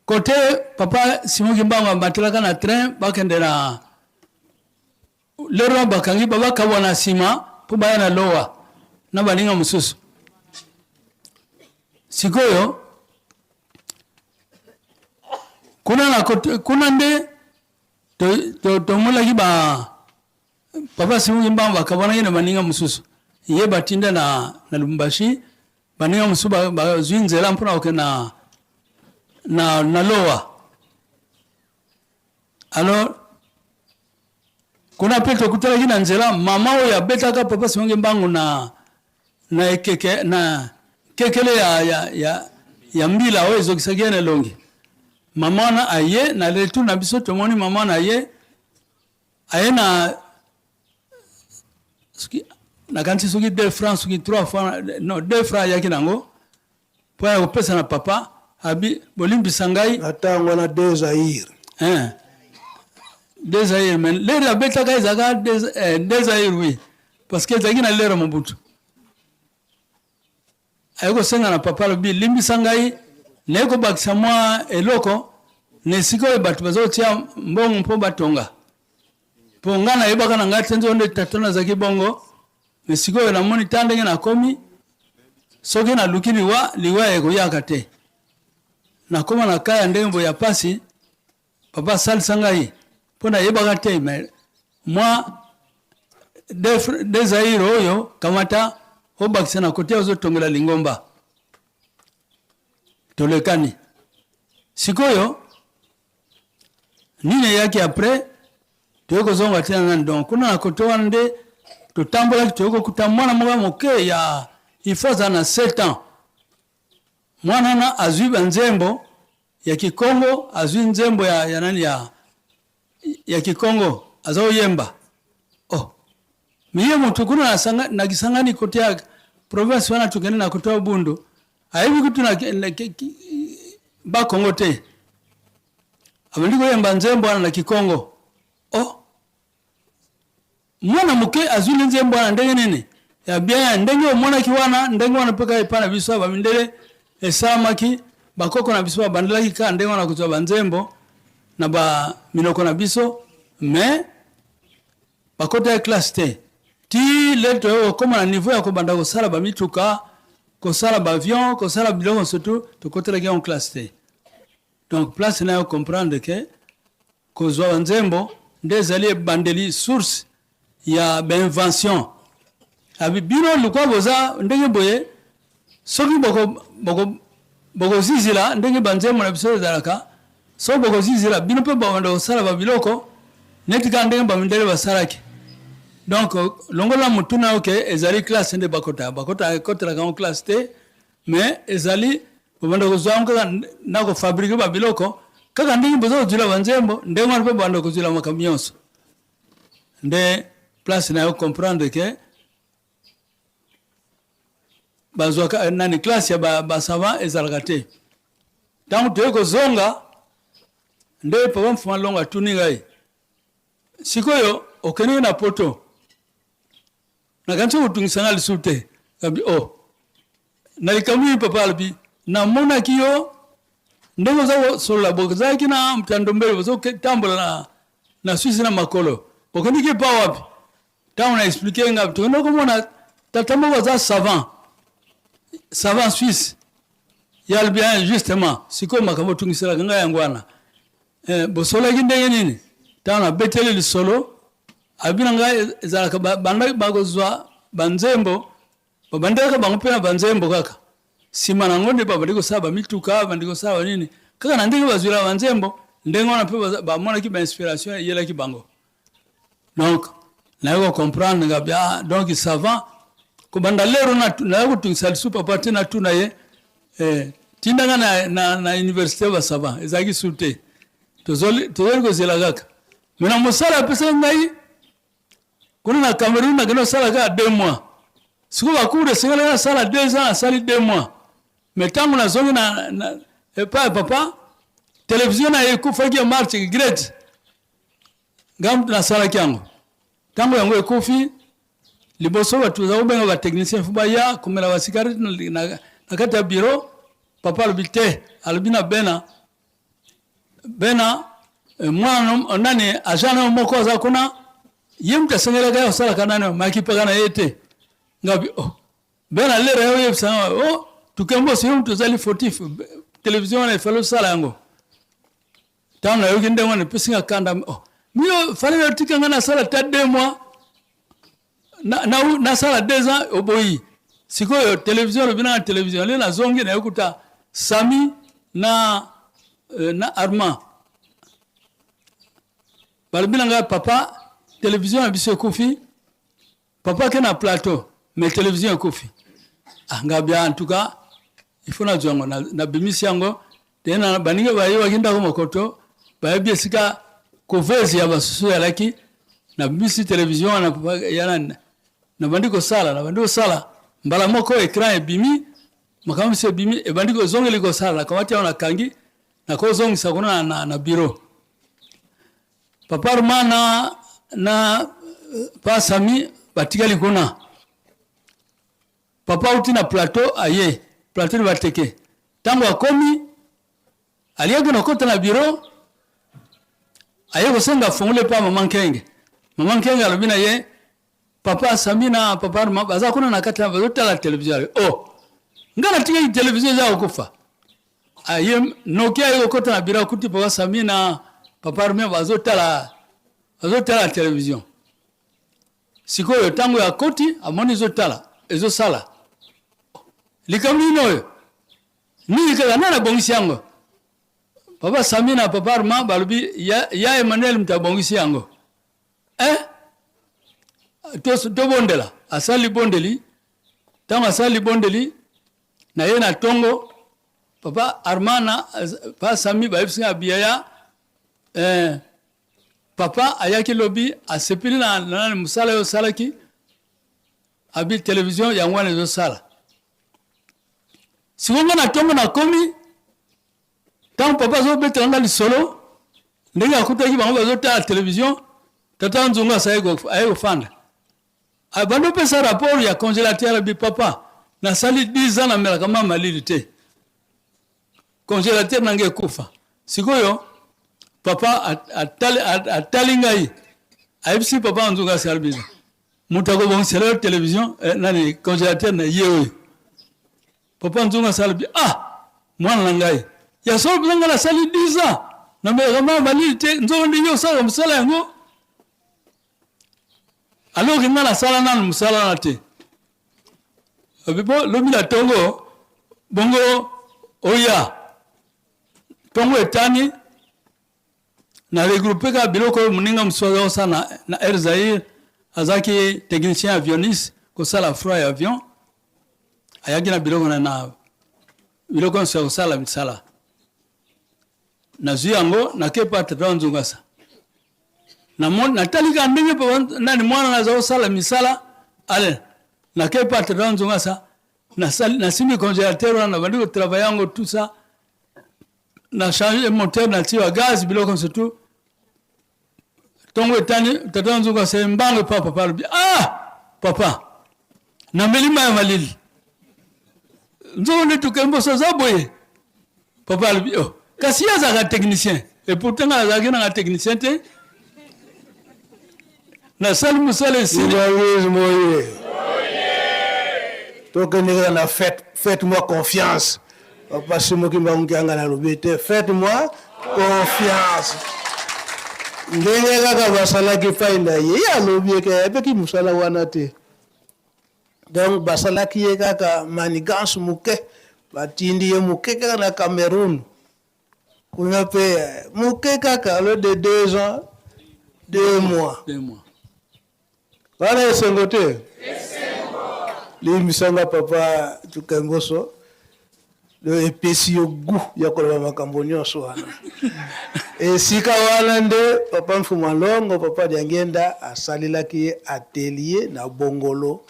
kote papa Simon Kimbangu abatelaka na train, bakende na lero bakangi babakabwa na nsima mpo baya na lowa na baninga mosusu. Sikoyo kuna na kuna nde tomonaki ba papa Simon Kimbangu bakabwanaki na baninga mosusu, ye batinda na, na Lubumbashi, baninga mosusu bazwi nzela mpona kokende na, na, na Lowa. Alors kuna mpe tokutanaki na nzela mama oyo abetaka papa Simon Kimbangu na, na ekeke na kekele ya, ya, ya, ya mbila oyo ezokisaki ye na elongi. Mama wana aye na retour na biso, tomoni mama wana aye aye na soki nakanisi soki 2 francs soki 3 francs, non 2 francs ayaki nango mpo ya kopesa na papa. Abi bolimbisa ngai na ntango wana 2 Zaïre. Hein, 2 Zaïre, mais lere abetaka ezalaka 2 Zaïre, oui, parce que ezalaki na lere Mobutu. Aye kosenga na papa, alobi limbisa ngai, naye kobakisa mwa eloko na esika oyo bato baza kotia mbongo mpo batonga, mpo ngai nayebaka na ngai te nzoka nde tata nazalaki bongo. Mais sikoyo namoni ta ndenge nakomi, soki naluki liwa, liwa ekoyaka te. Nakoma na kaya ndenge boye ya pasi, papa asalisa ngai mpo nayebaka te, mais mwa de Zaïre oyo kamata obakisa na kote ozotongela lingomba. Tolekani sikoyo nini eyaki après, toyei kozonga te na nani. Donc kuna na kote wana nde totambolaki, toyei kokuta mwana moko ya moke ya il faut azala na 7 ans. Mwana wana azwi banzembo ya Kikongo, azwi nzembo ya, ya nani ya, ya Kikongo aza koyemba. Oh, miye motu kuna na, sanga, na Kisangani kote ya province wana tokende na kote ya Ubundu, ayebi kutu na, na, Bakongo te, abandi koyemba nzembo wana na Kikongo. Oh, mwana moke azwi nde nzembo wana ndenge nini ya bien, ndenge omonaki wana, ndenge wana mpe kaka epai na biso ya bamindele esalamaki. Bakoko na biso babandelaki kaka ndenge wana kozwa banzembo na ba minoko na biso, mais bakotaki classe te ti lelo toyei kokóma na niveau ya kobanda kosala bamituka, kosala baavion, kosala biloko, surtout tokotelaki yango classe te. Donc place na yo comprendre ke kozwa banzembo nde ezali ebandeli, source ya bainvention. Abi bino lukwa boza ndenge boye, soki bokozizila ndenge banzembo na biso ezalaka, soki bokozizila bino mpe babanda kosala babiloko neti kaka ndenge bamindele basalaki. Donc longola motuna yo ke ezali classe nde bakota, bakota ekotelaka yango classe te, mais ezali Bobanda kozwa yango kaka na kofabrike babiloko kaka ndenge boza kozwila banzembo, ndenge wana mpe bobanda kozwila makambo nyonso. Nde place na yo comprendre ke bazwaka eh, nani classe ya ba, ba savant ezalaka te. Ntango toye kozonga nde papa Mfuma Longo atuni ngai, sikoyo okendeki na poto, nakanisi okotungisa ngai lisusu te. Ngabi o oh. Na likambo nini papa? Alobi namonaki yo ndenge oza kosolola, bozalaki na mtandombele, bozotambola na, na Suisse na makolo, bokendeki epa wapi? Ntango na explike nga, tokende komona tata moko aza savant, savant suisse. Ye alobi ah, justement sikoyo makambo otungiselaka ngai yango wana. Eh, bosololaki ndenge nini? Ntango nabeteli lisolo, alobi na ngai ezalaka banda bakozwa banzembo, babandelaka bango mpe na banzembo kaka, nsima na yango nde babandi kosala bamituka, babandi kosala banini, kaka na ndenge bazwelaka banzembo ndenge wana mpe bamonaki bainspiration eyelaki bango. Donc naye ko comprendre nga ah, donc savant kobanda lero naye kotungisa lisusu papa te, natuna ye eh, tinda nga na, na, na université ba savant ezalaki su te, tozali kozela kaka me na mosala apesaki ngai kuna na Cameroun, nakende kosala kaka deux mois. Sikoyo bacours esengelaki nasala deux ans, nasali deux mois. Me ntango nazongi na, na epai ya papa, televizio na ye ekufaki ya marche great, Ngai moto nasalaki yango. Ntango yango ekufi, liboso bato baza kobenga ba technicien fo baya komela ba cigarette na, na kati ya bureau. Papa alobi te, alobi na Bena, Bena eh, mwana nani agent na moko aza kuna, ye moto asengelaka ye kosalaka nani makipaka na ye te. Ngabi oh, Bena lera yo oyebisa nga oh, tukembosi yo moto ozali fautif, television wana efale osala yango. Ntango nayoki ndenge wana epesi nga kanda. Oh, miyo fale otika nga nasala ata deux mois, nasala na, deux ans oboyi. Sikoyo television olobi nanga television nde nazongi nayokuta Sami na, euh, na Armand balobi na ngai papa television na biso ekufi. Papa ake na plateau mais television ekufi. Ah, ngabia en tout cas il faut nazwa yango, nabimisi yango te na baninga bayebaki ndako mokoto, bayebi esika couveuse ya basusu ezalaki. Nabimisi television wana ya nabandi kosala, nabandi kosala mbala moko ecran ebimi, makambo mosusu ebimi, ebandi kozongeli kosala. Nakamati yango nakangi, nakozongisa kuna na, na, na bureau. Papa Armand na, na pa Sami batikali kuna. Papa auti na plateau aye plateau de Bateke. Tango akomi aliyaki na kota na bureau, aye kosenga fongole pa mama Nkenge. Mama Nkenge alobi na ye papa Sami na papa Armand baza kuna na kati bazotala television. Oh, nga natikaki television eza kokufa. Aye noki aye kokota na bureau akuti papa Sami na papa Armand bazotala bazotala television. Sikoyo ntango ya koti amoni ezotala ezosala likambo nini oyo nini kaka nani abongisi yango? Papa Sami na papa Armand balobi ya, ya Emmanuel moto abongisi yango. Eh? Tobondela. Asali libondeli. Ntango asali libondeli na ye na tongo, papa Armand na papa Sami bayebisi nga biyaya eh, Papa ayaki lobi asepeli na na mosala oyo osalaki, abi television yango wana ezosala. Sikoyo nga na tongo nakomi, ntango papa azobetela nga lisolo ndenge akutaki bango bazotala television, tata Nzungu aye kofanda abandi opesa rapport ya congélateur, abi papa nasali 10 ans namelaka ma malili te, congélateur na ngai ekufa. Sikoyo papa atali, atali ngai ayebisi papa Nzungu asali biso moto akobongisela yo television eh, nani congélateur na ye oyo. Papa Nzungu asali bi ah mwana na ngai ya solo mpenza ngai nasali 10 ans namelaka mai malili te, nzongo ndenge osalaka mosala yango alors que ngai nasala nanu mosala wana te. Bo lobi na tongo bongo oya tongo etani na regroupe kaka biloko oyo moninga mosusu aza kosala na, na Air Zaire, azalaki technicien avioniste kosala froid ya avion, ayaki na biloko na na. Biloko nyonso ya kosala misala. Nazwi yango nake pa tata wa Nzongasa. Natali kaka ndenge papa nani mwana naza kosala misala. Ale nake pa tata wa Nzongasa, nasimbi congélateur wana, nabandi kotravaille yango tout ça. Na change moteur, natie ba gaz, biloko nyonso tout. Ntongo etani, tata wa Nzongasa ye mbango epa papa, alobi ah papa, nameli mai ya malili nzoko nde tukemboso aza boye. Papa alobi oh, kasi ye azalaka technicien, et pourtant ngai nazalaki nanga technicien te. Nasali mosala esili. Kimbanguisme oye! Tokende kaka na faites, faites-moi confiance. Papa Simon Kimbangu Kiangani alobi ete faites-moi confiance. Ndenge kaka basalaki epai na ye, ye alobi eke ayebaki mosala wana te. Donc basalaki ye kaka manigance moke, batindi ye moke kaka na Cameroun. Kuna pe moke kaka, alors de 2 ans, 2 mois. 2 mois. Wana esengo te? Limbisa nga papa Tukemboso, epesi yo gout ya koloba makambo nyonso wana. Esika wana nde papa Mfuma Longo, papa Diangienda asalelaki ye atelier na Bongolo,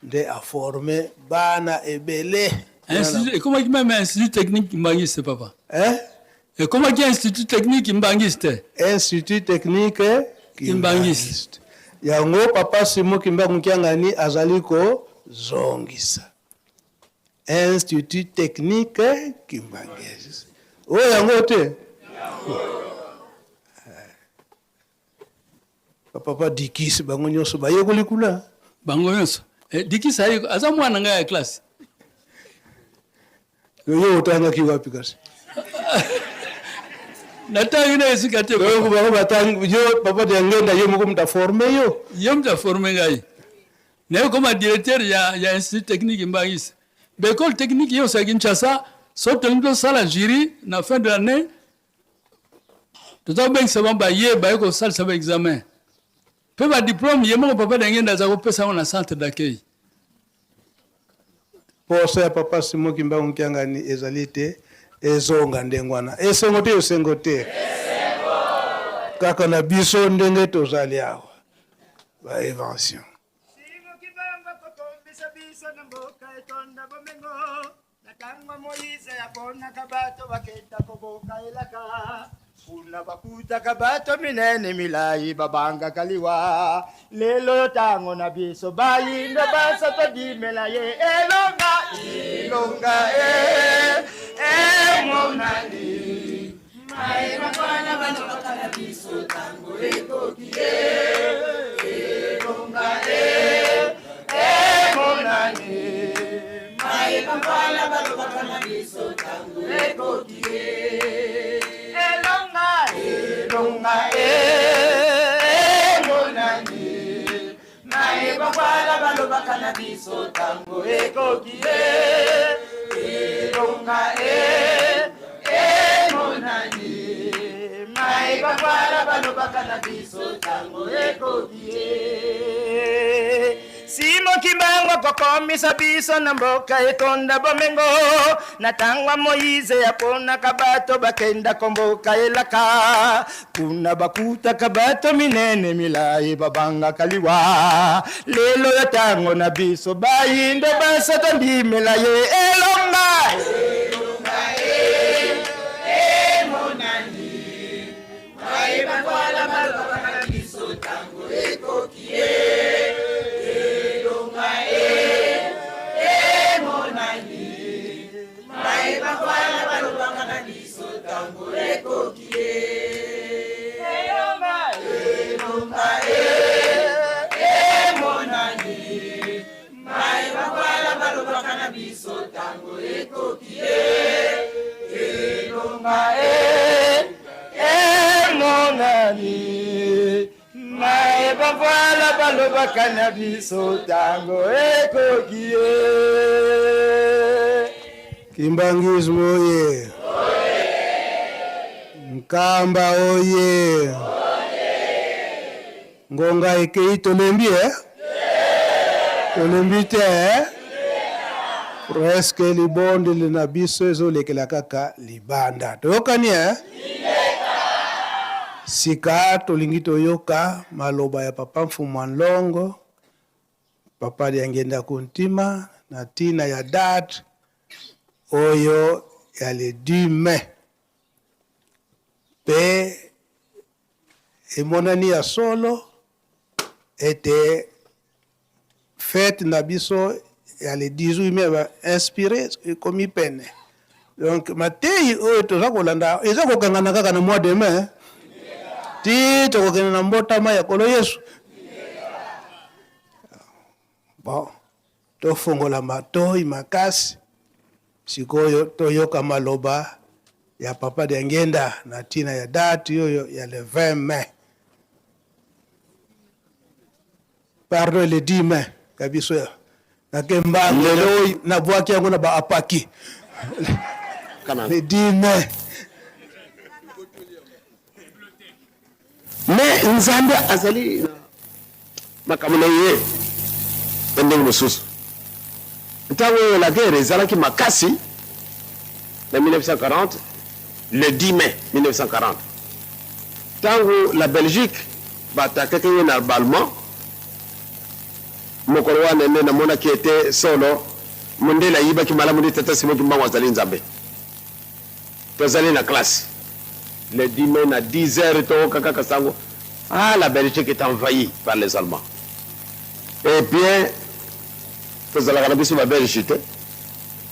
nde a forme bana ebele. Institut, ekomaki meme institut technique kimbangiste papa. Hein? Ekomaki institut technique kimbangiste. Institut technique kimbangiste. Yango papa Simon Kimbangu Kiangani azali kozongisa. Institut technique kimbangiste. Oyo yango te? Ba papa Dikis bango nyonso bayekoli kuna. Bango nyonso. Eh, Dikis aye aza mwana ngai ya classe. Yo otangaki wapi kasi? Natangi na esika te. Donc bango batangi yo papa Diangenda ye moko moto aforme yo. Ye moto aforme ngai. Naye koma directeur ya, ya institut technique Mbangisa. Ba école technique nyonso ya Kinshasa, soki tolingi tosala jury na fin de l'année, toza kobengisa bango baye baye kosalisa ba examen mpe ba diplome ye moko papa Diangenda aza kopesa yango na centre d'accueil. Posa ya papa Simon Kimbangu Kiangani ezali te ezonga ndenge wana. Esengo te, esengo te. Kaka na biso ndenge tozali awa. Ba invention. Na tango Moize aponaka bato bakenda koboka elaka, kuna bakutaka bato minene milai babangaka liwa. Lelo tango na biso bayindo baso todimela ye elonga, elonga e, emonani. Maye mabwana balobaka na biso tango ekoki ye, elonga e, emonani. Maye mabwana balobaka na biso tango ekoki ye, elonga, elonga e, emonani. Maye mabwana balobaka na biso tango ekoki ye, elonga e, emonani. Maye mabwana balobaka na biso tango ekoki ye. Simon Kimbangu akokomisa biso na mboka etonda bomengo. Na tango ya Moize aponaka bato bakenda komboka elaka. Kuna bakutaka bato minene milayi babangaka liwa. Lelo ya tango na biso bayindo banso tondimela ye elonga. Elonga e, emonani. Baye bakwala balobaka na biso tango ekoki ye. Elonga e, emonani. Baye bakwala balobaka na biso tango ekoki ye. Elonga, elonga e, emonani. Baye bakwala balobaka na biso tango ekoki ye. Elonga e, emonani. Maye bakwala balobaka na biso tango ekoki ye. Kimbanguisme oye! Nkamba oye! Ngonga ekei tolembi eh? Tolembi te eh? Presque libondeli na biso ezolekela kaka libanda. Toyokani eh? Sika tolingi toyoka maloba ya papa Mfumu Nlongo, papa Diangienda Kuntima na tina ya date oyo ya le 10 mai. Pe emonani ya solo ete fete na biso ya le 18 mai ba inspiré ekomi pene. Donc mateyi oyo toza kolanda eza kokangana kaka na mois de mai ti tokokende na mbotama ya Nkolo Yesu. Bon, tofongola matoi makasi sikoyo toyoka maloba ya papa Diangienda na tina ya date oyo ya le 20 mai. Pardon, le 10 mai ya biso ya nake mbangu Lelo nabwaki yango na ba apaki le 10 mai. Mais Nzambe azali na makambo na ye na ndenge mosusu. Ntango oyo la guerre ezalaki makasi na 1940, le 10 mai 1940, ntango la Belgique baatakaki ye na ba-Allemand, mokolo wana nde namonaki ete solo mondele ayibaki malamu nde Tata Simon Kimbangu azali Nzambe. Tozali na classe le 10 mai na 10 heures toyoka kaka sango ah la Belgique est envahie par les Allemands. Et bien tozalaka na biso ba Belge te,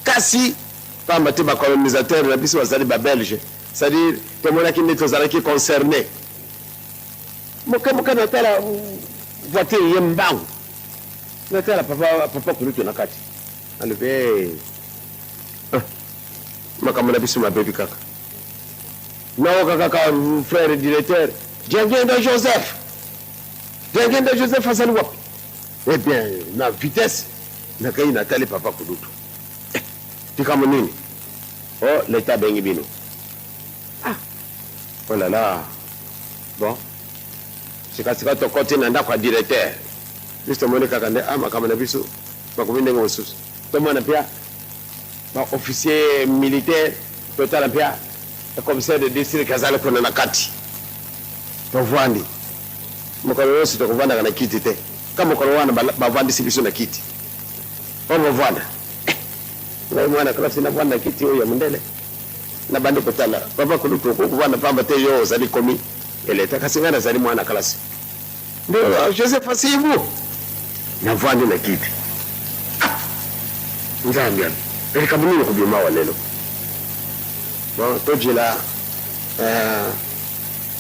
kasi pamba te ba colonisateurs na biso bazali ba Belge, c'est-à-dire tomonaki nde tozalaki concerné. Moke moke natala voiture ye mbangu, natala papa, papa kulutu na kati alobi hey. Ah, makambo na biso mabebi kaka. Naoka kaka frère directeur Diangienda Joseph, Diangienda Joseph azali wapi? Eh bien na vitesse nakei natali papa kulutu, eh, likambo nini? Oh, leta abengi bino. Ah, oh là là. Bon, sikasika tokoti na ndako ya directeur, biso tomoni kaka nde ah, makambo na biso makomi ndenge mosusu. Tomona mpe ba officier militaire, totala mpe commissaire de district azali kuna na kati. Tovandi mokolo nyonso, tokovandaka na kiti te, ka mokolo wana bavandisi biso na kiti oyo bovanda. Eh, ngai mwana klasi navanda na kiti oyo ya mondele, nabandi kotala papa kulutu, okoki kovanda pamba te, yo ozali komi eleta, kasi ngai nazali mwana klasi. Nde Joseph asseyez-vous. Navandi na kiti. Ah! Nzambe, likambo nini kobima awa lelo? Bon, tojela euh,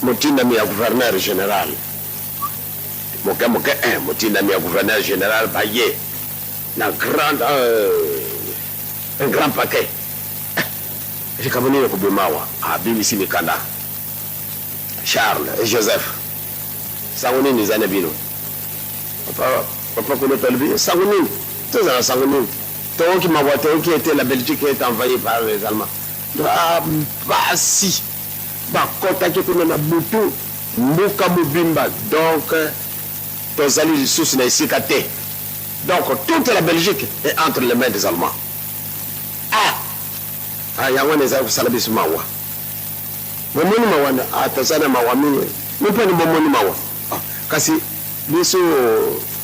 motindami ya gouverneur general moke moke eh, motindami ya gouverneur general baye na grande euh, un grand paquet. Eh, likambo nini kobima awa? Abimisi mikanda. Charles et Joseph, sango nini eza na bino? Papa, papa Kulutu alobi, sango nini? Toza na sango nini? Toyoki mawa, toyoki ete la Belgique est envahie par les Allemands. Ah, pasi bakotaki kuna na butu mboka mobimba, donc tozali lisusu na esika te. Donc toute la Belgique est entre les mains des Allemands. Ah, ah yango wana ezali kosala biso mawa. Bomoni mawa na ah, toza na mawa mingi. Mopani bomoni mawa. Ah, kasi biso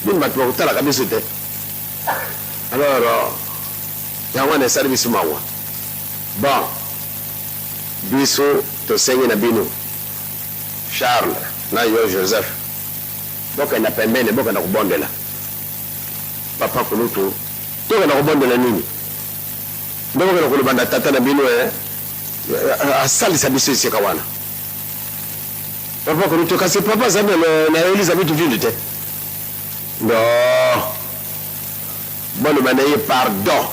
bino bato bakotalaka biso te. Alors euh, yango wana esali biso mawa. Bon, biso tosengi na bino Charles na yo Joseph, bokenda pembeni, bokenda kobondela papa kulutu. Tokenda kobondela nini? Nde bokenda koloba na tata na bino eh, asalisa biso esika wana. Papa kulutu, kasi papa azali na Elizabeth ville te. No, boloba na ye pardon,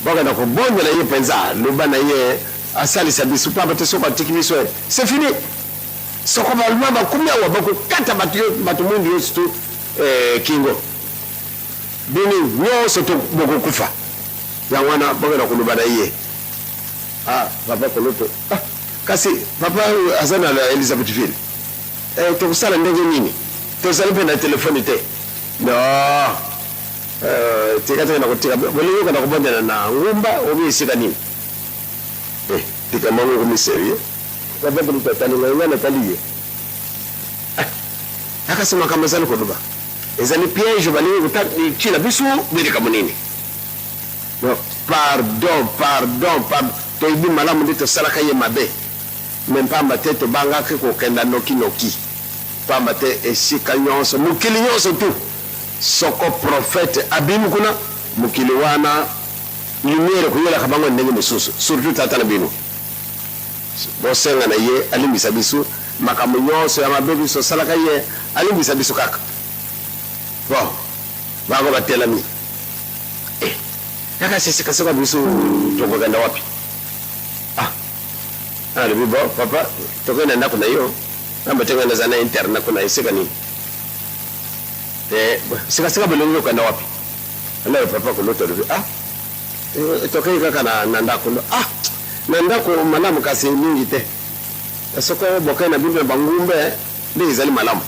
bokenda kobondela ye mpenza, loba na ye asalisa biso, pamba te soko atiki biso eh, c'est fini. Soko balma bakomi awa bakokata bato bato mwindu nyonso tu eh, kingo bino nyonso to bokokufa. Yango wana bokenda koloba na ye. Ah, papa koloto ah, kasi papa aza na Elizabethville eh, tokosala ndenge nini? Tozali mpe na telefone te. No. Euh, tika tokenda kotika bolingi okenda kobondela na ngumba obi esika nini eh, tika mango ekomi serieux papa kulutu atali ngai ngai natali ye ah, akasi makambo ezali koloba ezali piège balingi kotila biso bileka monene donc pardon pardon pardon toyebi malamu nde tosalaka ye mabe me mpamba te tobangaki kokenda nokinoki pamba te esika nyonso mokili nyonso tu Soko prophète abimi kuna mokili wana lumière ekoyelaka bango ndenge mosusu surtout tata na bino bosenga na ye alimbisa biso makambo nyonso ya mabe biso osalaka ye alimbisa biso kaka bon bango batelami eh, kaka sesika soko biso tokokenda wapi ah alobi bon papa tokende na ndako na yo namba te ngai naza na internat kuna esika nini Eh, sika sika bolingi kokenda wapi? Alors papa kulutu alobi ah eh, tokei kaka na, na ndako ah na ndako malamu kasi mingi te soko bokei na bino na bangumba eh, nde ezali malamu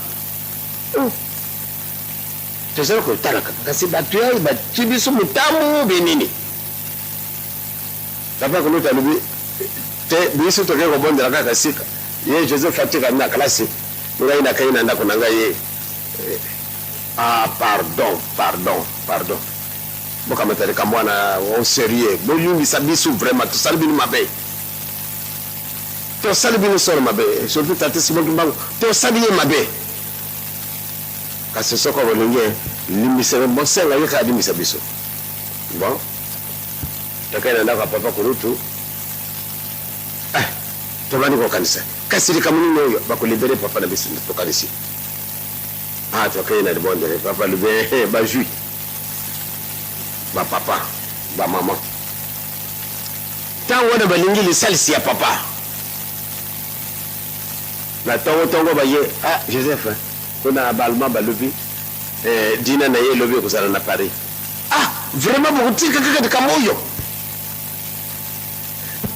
oh. Tozali kotala kaka kasi bato ya bati biso motambu be nini? Papa kulutu alobi te biso tokei kobondela kaka sika ye Joseph atika na klasi ngai nakei na ndako na ngai ye Ah pardon pardon pardon bokamata likambo wana au serieux bolimbisa biso vraiment tosali bino mabe tosali bino solo mabe surtout tata Simon Kimbangu tosali ye mabe kasi soko bolingi limbisa bosenga ye kaka limbisa biso bon tokei na ndako ya papa kulutu eh, tobandi kokanisa kasi likambo nini oyo bakolibere papa na biso tokanisi Ah tokei na libondeli papa alobi eh, bazwi ba papa ba mama ntango wana balingi lisalisi ya papa na ntongo ntongo baye ah Joseph kuna ba allemand balobi eh, dina na ye elobi ekozala na Paris ah vraiment bokotika kaka likambo oyo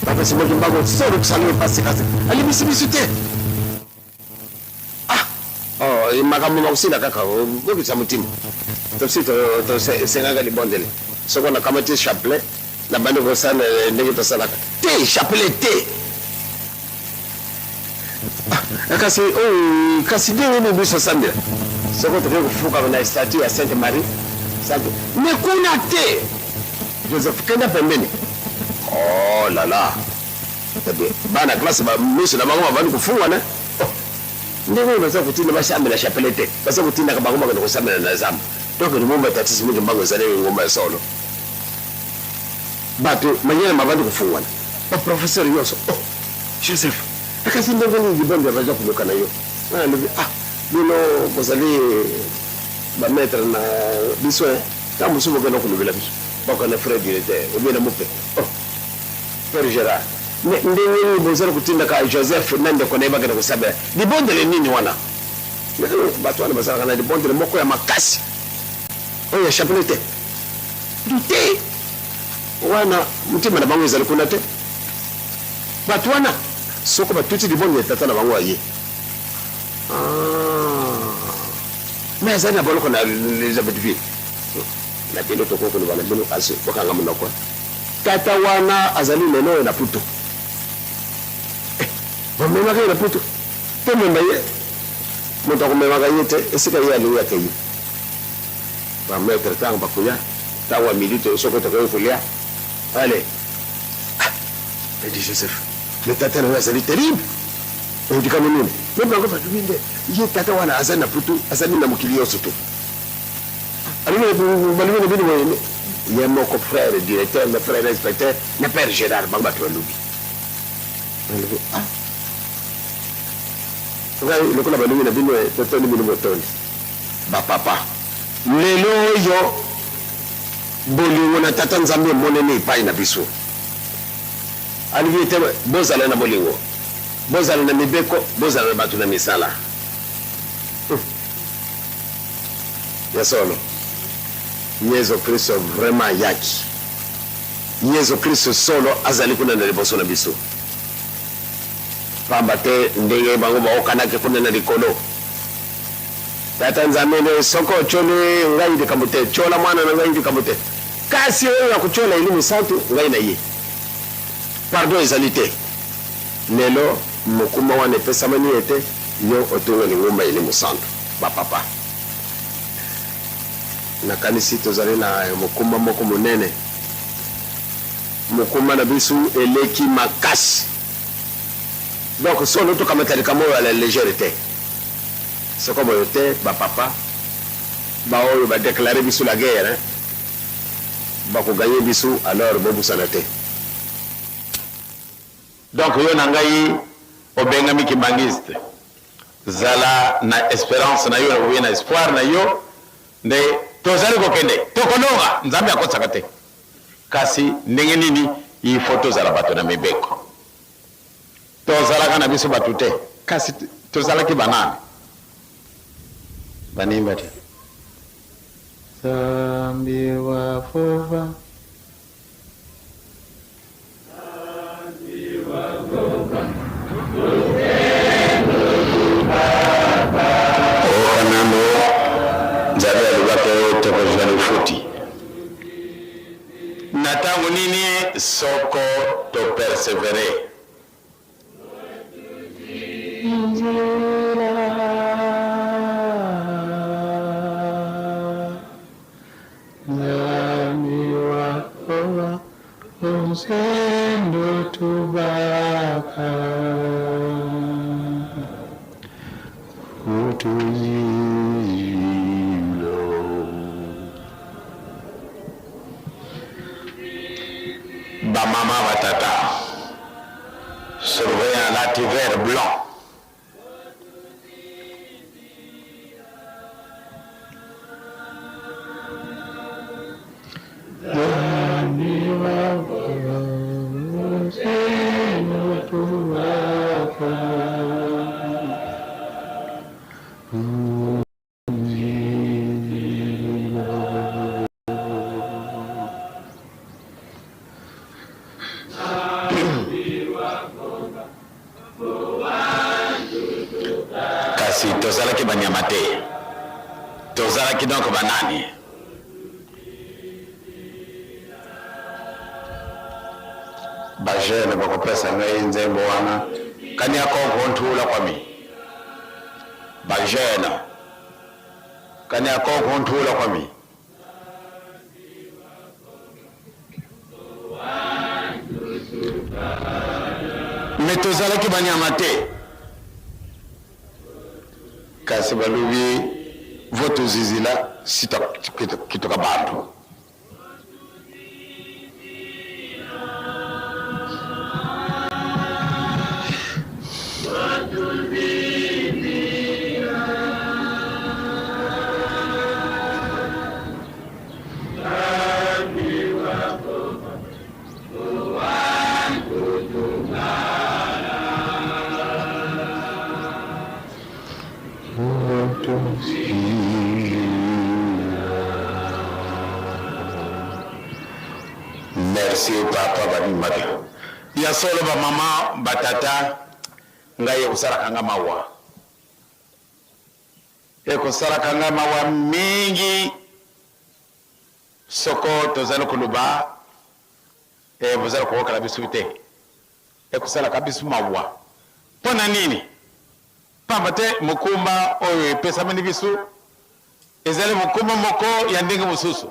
papa Simon Kimbangu solo tosali mpasi kasi alibisi biso te Ah oh, makambo makosila kaka bokitisa motima tosi tosengaka libondeli soko nakamati chapelet nabandi kosala ndenge tosalaka te chapelet te ah, kasi oh, kasi ndenge nini biso osambela soko tokoki kofukama na statue ya sainte marie sainte me kuna te joseph kenda pembeni oh la la Bana classe ba miso na bango bavandi kofungwana oh, ndenge oyo baza kotinda basambela chapelet te, baza kotindaka bango bakende kosambela na zamba. Donc lingomba ya Tata Simon Kimbangu ezali lingomba ya solo. Bato mayele mavandi kofungwana, ba professeur nyonso oh, Joseph akasi ndenge nini libonde baza koluka na yo? Wana alobi ah, bino bozali ba maître na biso, ntango mosusu bokenda kolobela biso, bakenda frère directeur obie na mope oh. Père Gerard, mais ndenge nini bozali kotindaka Joseph na ndeko na ye bakende kosambela? Libondeli nini wana? Bato wana bazalaka na libondeli moko ya makasi oyo ya chapelet te te wana motema na bango ezali kuna te. Bato wana soko batuti libondeli ya tata na bango aye ah. Mais azali na boloko na Elizabethville na bino tokoki koloba na bino kasi bokanga monoko. Tata wana azali lelo oyo na Putu. Eh, bamemaka ye na Putu. Tomema ye. Moto akomemaka ye te, esika ye alingi akei. Ba maître ntango bakoya, ntango ya midi to soko tokoki kolia. Allez. Ah, Lady Joseph, le tata na yo azali terrible. Oyo likambo nini? Me bango balobi nde ye tata wana azali na Putu, azali na mokili nyonso to. Balobi na bino boye ye moko frère directeur na frère inspecteur na père Gérard bango bato balobi. Balobi ah ngai lokola balobi na bino totondi bino botondi ba papa lelo oyo bolingo na tata Nzambe emonani epai na biso. Alobi ete bozala na bolingo, bozala na mibeko, bozala na bato na misala. Ya solo Yezu Kristo vraiment ayaki. Yezu Kristo solo azali kuna na liboso na biso. Pamba te ndenge bango baokanaki kuna na likolo. Tata Nzambe nde soko otyoli ngai likambo te, tyola mwana na ngai likambo te. Kasi oyo akotyola elimo santu, ngai na ye. Pardon ezali te. Lelo mokumba wana epesamani ete yo otonga lingomba ya elimo santu. Ba papa. Nakanisi tozali na mokumba moko monene. Mokumba na biso eleki makasi. Donc solo tokamata likambo oyo à la légère te. Soko boye te ba papa ba oyo ba declarer biso la guerre hein, bako gagner biso alors bobusana te. Donc yo na ngai obengami kimbanguiste zala na esperance na yo ou bien na espoir na yo nde tozali kokende tokolonga Nzambe akosaka te kasi ndenge nini il faut tozala bato na mibeko Tozalaka na biso bato te, kasi tozalaki banani? Banimba te. Zambi wa vova. Oyoka nano Nzambe alobaki tokozwa lifuti na ntango nini soko to perseverer. Ba mama ba tata surveillant alati vert blanc. Kasi tozalaki banyama te, tozalaki donc banani? Ba jeune bakopesa ngai nzembo wana kania konko ntula kwami ba jeune kania konko ntula kwami me tozalaki banyama te kasi balobi votozizila sita kitoka bantu Merci papa babimaka ya solo ba mama ba tata ngai ekosalaka nga mawa ekosalaka nga mawa mingi soko tozali koloba eh, bozali koyokela biso te Ekosalaka biso mawa. Mpo na nini? Mpamba te mokumba oyo epesameli biso ezali mokumba moko ya ndenge mosusu.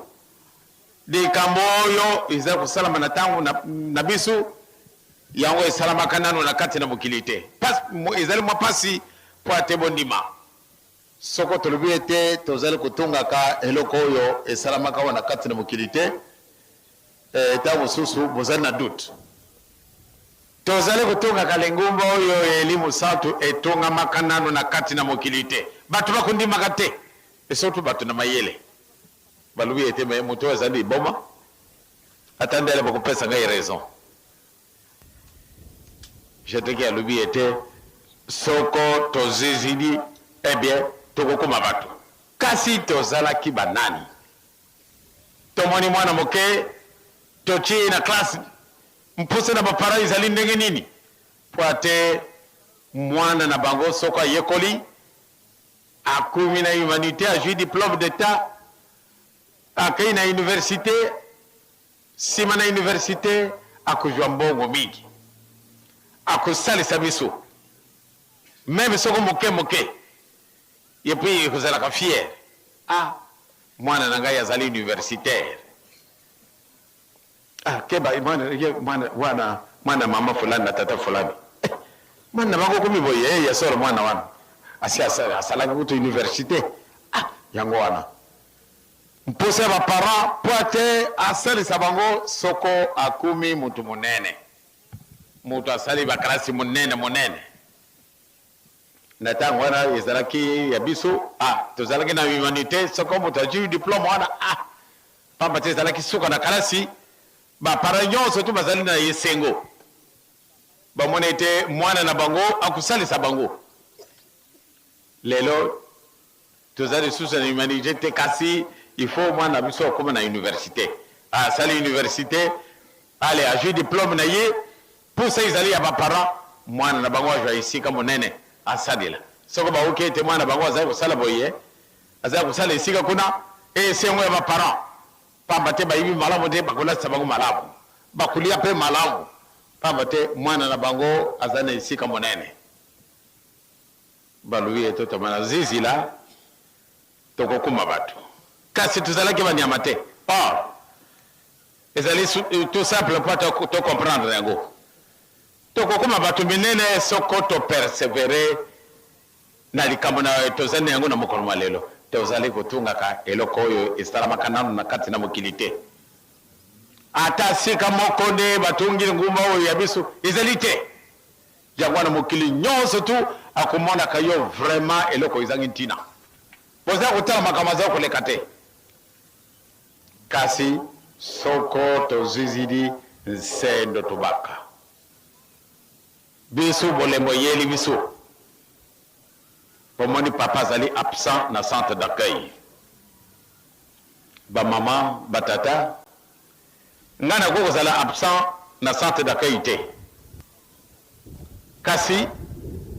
Likambo oyo ezali kosalama na ntango na, na biso, yango esalamaka nano na kati na mokili te. Pas, ezali mwa mpasi mpo ate bondima. Soko tolobi ete tozali kotongaka eloko oyo esalamaka awa na kati na mokili te, eh, ntango mosusu bozali na doute. Tozali kotongaka lingomba oyo ya elimo santu etongamaka nano na kati na mokili te. Bato bakondimaka te, e surtout bato na mayele balobi ete me moto oyo azali liboma, ata ndele bakopesa ngai raison. Jeteki alobi ete soko tozizili, eh bien tokokoma bato. Kasi tozalaki banani? Tomoni mwana moke, totie ye na classe, mposa na ba parents ezali ndenge nini? Mpo ate mwana na bango soko ayekoli, Akomi na humanité, azwi diplome d'etat, akei na université, sima na université akozwa mbongo mingi, akosalisa biso meme soko moke moke, et puis ekozalaka fier, ah mwana na ngai azali universitaire. Ah keba mwana ye mwana wana mwana mama fulani na tata fulani eh, mwana na bango komi boye eh, ya solo mwana wana asi asalaki kutu universite ah, yango wana mposa ya baparent mpo ate asalisa bango soko akomi moto monene, moto asali bakalasi monene monene. Na ntango wana ezalaki ya biso, ah, tozalaki na humanite, soko moto azwi diplome wana, ah, pamba te ezalaki suka na kalasi, ba parents nyonso tu bazali na esengo, bamoni ete mwana na bango akosalisa bango. Lelo toza lisusu na humanite te, kasi il faut mwana na biso akoma na universite, asali universite, ale azwi diplome na ye. Posa ezali ya ba parents mwana na bango azwa esika monene asalela. Soko bayoki ete mwana na bango azali kosala boye, azali kosala esika kuna, esengo ya ba parents, pamba te bayebi malamu te bakolatisa bango malamu, bakolia mpe malamu, pamba te mwana na bango azali na esika monene. Balobi ete totama na zizila, tokokoma bato. Kasi tozalaki banyama te. Or, Ezali tout simple po to comprendre yango. Tokokoma bato minene soko to perseverer na likambo na tozali na yango na mokolo mwa lelo. Tozali kotungaka eloko oyo esalamaka nanu na kati na mokili te. Ata sika moko nde batungi lingumba oyo ya biso ezali te. Yango wana mokili nyonso tu akomonaka yo vraiment eloko ezangi ntina. Bozali kotala makambo azali koleka te. Kasi soko tozwizili nsendo tobaka biso bolembo eyeli biso. Bomoni papa azali absent na centre d'accueil. Ba maman, ba tata, ngai nakoki kozala absent na centre d'accueil te. Kasi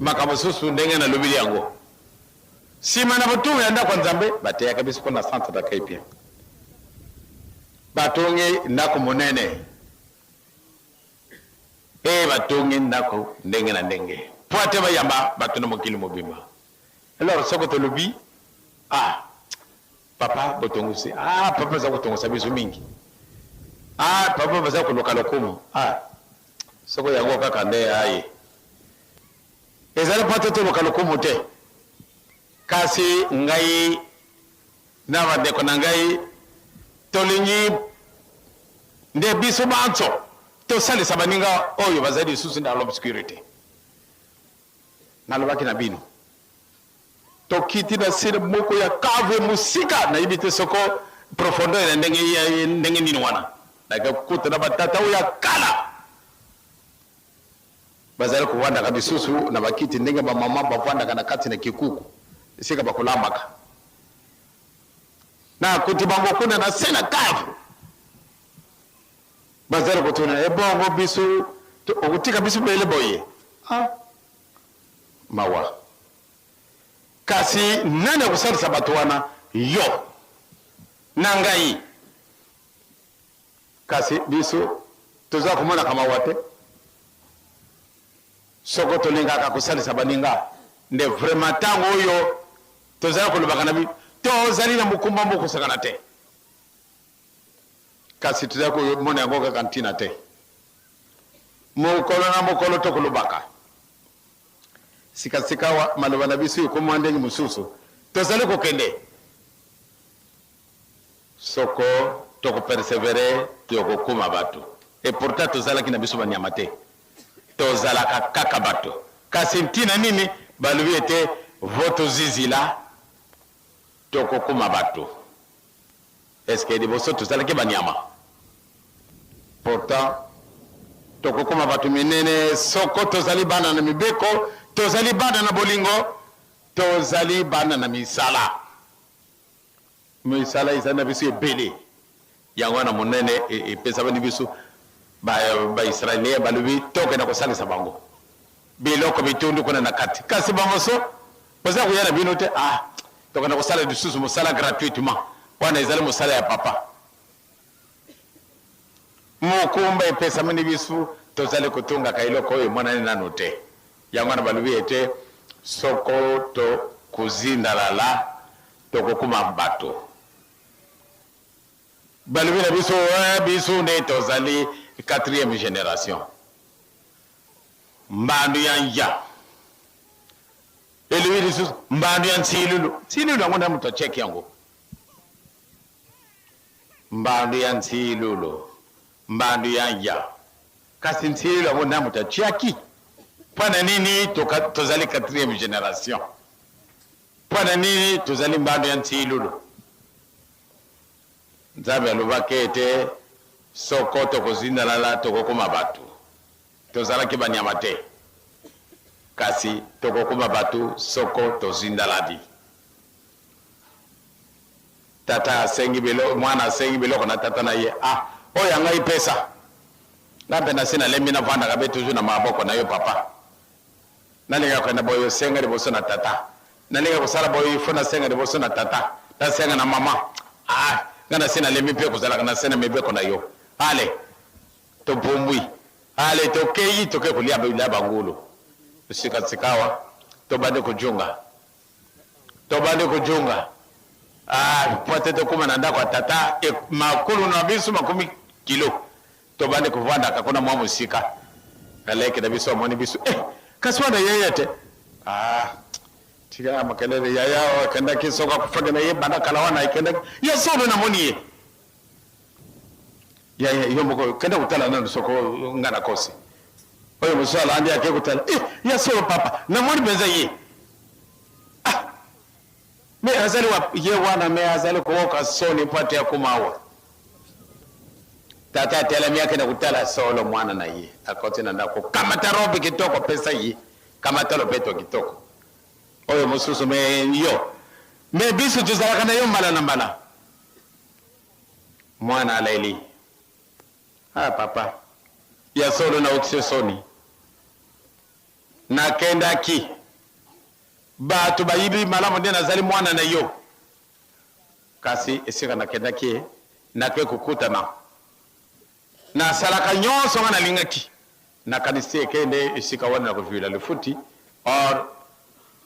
makambo mosusu ndenge nalobeli yango sima na botungu ya ndako ya Nzambe, bateyaka biso mpo na centre d'accueil bien. Batongi ndako monene mpe batongi ndako ndenge na ndenge mpo ate bayamba bato na mokili mobimba. Alors soko tolobi ah Papa botongisi ah papa baza kotongisa biso mingi ah papa baza koluka lokumu ah soko yango kaka nde aye ezali mpo te toluka lokumu te kasi ngai na bandeko na ngai tolingi nde biso banso tosalisa baninga oyo bazali lisusu na l'obscurite. Nalobaki na bino Tokiti na sile moko ya cave mosika, nayebi te soko profondeur ya ndenge, ya ndenge nini wana. Nake kokuta na batata oyo ya kala bazali kovandaka lisusu na bakiti ndenge bamama bavandaka na kati na kikuku esika bakolambaka. Nakuti bango kuna na se na cave bazali kotuna, ebongo biso okotika biso bele boye? Ah, mawa. Kasi nani akosalisa bato wana? Yo na ngai. Kasi biso toza komonaka mawa te. Soko tolingaka kosalisa baninga nde vraiment ntango oyo tozali kolobaka na bino, tozali na mokumba moko kosakana te. Kasi tozali komona yango kaka ntina te. Mokolo na mokolo tokolobaka. Sikasikawa, maloba na biso ekomi mwa ndenge mosusu. Tozali kokende. Soko tokoperseverer, tokokoma bato. Et pourtant tozalaki na biso banyama te. Tozalaka kaka bato. Kasi ntina nini balobi ete votozizila tokokoma bato? Est ce que liboso tozalaki ba nyama? Pourtant tokokoma bato minene soko tozali bana na mibeko, tozali bana na bolingo, tozali bana na misala. Misala ezali na biso ebele. Yango wana monene epesameli biso ba ba Israelien balobi tokenda kosalisa bango biloko bitondi kuna na kati, kasi bango so boza koya na bino te ah. Tokenda kosala lisusu mosala gratuitement. Wana ezali mosala ya papa. Mokumba epesamani bisu, tozali kotongaka eloko oyo emonani nanu te. Yango wana balobi ete soko tokozindalala, tokokoma bato. Balobi na biso, eh, bisu nde tozali quatrième generation. Mbandu ya nja. Elobi lisusu mbandu ya nsilulu. Nsilulu yango nde moto acheki yango. Mbandu ya nsilulu, mbandu ya nja. Kasi nsilulu yango nde moto atiaki. Mpo na nini tozali quatrième generation? Mpo na nini tozali mbandu ya nsilulu? Nzambe alobaki ete soko tokozindalala tokokoma bato. Tozalaki banyama te, kasi tokokoma bato soko tozindalali. Tata asengi bilo, mwana asengi biloko na tata na ye. Ah, oyo ya ngai pesa. Nga mpe nasi nalembi navandaka be toujours na maboko na yo papa. Nalinga kokenda boye osenga liboso na tata. Nalinga kosala boye il faut nasenga liboso na tata. Nasenga na mama. Ah, nga nasi nalembi mpe kozalaka na se na mibeko na yo. Ale, topumbwi. Ale, tokeyi, toke kolia bilia ba ngulu. Sika sikawa, tobandi kojunga. Tobandi kojunga. Ah, po te tokoma na ndako ya tata, e, makulu na biso makomi kilo. Tobandi kovandaka kuna mwa mosika. Na leki na biso amoni biso, eh, kasi wana yaya te. Ah, tika makelele, yaya oyo akendaki soko akufaki na ye banda kala wana akendaki. Ya solo namoni ye. Yaya, yo moko kenda kotala nanu soko nga nakosi. Oyo mosusu alandi ake kotala, eh, ya solo papa, namoni mpenza ye. Ah, me azali wapi? Ye wana me azali kooka soni mpo ate akoma awa. Tata atelemi akende kotala solo mwana na ye. Akoti na ndako, kamata robe kitoko pesa ye, kamata lopeto kitoko. Oyo mosusu me yo, me biso tozalaka na yo mbala na mbala. Mwana aleli, ah papa, ya solo naokisi yo soni. Nakendaki, bato bayibi malamu nde nazali mwana na yo. Kasi esika nakendaki, nake kokutana. Nasalaka nyonso nga nalingaki. Nakanisi eke nde esika wana nakozuila lifuti, or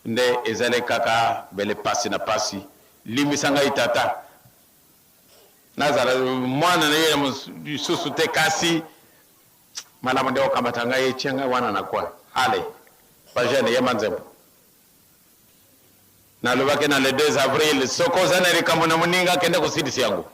nde ezali kaka bele pasi na pasi. Limbisa ngai tata. Nazala mwana na yo ya lisusu te, kasi malamu nde okamata ngai etia ngai wana na coin. Allez, ba jeunes, yemba nzembo. Nalobaki na le 2 avril, soki oza na likambo na moninga, kende kosilisa yango.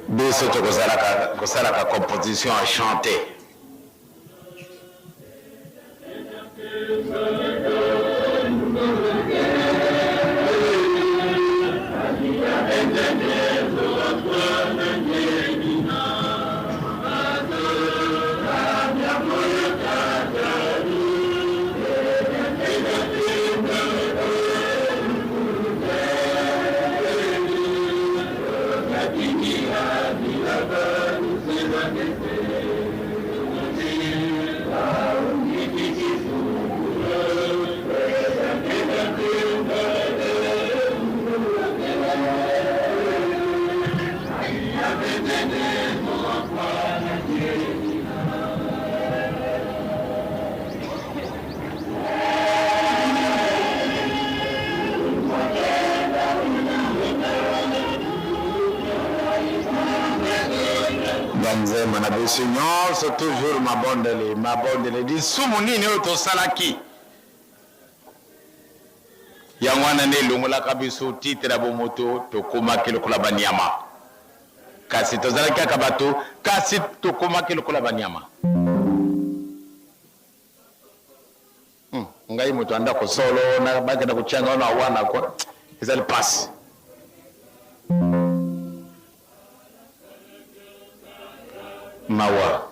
Biso tokozalaka kosalaka composition à chanter. Banzembo na biso nyonso toujours mabondeli mabondeli lisumu nini oyo tosalaki yango wana nde elongolaka biso titre ya bomoto tokomaki lokola banyama kasi tozalaki kaka bato kasi tokomaki lokola banyama hmm, ngai moto ya ndako solo bakenda kotia ngai na wana kwa ezali pasi mawa.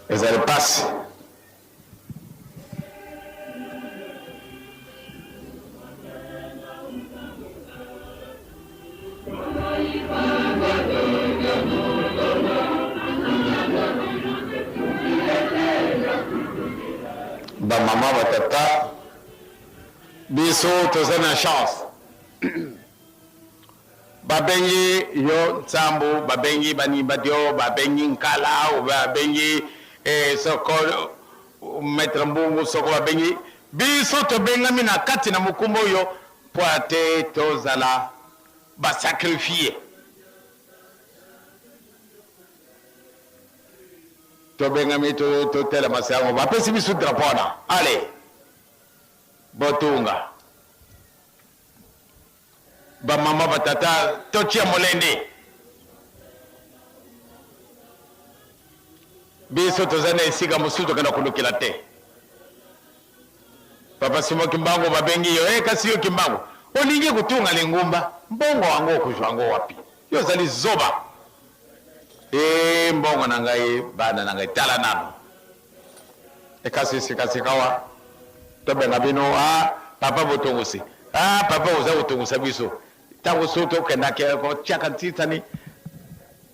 Ezali pasi. Ba mama ba tata biso toza na chance babengi yo nsambu babengi banimbadio babengi nkala babengi eh, soko maître mbungu soko babengi biso tobengami na kati na mokumba oyo mpo ate tozala basakrifie tobengami totelema se yango bapesi biso drapo wana ale botunga bamama batata totia molende biso toza na esika mosusu tokenda kolukela te papa simo kimbangu babengi yo e kasi yo kimbangu olingi kotunga lingumba mbongo yango okozwa yango wapi yo ozali zoba e mbongo na ngai bana na ngai tala nano Ekasi sika sikawa tobenga bino ah papa botongosi ah papa oza kotongosa biso ntango so tokendake kotiaka ntitani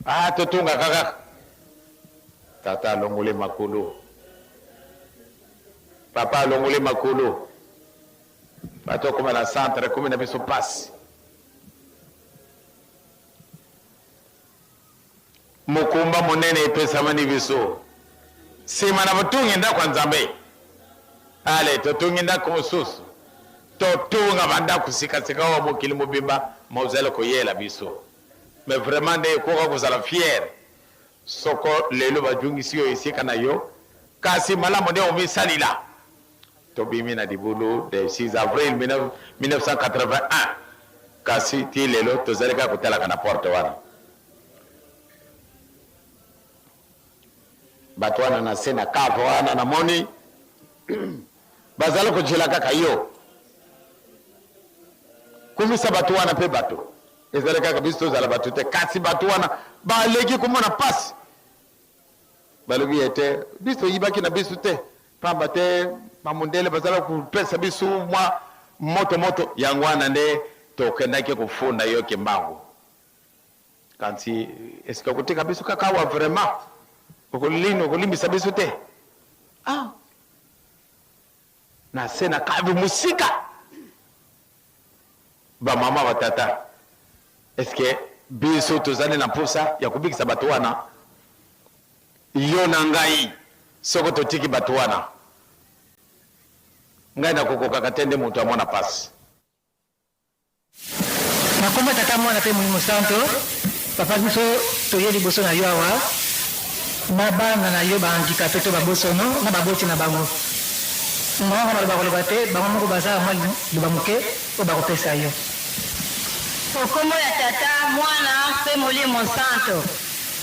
ah totonga kaka tata alongoli makolo papa alongoli makolo bato okoma na centre ekomi na biso mpasi Mokumba monene epesamani biso nsima na botungi ndako ya Nzambe. Ale, totungi ndako mosusu, totunga bandako sikasika oyo mokili mobimba mozali koyela biso. Mais vraiment nde ekoka kozala fier soko lelo bajungisi yo esika na yo, kasi malamu nde omisalila. Tobimi na libulu le 6 avril 1981, kasi tii lelo tozali kaka kotalaka na porte wana. Bato wana na se na cave wana namoni bazali kojela kaka yo. Kumisa bato wana mpe bato ezali kaka biso tozala bato te, kasi bato wana baleki komona pasi. Balobi ete biso toyibaki na biso te, pamba te bamundele bazalaki kopesa biso mwa moto moto, yango wana nde tokendaki kofunda yo Kimbangu. Kasi est-ce que okotika biso kaka awa vraiment? Okolini okolimbisa biso te? Ah! Na se na cave mosika. Ba mama ba tata, est-ce que biso tozali na mposa ya kobikisa bato wana? Yo na ngai soko totiki bato wana, ngai nakokokaka te nde moto amona pasi. Na nkombo ya Tata, Mwana mpe Molimo Santo, Papa biso toye liboso na yo awa na bana na yo ba handicapes to babosono na baboti na bango. Nga nga maloba koloba te, bango moko baza mwa liloba moke oyo bakopesa yo. O nkombo ya Tata, Mwana mpe Molimo Santo,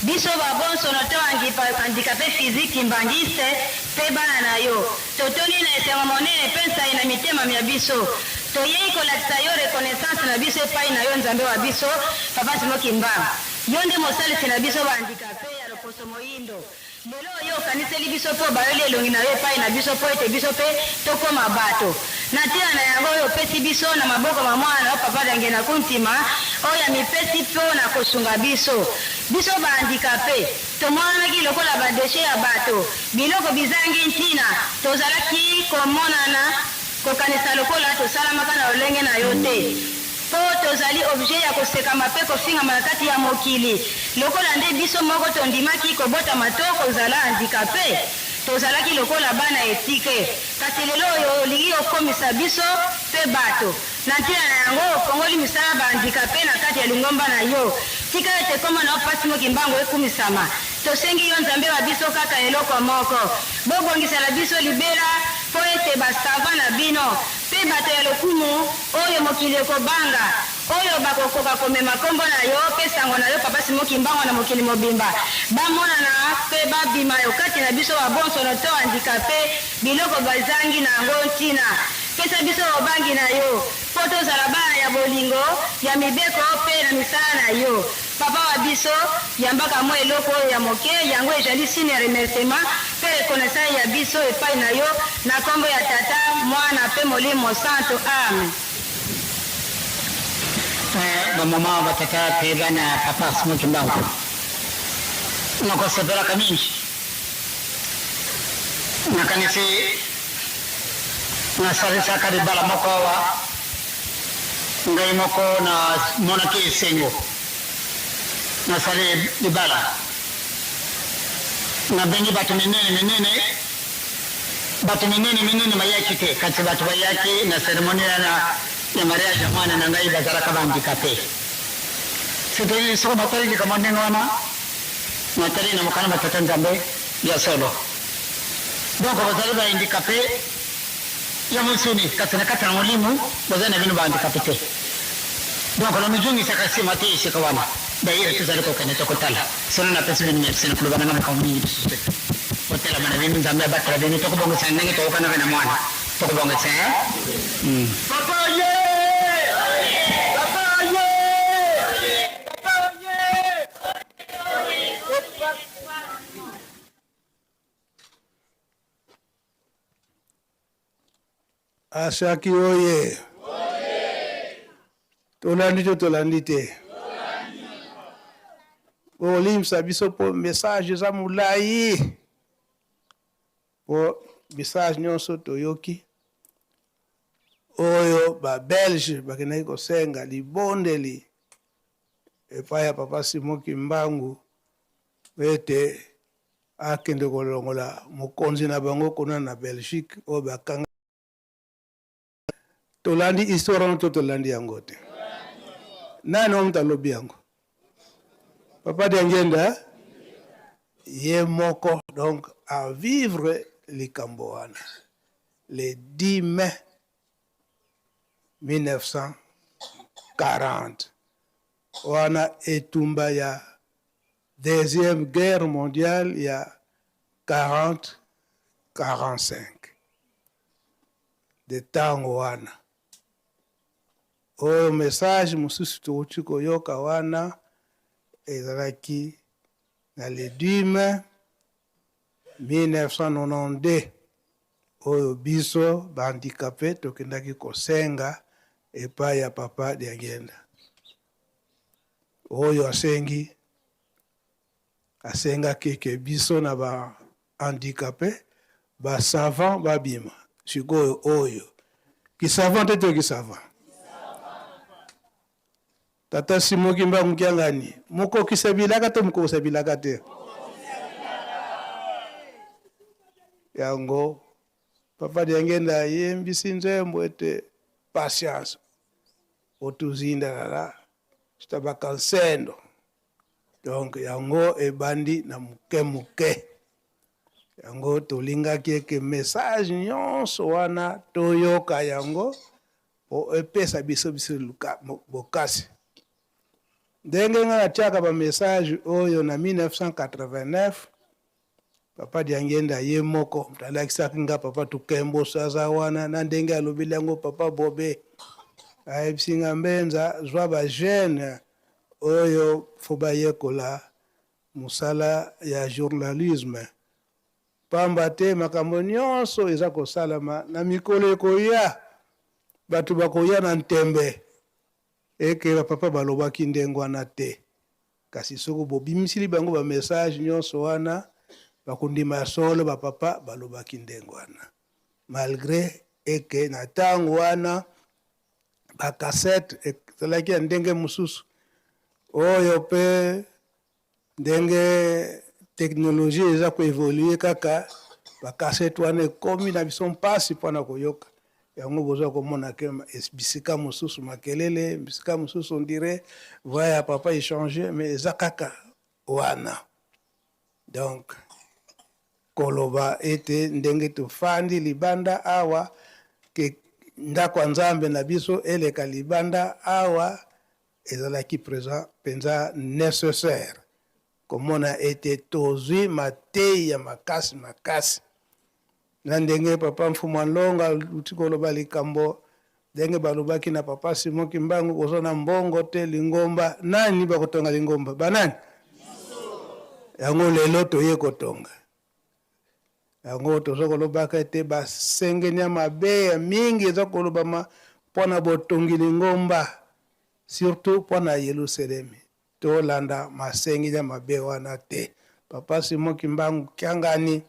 biso babonsono to handicapes physiques kimbanguistes mpe bana na yo, Totondi na esengo monene mpe nsai na mitema mya biso. Toyei kolakisa yo reconnaissance na biso epai na yo Nzambe wa biso, Papa Simon Kimbangu. Yo nde mosalisi na biso ba handicapes ya loposo moindo. Lelo oyo okaniseli biso mpe obaloli elongi na yo epai na biso mpo ete biso mpe tokoma bato. Na ntina na yango oyo opesi biso na maboko ma mwana na yo Papa Diangienda Kuntima oyo amipesi mpo na kosunga biso. Biso ba handicapes. Tomonanaki lokola ba dechets ya bato, biloko bizangi ntina. Tozalaki komonana, kokanisa lokola tosalamaka na lolenge na yo te, mpo tozali objet ya kosekama mpe kofingama na kati ya mokili, lokola nde biso moko tondimaki kobotama to kozala handicape. Tozalaki lokola bana etike. Kasi lelo oyo olingi okomisa biso mpe bato. Na ntina na yango, ofongoli misala ya ba handicapes na kati ya lingomba na yo. Tika ete kombo na yo Pasi Mo Kimbangu ekumisama. Tosengi yo Nzambe wa biso kaka eloko moko, bobongisela biso libela mpo ete ba savants na bino mpe bato ya lokumu oyo mokili ekobanga, oyo bakokoka komema kombo na yo mpe sango na yo Papa Simon Kimbangu na mokili mobimba, bamonana mpe babima okati na biso ba bonsono to handicapes, biloko bazangi na yango ntina. Pesa biso bobangi na yo, mpo tozala bana ya bolingo, ya mibeko mpe na misala na yo. Papa wa biso. biso, yambaka mwa eloko oyo ya moke, yango ejali signe ya remerciement mpe reconnaissance ya biso epai na yo, na kombo ya Tata, Mwana mpe Molimo Mosantu. Amen. Ba mama, ba tata pe bana ya papa Simon Kimbangu, nakosepelaka mingi. Nakanisi nasalisaka libala moko awa, ngai moko namonaki esengo. Nasali libala, nabengi bato minene minene, bato minene minene bayaki te, kasi bato bayaki na ceremonie wana ya mariage ya mwana na ngai bazalaka ba handicapes. Soki soko natali likambo ndenge wana, natali na mokano ma Tata Nzambe ya solo. Donc bozali ba handicapes ya mosuni, kasi na kati na molimo bozali na bino ba handicapes te. Donc namizongisaka nsima te esika wana. D'ailleurs tozali kokende tokotala. Solo napesi bino merci na koloba na nga makambo mingi lisusu te. Botelama na bino, Nzambe abatela bino, tokobongisa ndenge toyokanaka na mwana. Tokobongisa hein? Mm. Papa ye! Papa ye! Papa ye! Asaki oye! Tolandi to tolandi te? Bolimbisa biso mpo message eza molai, mpo message nyonso toyoki oyo ba Belge bakendaki kosenga libondeli epai ya Papa Simon Kimbangu ete akende kolongola mokonzi na bango kuna na Belgique oyo bakanga. Tolandi histoire wana to tolandi yango te? Nani oyo moto alobi yango? Papa Diangienda ye moko donc a vivre likambo wana le 10 mai 1940 wana etumba ya deuxième guerre mondiale ya 40 45 de tango wana. Oyo message mosusu towuti koyoka wana ezalaki na le 10 mai 1992 oyo biso ba handicapes tokendaki kosenga epai ya Papa Diangienda. Oyo asengi asengaki ke biso na ba handicapes ba savants babima. Sikoyo oyo ki savant te to ki savant? Tata Simon Kimbangu Kiangani, mokokisa bilaka to mokokisa bilaka te? Yango Papa Diangenda ayembisi nzembo ete patience otuzinda lala sitabaka nsendo. Donc yango ebandi na moke moke. Yango tolingaki eke message nyonso wana toyoka yango po epesa biso biso bokasi. Ndenge nga natiaka ba message oyo na 1989, Papa Diangienda ye moko moto alakisaki nga Papa Tukemboso aza wana na ndenge alobeli yango Papa Bobe ayebisi nga Mbenza zwa ba jeune oyo fo bayekola mosala ya journalisme pamba te makambo nyonso eza kosalama na mikolo ekoya bato bakoya na ntembe eke ba papa balobaki ndenge wana te. Kasi soko bobimisili bango ba message nionso wana bakondima ya solo ba papa balobaki ndenge wana malgre eke na tango wana ba cassette ezalaki ya ndenge mosusu oyo pe ndenge technologie eza ko evoluer kaka ba cassette wana ekomi na biso mpasi mpona koyoka Yango boza komona ke bisika mosusu makelele, bisika mosusu on dirait voix ya papa echange mais eza kaka wana. Donc koloba ete ndenge tofandi libanda awa ke ndako ya Nzambe na biso eleka libanda awa ezalaki present penza necessaire komona ete tozwi mateyi ya makasi makasi. Na ndenge papa Mfumu'a Nlongo aluti koloba likambo Ndenge balobaki na papa Simon Kimbangu, koza na mbongo te, lingomba nani bakotonga lingomba? Banani? Yango lelo toye kotonga yango. Toza kolobaka ete basengenya mabe ya mingi eza kolobama mpo na botongi lingomba, surtout mpo na Yelusalemi. Tolanda masengenya mabe wana te. Papa Simon Kimbangu Kiangani,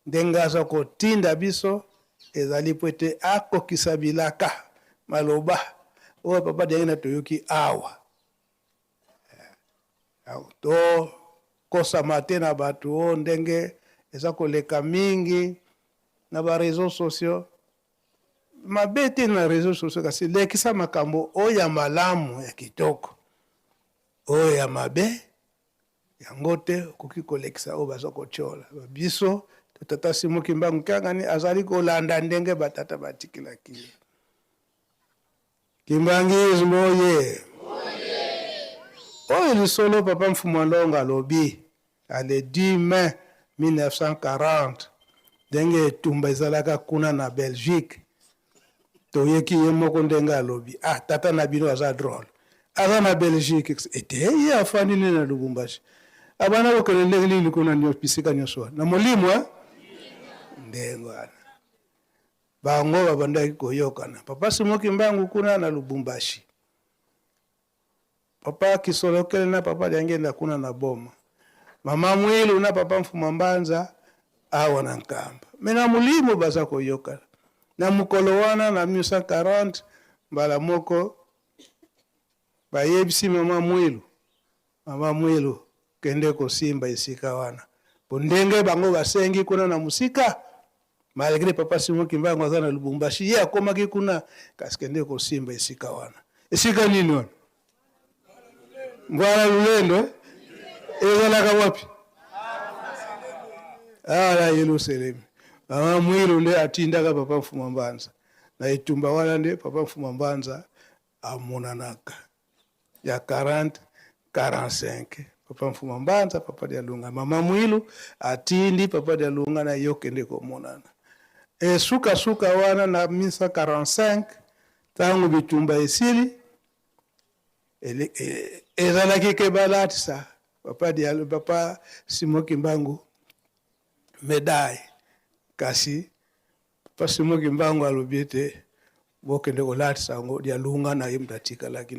ndenge aza kotinda biso, ezali mpo ete akokisa bilaka, maloba oyo papa Diangenda toyoki awa. Tokosama te na bato oyo ndenge eza koleka mingi na ba réseaux sociaux. Mabe te na réseaux sociaux, kasi lekisa makambo oyo ya malamu, ya kitoko. Oyo ya mabe yango te okoki kolekisa, oyo baza kotiola biso. To tata Simon Kimbangu Kiangani azali kolanda ndenge batata batikelaki ye. Kimbanguisme oye! Oyo lisolo papa Mfumu Alonga alobi na le 10 mai 1940, ndenge etumba ezalaka kuna na Belgique. Toyeki ye moko ndenge alobi: ah, tata na bino aza drôle, aza na Belgique ete ye afandi nini na Lubumbashi, abanda kokende ndenge nini kuna bisika nyonso wana na molimo eh? Ndenge wana bango babandaki koyokana, papa Simon Kimbangu kuna na Lubumbashi, papa Kisolokele na papa Diangenda kuna na Boma, mama Mwilu na papa Mfuma Mbanza awa na Nkamba. Me na molimo baza koyokana. Na mokolo wana na 1940, mbala moko bayebisi mama Mwilu: mama Mwilu, kende kosimba esika wana, po ndenge bango basengi kuna na mosika, malgré papa Simon Kimbangu aza na Lubumbashi, ye akomaki kuna, kasi kende kosimba esika wana. Esika nini wana? Mbwala Lulendo eh? Ezalaka wapi? Awa na Yelusalemi. Mama Mwilu nde atindaka papa Mfuma Mbanza na etumba wana, nde papa Mfuma Mbanza amonanaka ya 40 45. Papa Mfuma Mbanza, papa Dialunga, mama Mwilu atindi papa Dialunga na yo, kende komonana. E sukasuka wana na 1945, ntango bitumba esili, ezalaki ke balatisa papa Diallo, papa Simon Kimbangu médaille, kasi papa Simon Kimbangu alobi ete bokende kolatisa yango Dialunga na ye moto atikalaki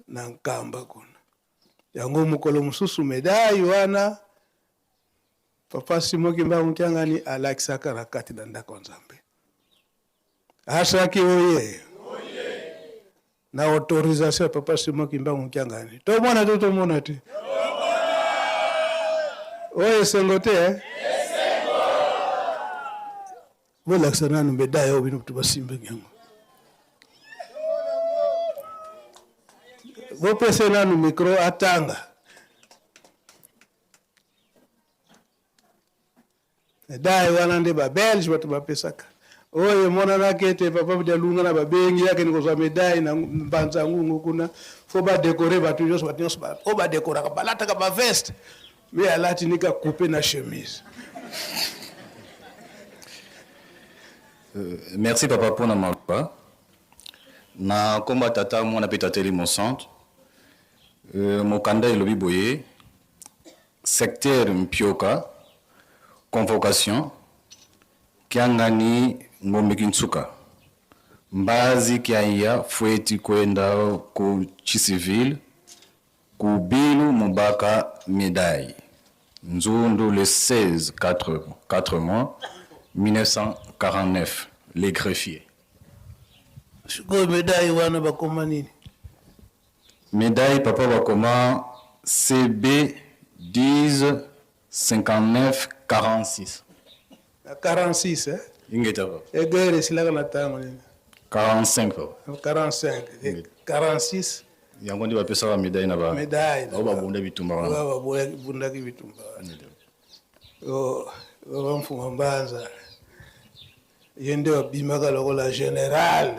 na Nkamba kuna. Yango mokolo mosusu médaille wana papa Simon Kimbangu Kiangani alakisaka na kati na ndako ya Nzambe. Asaki oye na autorisation ya papa Simon Kimbangu Kiangani. Tomona te, tomona te, oyo esengo te eh? Bolakisa nanu médaille oyo bino bato basimbaki yango. Bopese nanu micro atanga. Médaille wana nde babelge bato bapesaka. Oyo emonanaki ete papa Dialunga na babengi akende kozwa médaille na Mbanza Ngungu kuna, fo badekore bato nyonso, bato nyonso oyo badekoraka balataka baveste, me alati nika coupe na chemise. Merci papa mpona maloba na nkombo ya tata, mwana mpe tata elimo centre. Mokanda elobi boye: secteur Mpioka, convocation Kiangani Ngombe Kintsuka Mbazi Kiaiya Fweti kwenda ku Chisivile ku Bilu Mubaka médaille Nzundu le 16 4, 4 mois 1949, les greffiers. Sikoyo médaille wana bakoma nini? Médaille papa bakoma CB 10 59 46. Na 46 eh? Ingeta papa. E guerre esilaka na ntango nini? 45 papa. 45 46. Yango nde bapesaka médaille na ba médaille bao babunda bitumba wana. Oyo babundaki bitumba wana. Oh, baba Mfuma Mbanza ye nde babimaka lokola général.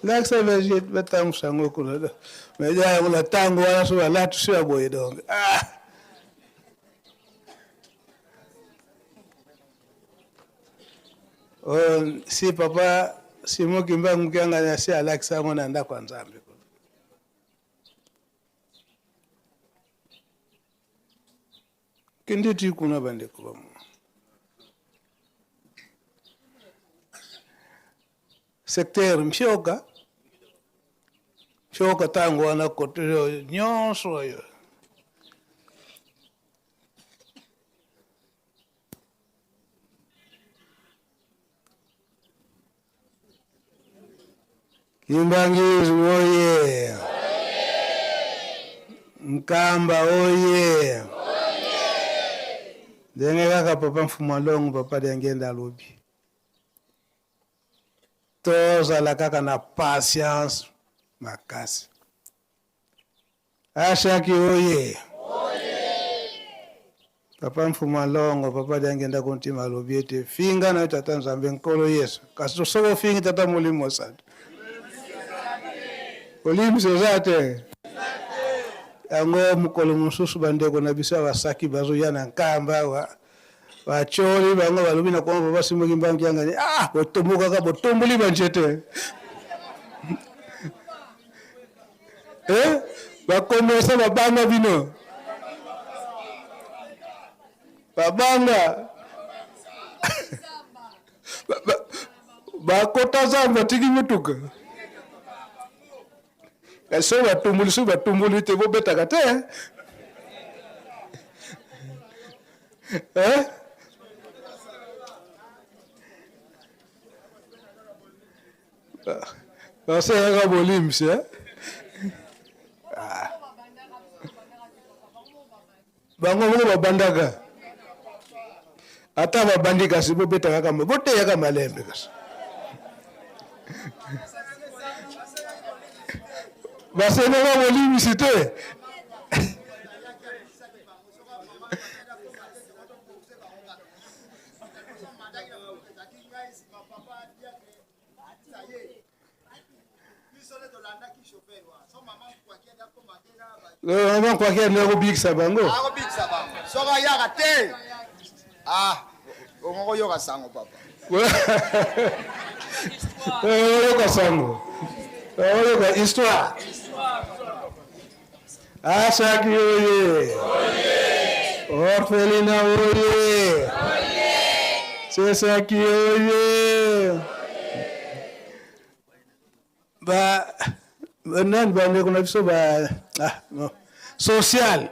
Lakisa batangisa yango kuna. Mais yango na ntango wana so balatisi ya boye donc. Ah! Oh, si papa Simon Kimbangu Kiangani asi alakisa yango na ndako ya Nzambe. Kende ti kuna bandeko bamo. Secteur Mfioka, Mfioka ntango wana kote oyo nyonso oyo. Kimbanguisme oye! Nkamba oye! Ndenge kaka papa Mfumu Alongo papa Diangienda alobi, tozala kaka na patience makasi. Ashaki oye! Papa Mfumu Alongo, Papa Diangienda Kuntima alobi ete finga na yo Tata Nzambe Nkolo Yesu, kasi soki ofingi Tata Molimo Mosantu olimbisa eza te. Yango mokolo mosusu bandeko na biso ya basaki bazoya na Nkamba awa, bacoli bango balobi na kongo Papa Simon Kimbangu Kiangani, ah botombokaka botomboli banzete Eh, bakomesa babanga bino babanga bakota zamba tiki motuka kasi soki batumbuli soki batumbuli te bobetaka te eh? Basengaka bolimbisi eh? Ah. Bango moko babandaka ata babandi kasi bobetaka kama boteyaka malembe kasi basengaka bolimbisi te Mama Nkwaki ande akobikisa bango. Akobikisa bango. Soki ayaka te. Ah, okoyoka sango papa. Oyoka sango. Oyoka histoire. Asaki oye. Orphelina oye. Sesaki oye. Ba nani bandeko na biso ba ah, no. Social.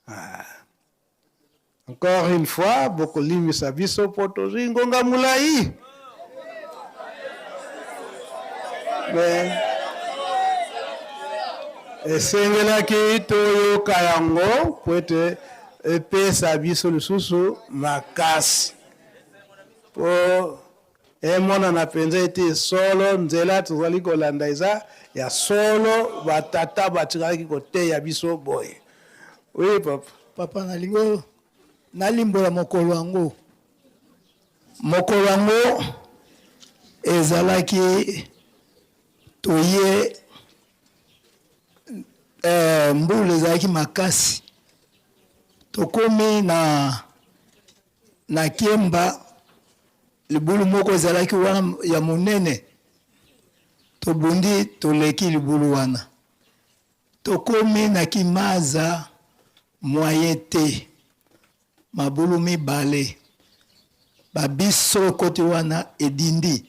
Ah. Encore une fois, bokolimisa biso mpo tozwi ngonga molai. Mais esengelaki toyoka yango mpo ete epesa biso lisusu makasi mpo Emonana mpenza ete solo nzela tozali kolanda eza ya solo, batata batikalaki koteya biso boye. Oui, papa. Papa, nalingi nalimbola mokolo yango. Mokolo yango ezalaki toye eh, mbula ezalaki makasi, tokomi na Na Kiemba, libulu moko ezalaki wana ya monene. Tobundi, toleki libulu wana. Tokomi na Kimaza, moyen te. Mabulu mibale. Ba bus soki okoti wana edindi.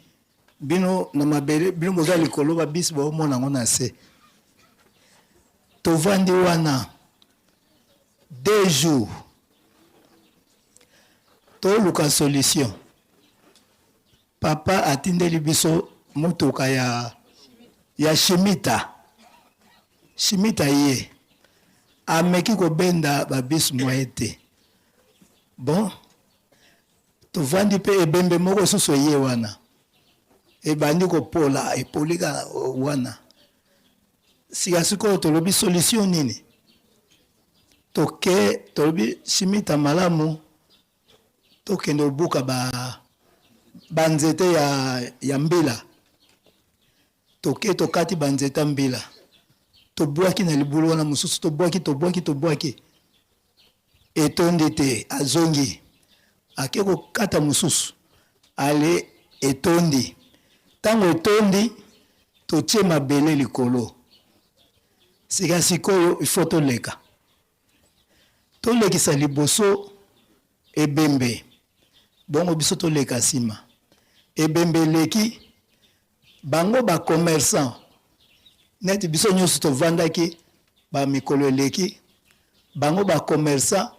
Bino na mabele, bino boza likolo, ba bus bomona yango na se. Tovandi wana deux jours. Toluka solution. Papa atindeli biso motuka ya ya Shimita. Shimita ye ameki kobenda ba bus moyen te. Bon, tovandi pe ebembe moko susu eye wana ebandi kopola epoli kaka wana. Sika sikoyo tolobi solution nini? Toke tolobi simita malamu tokende obuka ba. Banzete ya, ya mbila. Toke tokati banzete ya mbila. Tobwaki na libulu wana mosusu, tobwaki, tobwaki, tobwaki. Etondi te, azongi. Ake kokata mosusu. Ale, etondi. Tango etondi, totie mabele likolo. Sika sikoyo, il faut toleka. Tolekisa liboso ebembe, bongo biso toleka sima. Ebembe eleki, bango ba commerçants neti biso nionso tovandaki ba mikolo eleki, bango ba commerçants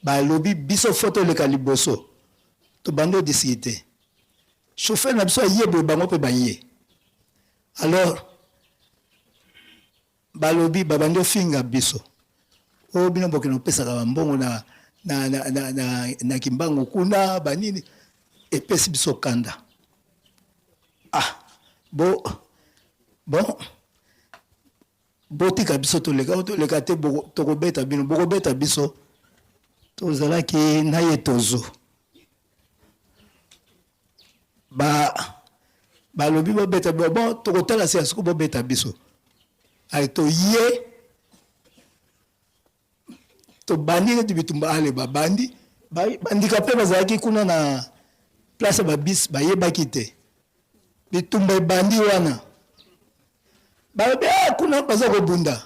balobi biso faut toleka liboso. Tobandi ko discuter. Chauffeur na biso aye boye bango pe baye. Alors Balobi babandi ofinga biso oh bino bokende kopesaka ba mbongo na na na na na, na kimbangu kuna banini epesi biso kanda ah bo bon botika biso toleka toleka te tokobeta bino bokobeta biso tozalaki na ye tozo Ba balobi bobeta bon tokotala sika siko bobeta biso ale toye tobandi neti bitumba ale babandi bandika mpe bazalaki kuna na place ya babis bayebaki te bitumba ebandi wana balobi ah, kuna baza kobunda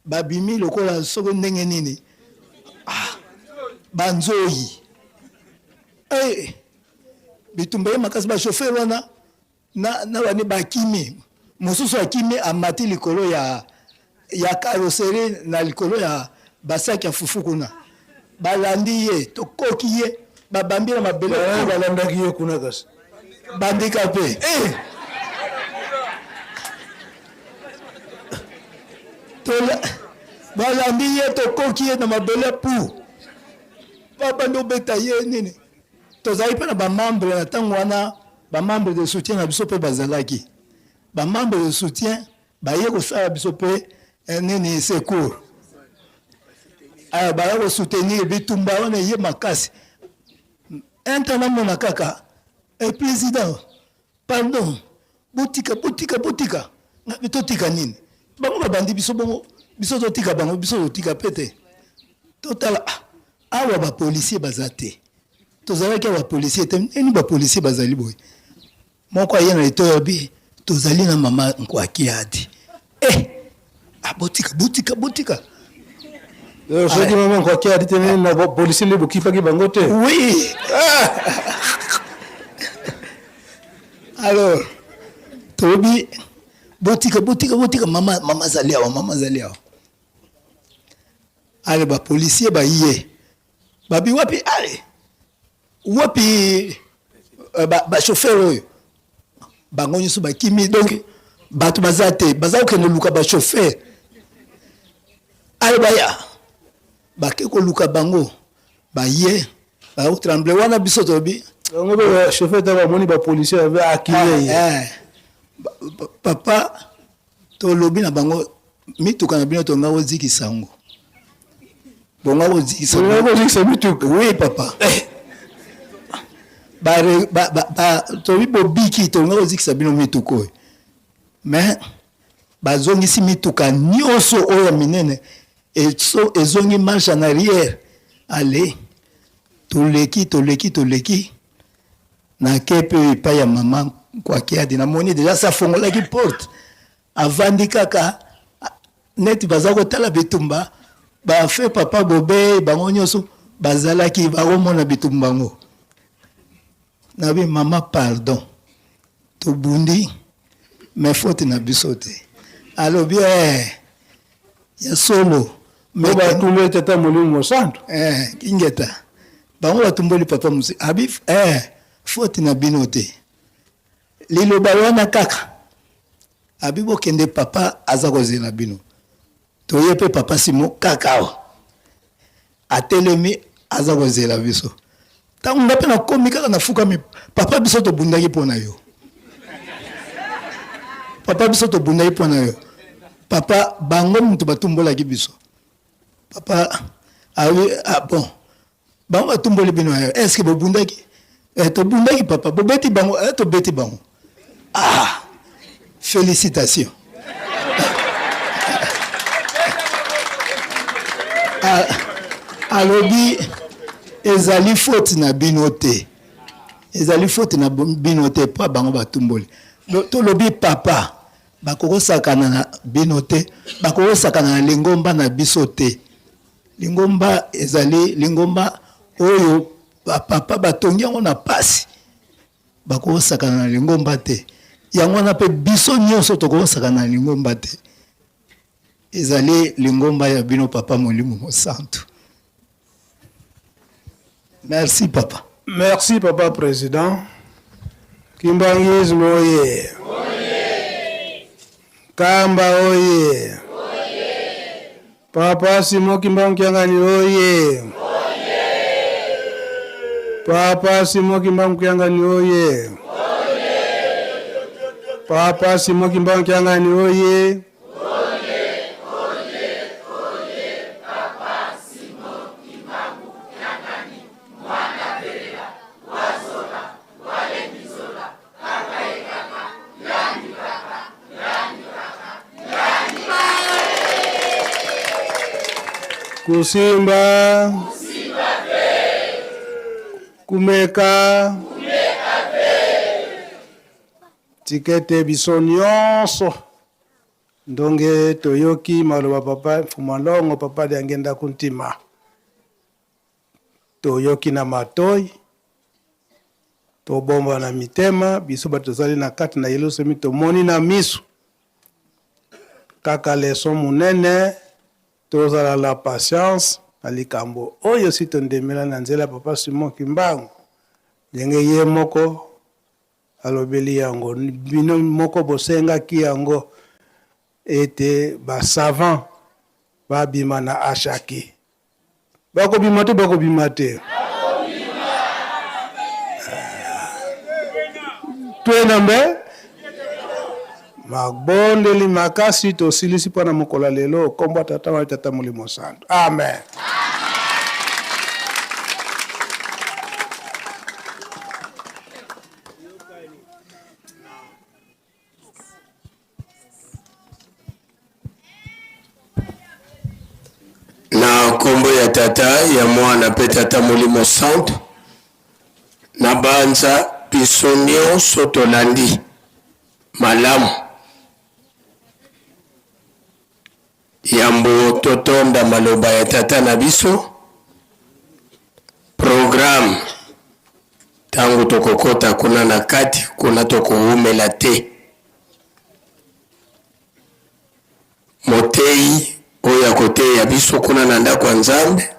babimi lokola soki ndenge nini ah, banzoyi hey, eh, bitumba ye makasi bachauffeur wana na, na bani bakimi mosusu akimi amati likolo ya, ya carrosserie na likolo ya basaki ya fufu kuna balandi ye tokoki ye babambi na mabele balandaki ye kuna kasi bandika mpe eh! Balandi ye tokoki ye na mabele pu babandi obeta ye nini tozali mpe na bamembre na ntango wana bamembre de soutien na biso mpe bazalaki bamembre de soutien baye kosala biso mpe eh, nini secours ah, baya kosoutenir bitumba wana eye makasi un namona kaka e président Pardon botika botika botika ngabi totika nini bango babandi biso bongo biso totika bango biso totika pe te totala ah, awa ba policier baza te tozalaki awa policier te nini ba policier bazali boye moko aye na litoyi abi tozali na mama nkwakiadi eh ah, botika botika botika euh, soki mama nkwakiadi te na policier nde bokipaki bango te oui ah. alors tolobi botika botika botika mama mama azali awa mama azali awa ale bapolisier baye babi wapi ale wapi euh, bachauffeur ba oyo bango nyonso bakimi donc bato baza te baza kokende luka bachauffeur ale baya bake koluka bango baye bakotremble wana biso tolobi bango mpe chauffeur ntango amoni bapolisier abe akimi ye ah, eh. papa tolobi na bango mituka na bino tonga kozikisa yango bonga kozikisa kozikisa mituka oui papa eh. tobi bobiki tolinga kozikisa bino mituka oyo mais bazongisi mituka nyonso oyo ya minene ezongi marche en arrière ale toleki toleki toleki nake mpe epai ya mama nkwakiadi namoni deja se afongolaki porte Avandi kaka neti baza kotala bitumba ba feu papa bobe bango nyoso bazalaki bakomona bitumba ngo nabi mama pardon tobundi mais faute na biso te alobi eh ya solo mais batumboli tata molimo mosantu eh ingeta bango batumboli papa mosi abi eh faute na bino te Liloba wana kaka abi bokende papa aza kozela bino toye pe papa simo kaka awa atelemi aza kozela biso ntango nga mpe nakomi kaka nafukami papa biso tobundaki mpo na yo papa biso tobundaki mpo na yo papa bango moto batumbolaki biso papa awi ah, bon bango batumboli bino est ce que bobundaki? Eh, tobundaki papa, bobeti bango, eh, tobeti bango. Ah, félicitations. Ah, alobi ezali faute na bino te, ezali faute na bino te mpo bango batumboli. Tolobi papa, bakokosakana na bino te, bakokosakana na lingomba na biso te. Lingomba ezali lingomba oyo ba papa batongi yango na pasi, bakosakana na lingomba te. Yango wana mpe biso nyonso tokosakana na lingomba te. Ezali lingomba ya bino papa Molimo Mosantu. Merci papa. Merci papa president. Kimbanguisme oye. Kamba oye. Papa Simon Kimbangu Kiangani oye. Papa Simon Kimbangu Kiangani oye. Papa Simon Kimbangu Kiangani oye. Kusimba. Kumeka. Tika ete biso nyonso ndonge toyoki maloba papa Mfuma Longo papa Diangenda Kuntima toyoki na matoi tobomba na mitema biso bato tozali na kati na Yelusalemi tomoni na miso kaka leson monene tozala la patience na likambo oyo si tondemela na nzela papa Simon Kimbangu ndenge ye moko alobeli yango bino moko bosengaki yango ete ba savant babima na Ashaki bakobima te bakobima te twena mbe mabondeli makasi tosilisi mpo na mokolo ya lelo nkombo ya tata wa tata molimo santo amen Na nkombo ya Tata, ya Mwana mpe Tata Molimo Santu, nabanza biso nyonso tolandi malamu yambo totonda maloba ya Tata na biso. Programme ntango tokokota kuna na kati, kuna tokowumela te. Moteyi oyo akoteya biso kuna na ndako ya Nzambe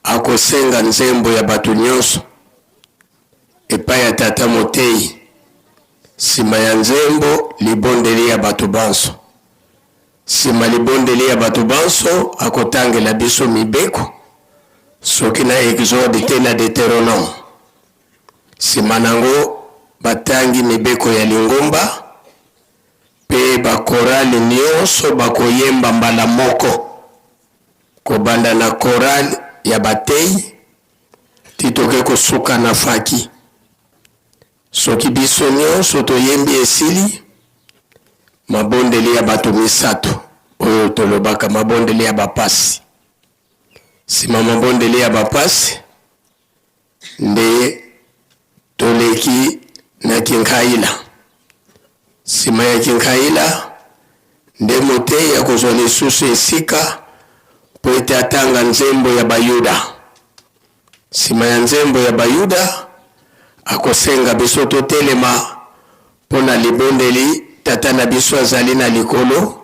akosenga nzembo ya bato nyonso epai ya tata moteyi. Sima ya nzembo, libondeli ya bato banso. Sima libondeli ya bato banso, akotangela biso mibeko, soki na Exode te na Deuteronome. Sima nango batangi mibeko ya lingomba pe ba chorale nionso bakoyemba mbala moko, kobanda na chorale ya bateyi ti toke kosuka na faki. Soki biso nionso toyembi esili, mabondeli ya bato misatu oyo tolobaka mabondeli ya bapasi. Sima mabondeli ya bapasi nde toleki na kinkaila. Sima ya kinkaila nde moteyi akozwa lisusu esika mpo ete atanga nzembo ya Bayuda. Sima ya nzembo ya Bayuda, akosenga biso totelema mpo na libondeli Tata na biso azali na likolo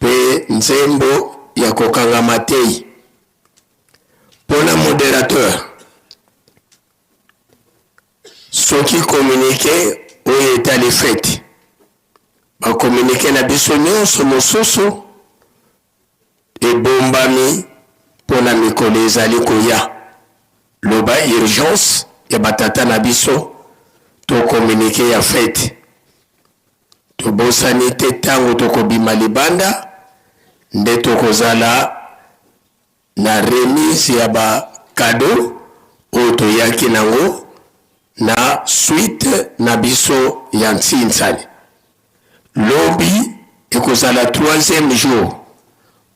mpe nzembo ya kokanga mateyi. Mpo na moderateur, soki communique oyo etali feti, ba communique na biso nyonso mosusu ebombami mpo na mikolo ezali koya. Loba urgence ya ba tata na biso to communique ya fete. Tobosani te tango tokobima libanda nde tokozala na remise ya ba cadeaux oyo toyaki nango. Na suite na biso ya nsinsani. Lobi ekozala troisième jour.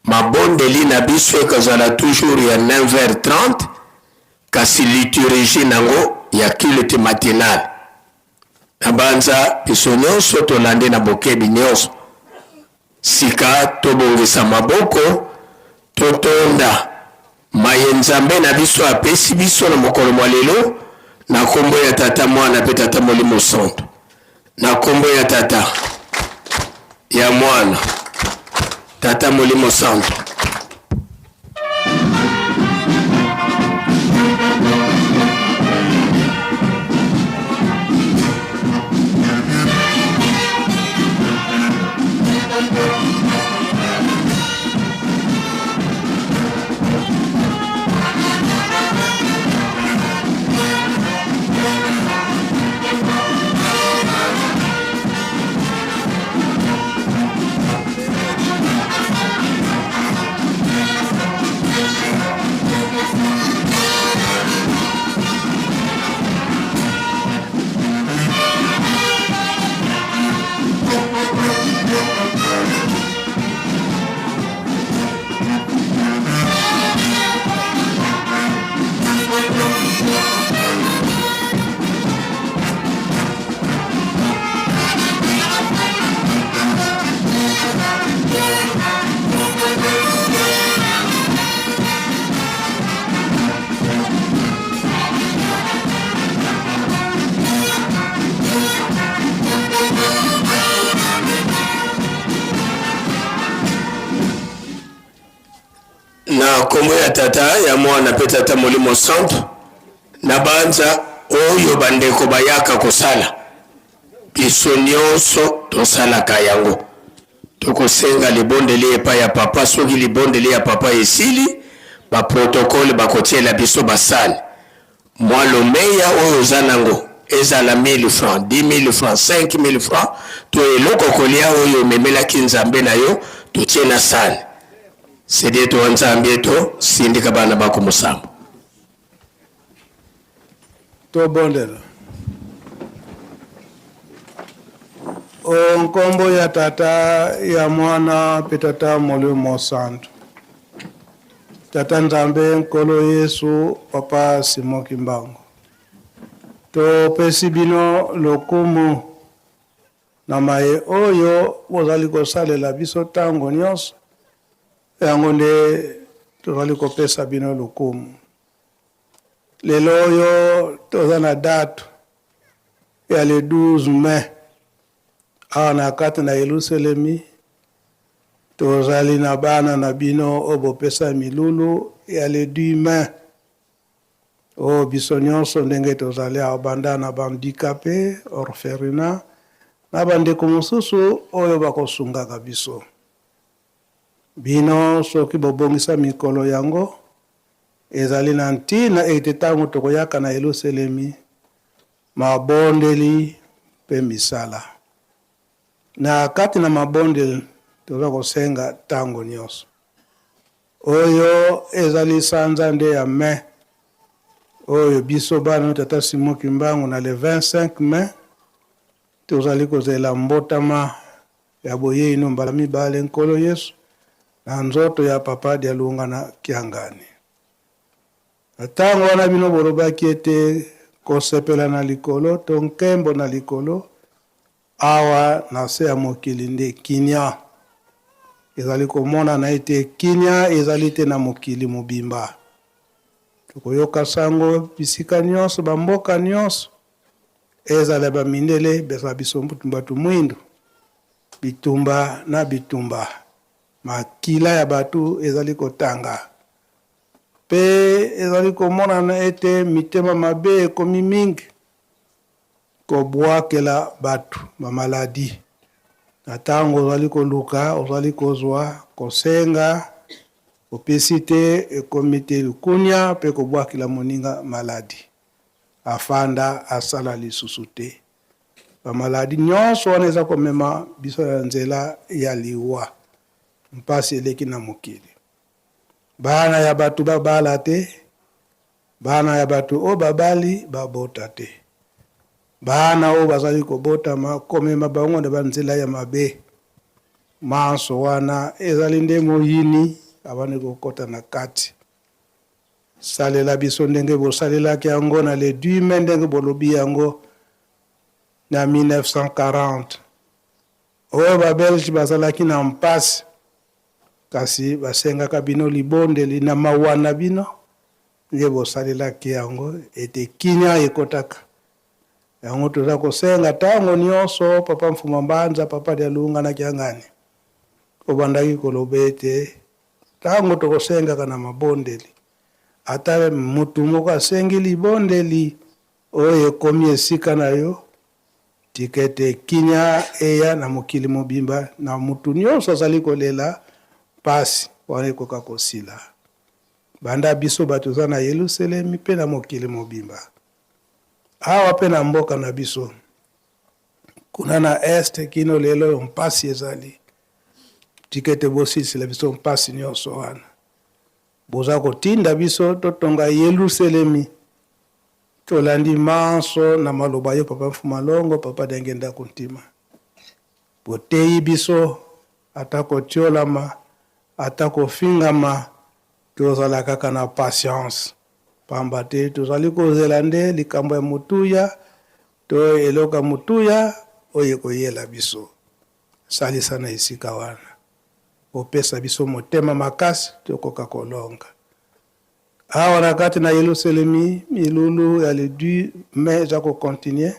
Mabondeli na biso ekozala toujours ya 9h30 kasi liturgie nango ya culte matinal. Nabanza biso nionso tolandi na bokebi nionso. Sika tobongisa maboko, totonda maye Nzambe na biso apesi biso na mokolo mwa lelo, na kombo ya Tata, Mwana mpe Tata Molimo Santu. Na kombo ya Tata, ya Mwana, Tata Molimo Santu. Na nkombo ya Tata, ya Mwana mpe Tata Molimo Santu, nabanza oyo bandeko bayaka kosala, biso nyonso tosalaka yango. Tokosenga libondeli epai ya Papa. Soki libondeli ya Papa esili, ba protocole bakotiela biso basani. Mwa lomeya oyo oza nango, ezala 1000 francs, 10000 francs, 5000 francs, to eloko kolia oyo omemelaki Nzambe na yo, totie na sani. Sede to Nzambe to sindika bana bako mosambo. Tobondela. O nkombo ya Tata, ya Mwana mpe Tata Molimo Mosantu. Tata Nzambe, Nkolo Yesu, Papa Simon Kimbangu, topesi bino lokumu na maye oyo bozali kosalela biso ntango nyonso. Yango nde tozali kopesa bino lokumu. Lelo oyo toza na date ya le 12 mai awa na kati na Yelusalemi, tozali na bana na bino oyo bopesa milulu ya le 10 mai. Oyo biso nyonso ndenge tozali awa, banda na ba handicapes, orphelinat na bandeko mosusu oyo bakosungaka biso. Bino soki bobongisa mikolo yango, ezali na ntina ete ntango tokoyaka na Yelusalemi, mabondeli mpe misala. Na kati na mabondeli toza kosenga ntango nyonso. Oyo ezali sanza nde ya mai oyo biso bana na Tata Simon Kimbangu na le 25 mai tozali kozela mbotama ya boyei no mbala mibale Nkolo Yesu na nzoto ya Papa Dialungana Kiangani. Na tango wana bino bolobaki ete, Kosepela na likolo to nkembo na likolo, awa na se ya mokili nde kimia. Ezali komonana ete kimia ezali te na mokili mobimba. Tokoyoka sango bisika nionso, ba mboka nionso, ezala ya ba mindele, ezala biso batu muindu, bitumba na bitumba, makila ya batu ezali kotanga. Mpe ezali komonana ete mitema mabe ekomi mingi kobwakela bato bamaladi. Na ntango ozali koluka, ozali kozwa, kosenga, opesi te, ekomi te likunya mpe kobwakela moninga maladi. Afanda, asala lisusu te. Bamaladi nyonso wana eza komema biso na nzela ya liwa. Mpasi eleki na mokili. Bana ya bato babala te, bana ya bato oyo babali babota te. Bana oyo bazali kobotama, komema bango na banzela ya mabe. Manso wana ezali nde moyini abandi kokota na kati. Salela biso ndenge bosalelaki yango na le 10 mai, ndenge bolobi yango na 1940. Oyo ba Belge bazalaki na mpasi, kasi basengaka bino libondeli na mawa na bino, nde bosalelaki yango ete kimia ekotaka. Yango toza kosenga tango nionso Papa Mfuma Mbanza, Papa Dialunga na Kiangani, obandaki koloba ete tango tokosengaka na mabondeli, ata mutu moko asengi libondeli oyo ekomi esika na yo, tika ete kimia eya na mokili mobimba, na mutu nionso azali kolela mpasi wana ekoka kosila. Banda biso bato toza na Yelusalemi mpe na mokili mobimba, awa mpe na mboka na biso, kuna na Est kino lelo oyo mpasi ezali. Tika ete bosilisela biso mpasi nyonso wana. Boza kotinda biso totonga Yelusalemi. Tolandi manso na maloba yo Papa Mfuma Longo, Papa Diangienda Kuntima. Boteyi biso ata kotiolama, ata kofingama, tozala kaka na patience, pamba te tozali kozela nde likambo ya motuya to eloko ya motuya oyo ekoyela biso. Salisa na esika wana, opesa biso motema makasi tokoka kolonga. Awa na kati na Yelusalemi, milulu ya le 10 mai eza ko continuer,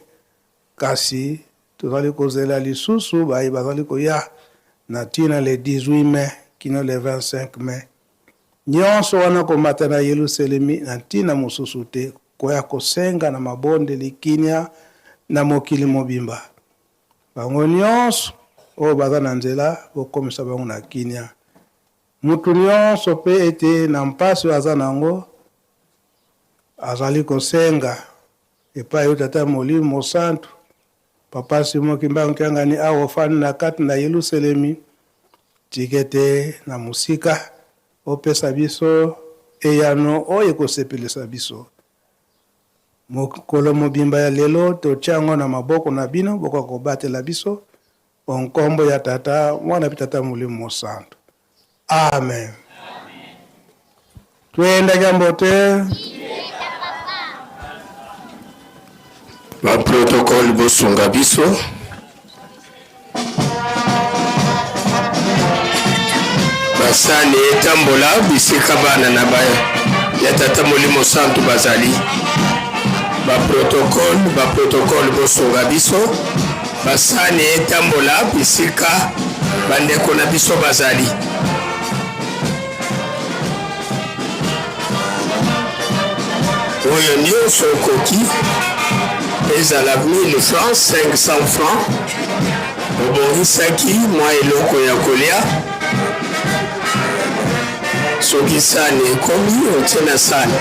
kasi tozali kozela lisusu baye bazali koya na tina le 18 mai kino le 25 mai. Nionso wana komata na Yelusalemi na ntina mosusu te, koya kosenga na mabondeli kimia na mokili mobimba. Bango nionso oyo baza na nzela, bokomisa bango na kimia. Mutu nionso pe ete na mpasi oyo aza na yango, azali kosenga epai yo Tata Molimo Mosantu, Papa Simon Kimbangu Kiangani awa ofandi na kati na Yeluselemi, tika ete na mosika opesa biso eyano oyo ekosepelisa biso. Mokolo mobimba ya lelo totia yango na maboko na bino, bokoka kobatela biso O nkombo ya Tata, Mwana mpe Tata Molimo Mosantu. Amen. Twendaki mbote. Ba protocole bosunga biso. Basani etambola bisika bana na ba ya Tata Molimo Santu bazali. Ba protocole, ba protocole bosunga biso. Basani etambola bisika bandeko na biso bazali. Oyo nyonso okoki, ezala 1000 francs, 500 francs, obongisaki mwa eloko ya kolia. Soki sani ekomi, otie na sani.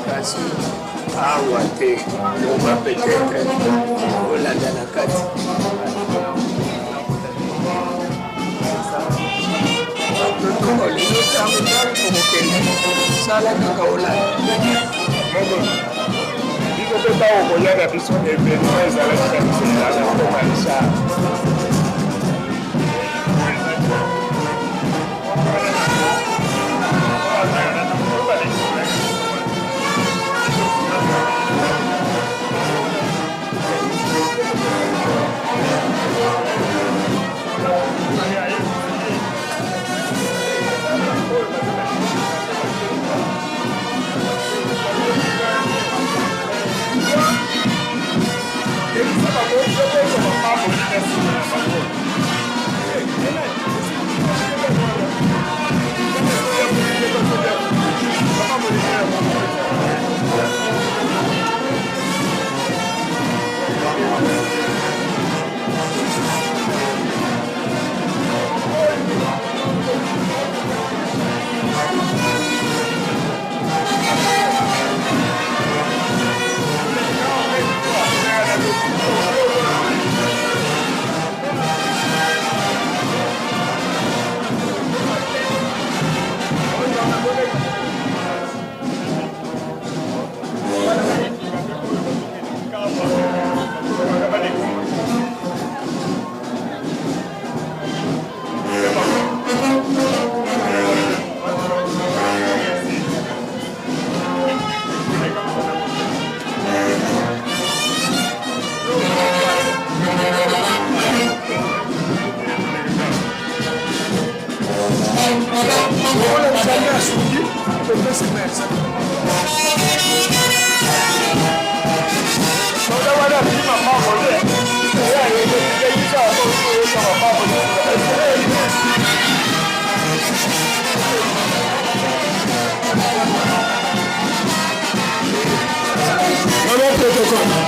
Kasi awa te oba peut-être olanda na kati protocole yo ntango ntango tokokende sala kaka olanda biso mpe ntango koya na biso evenema ezalaki na biso ezalaki kokanisa. Nakopesa merci. Maman protocole.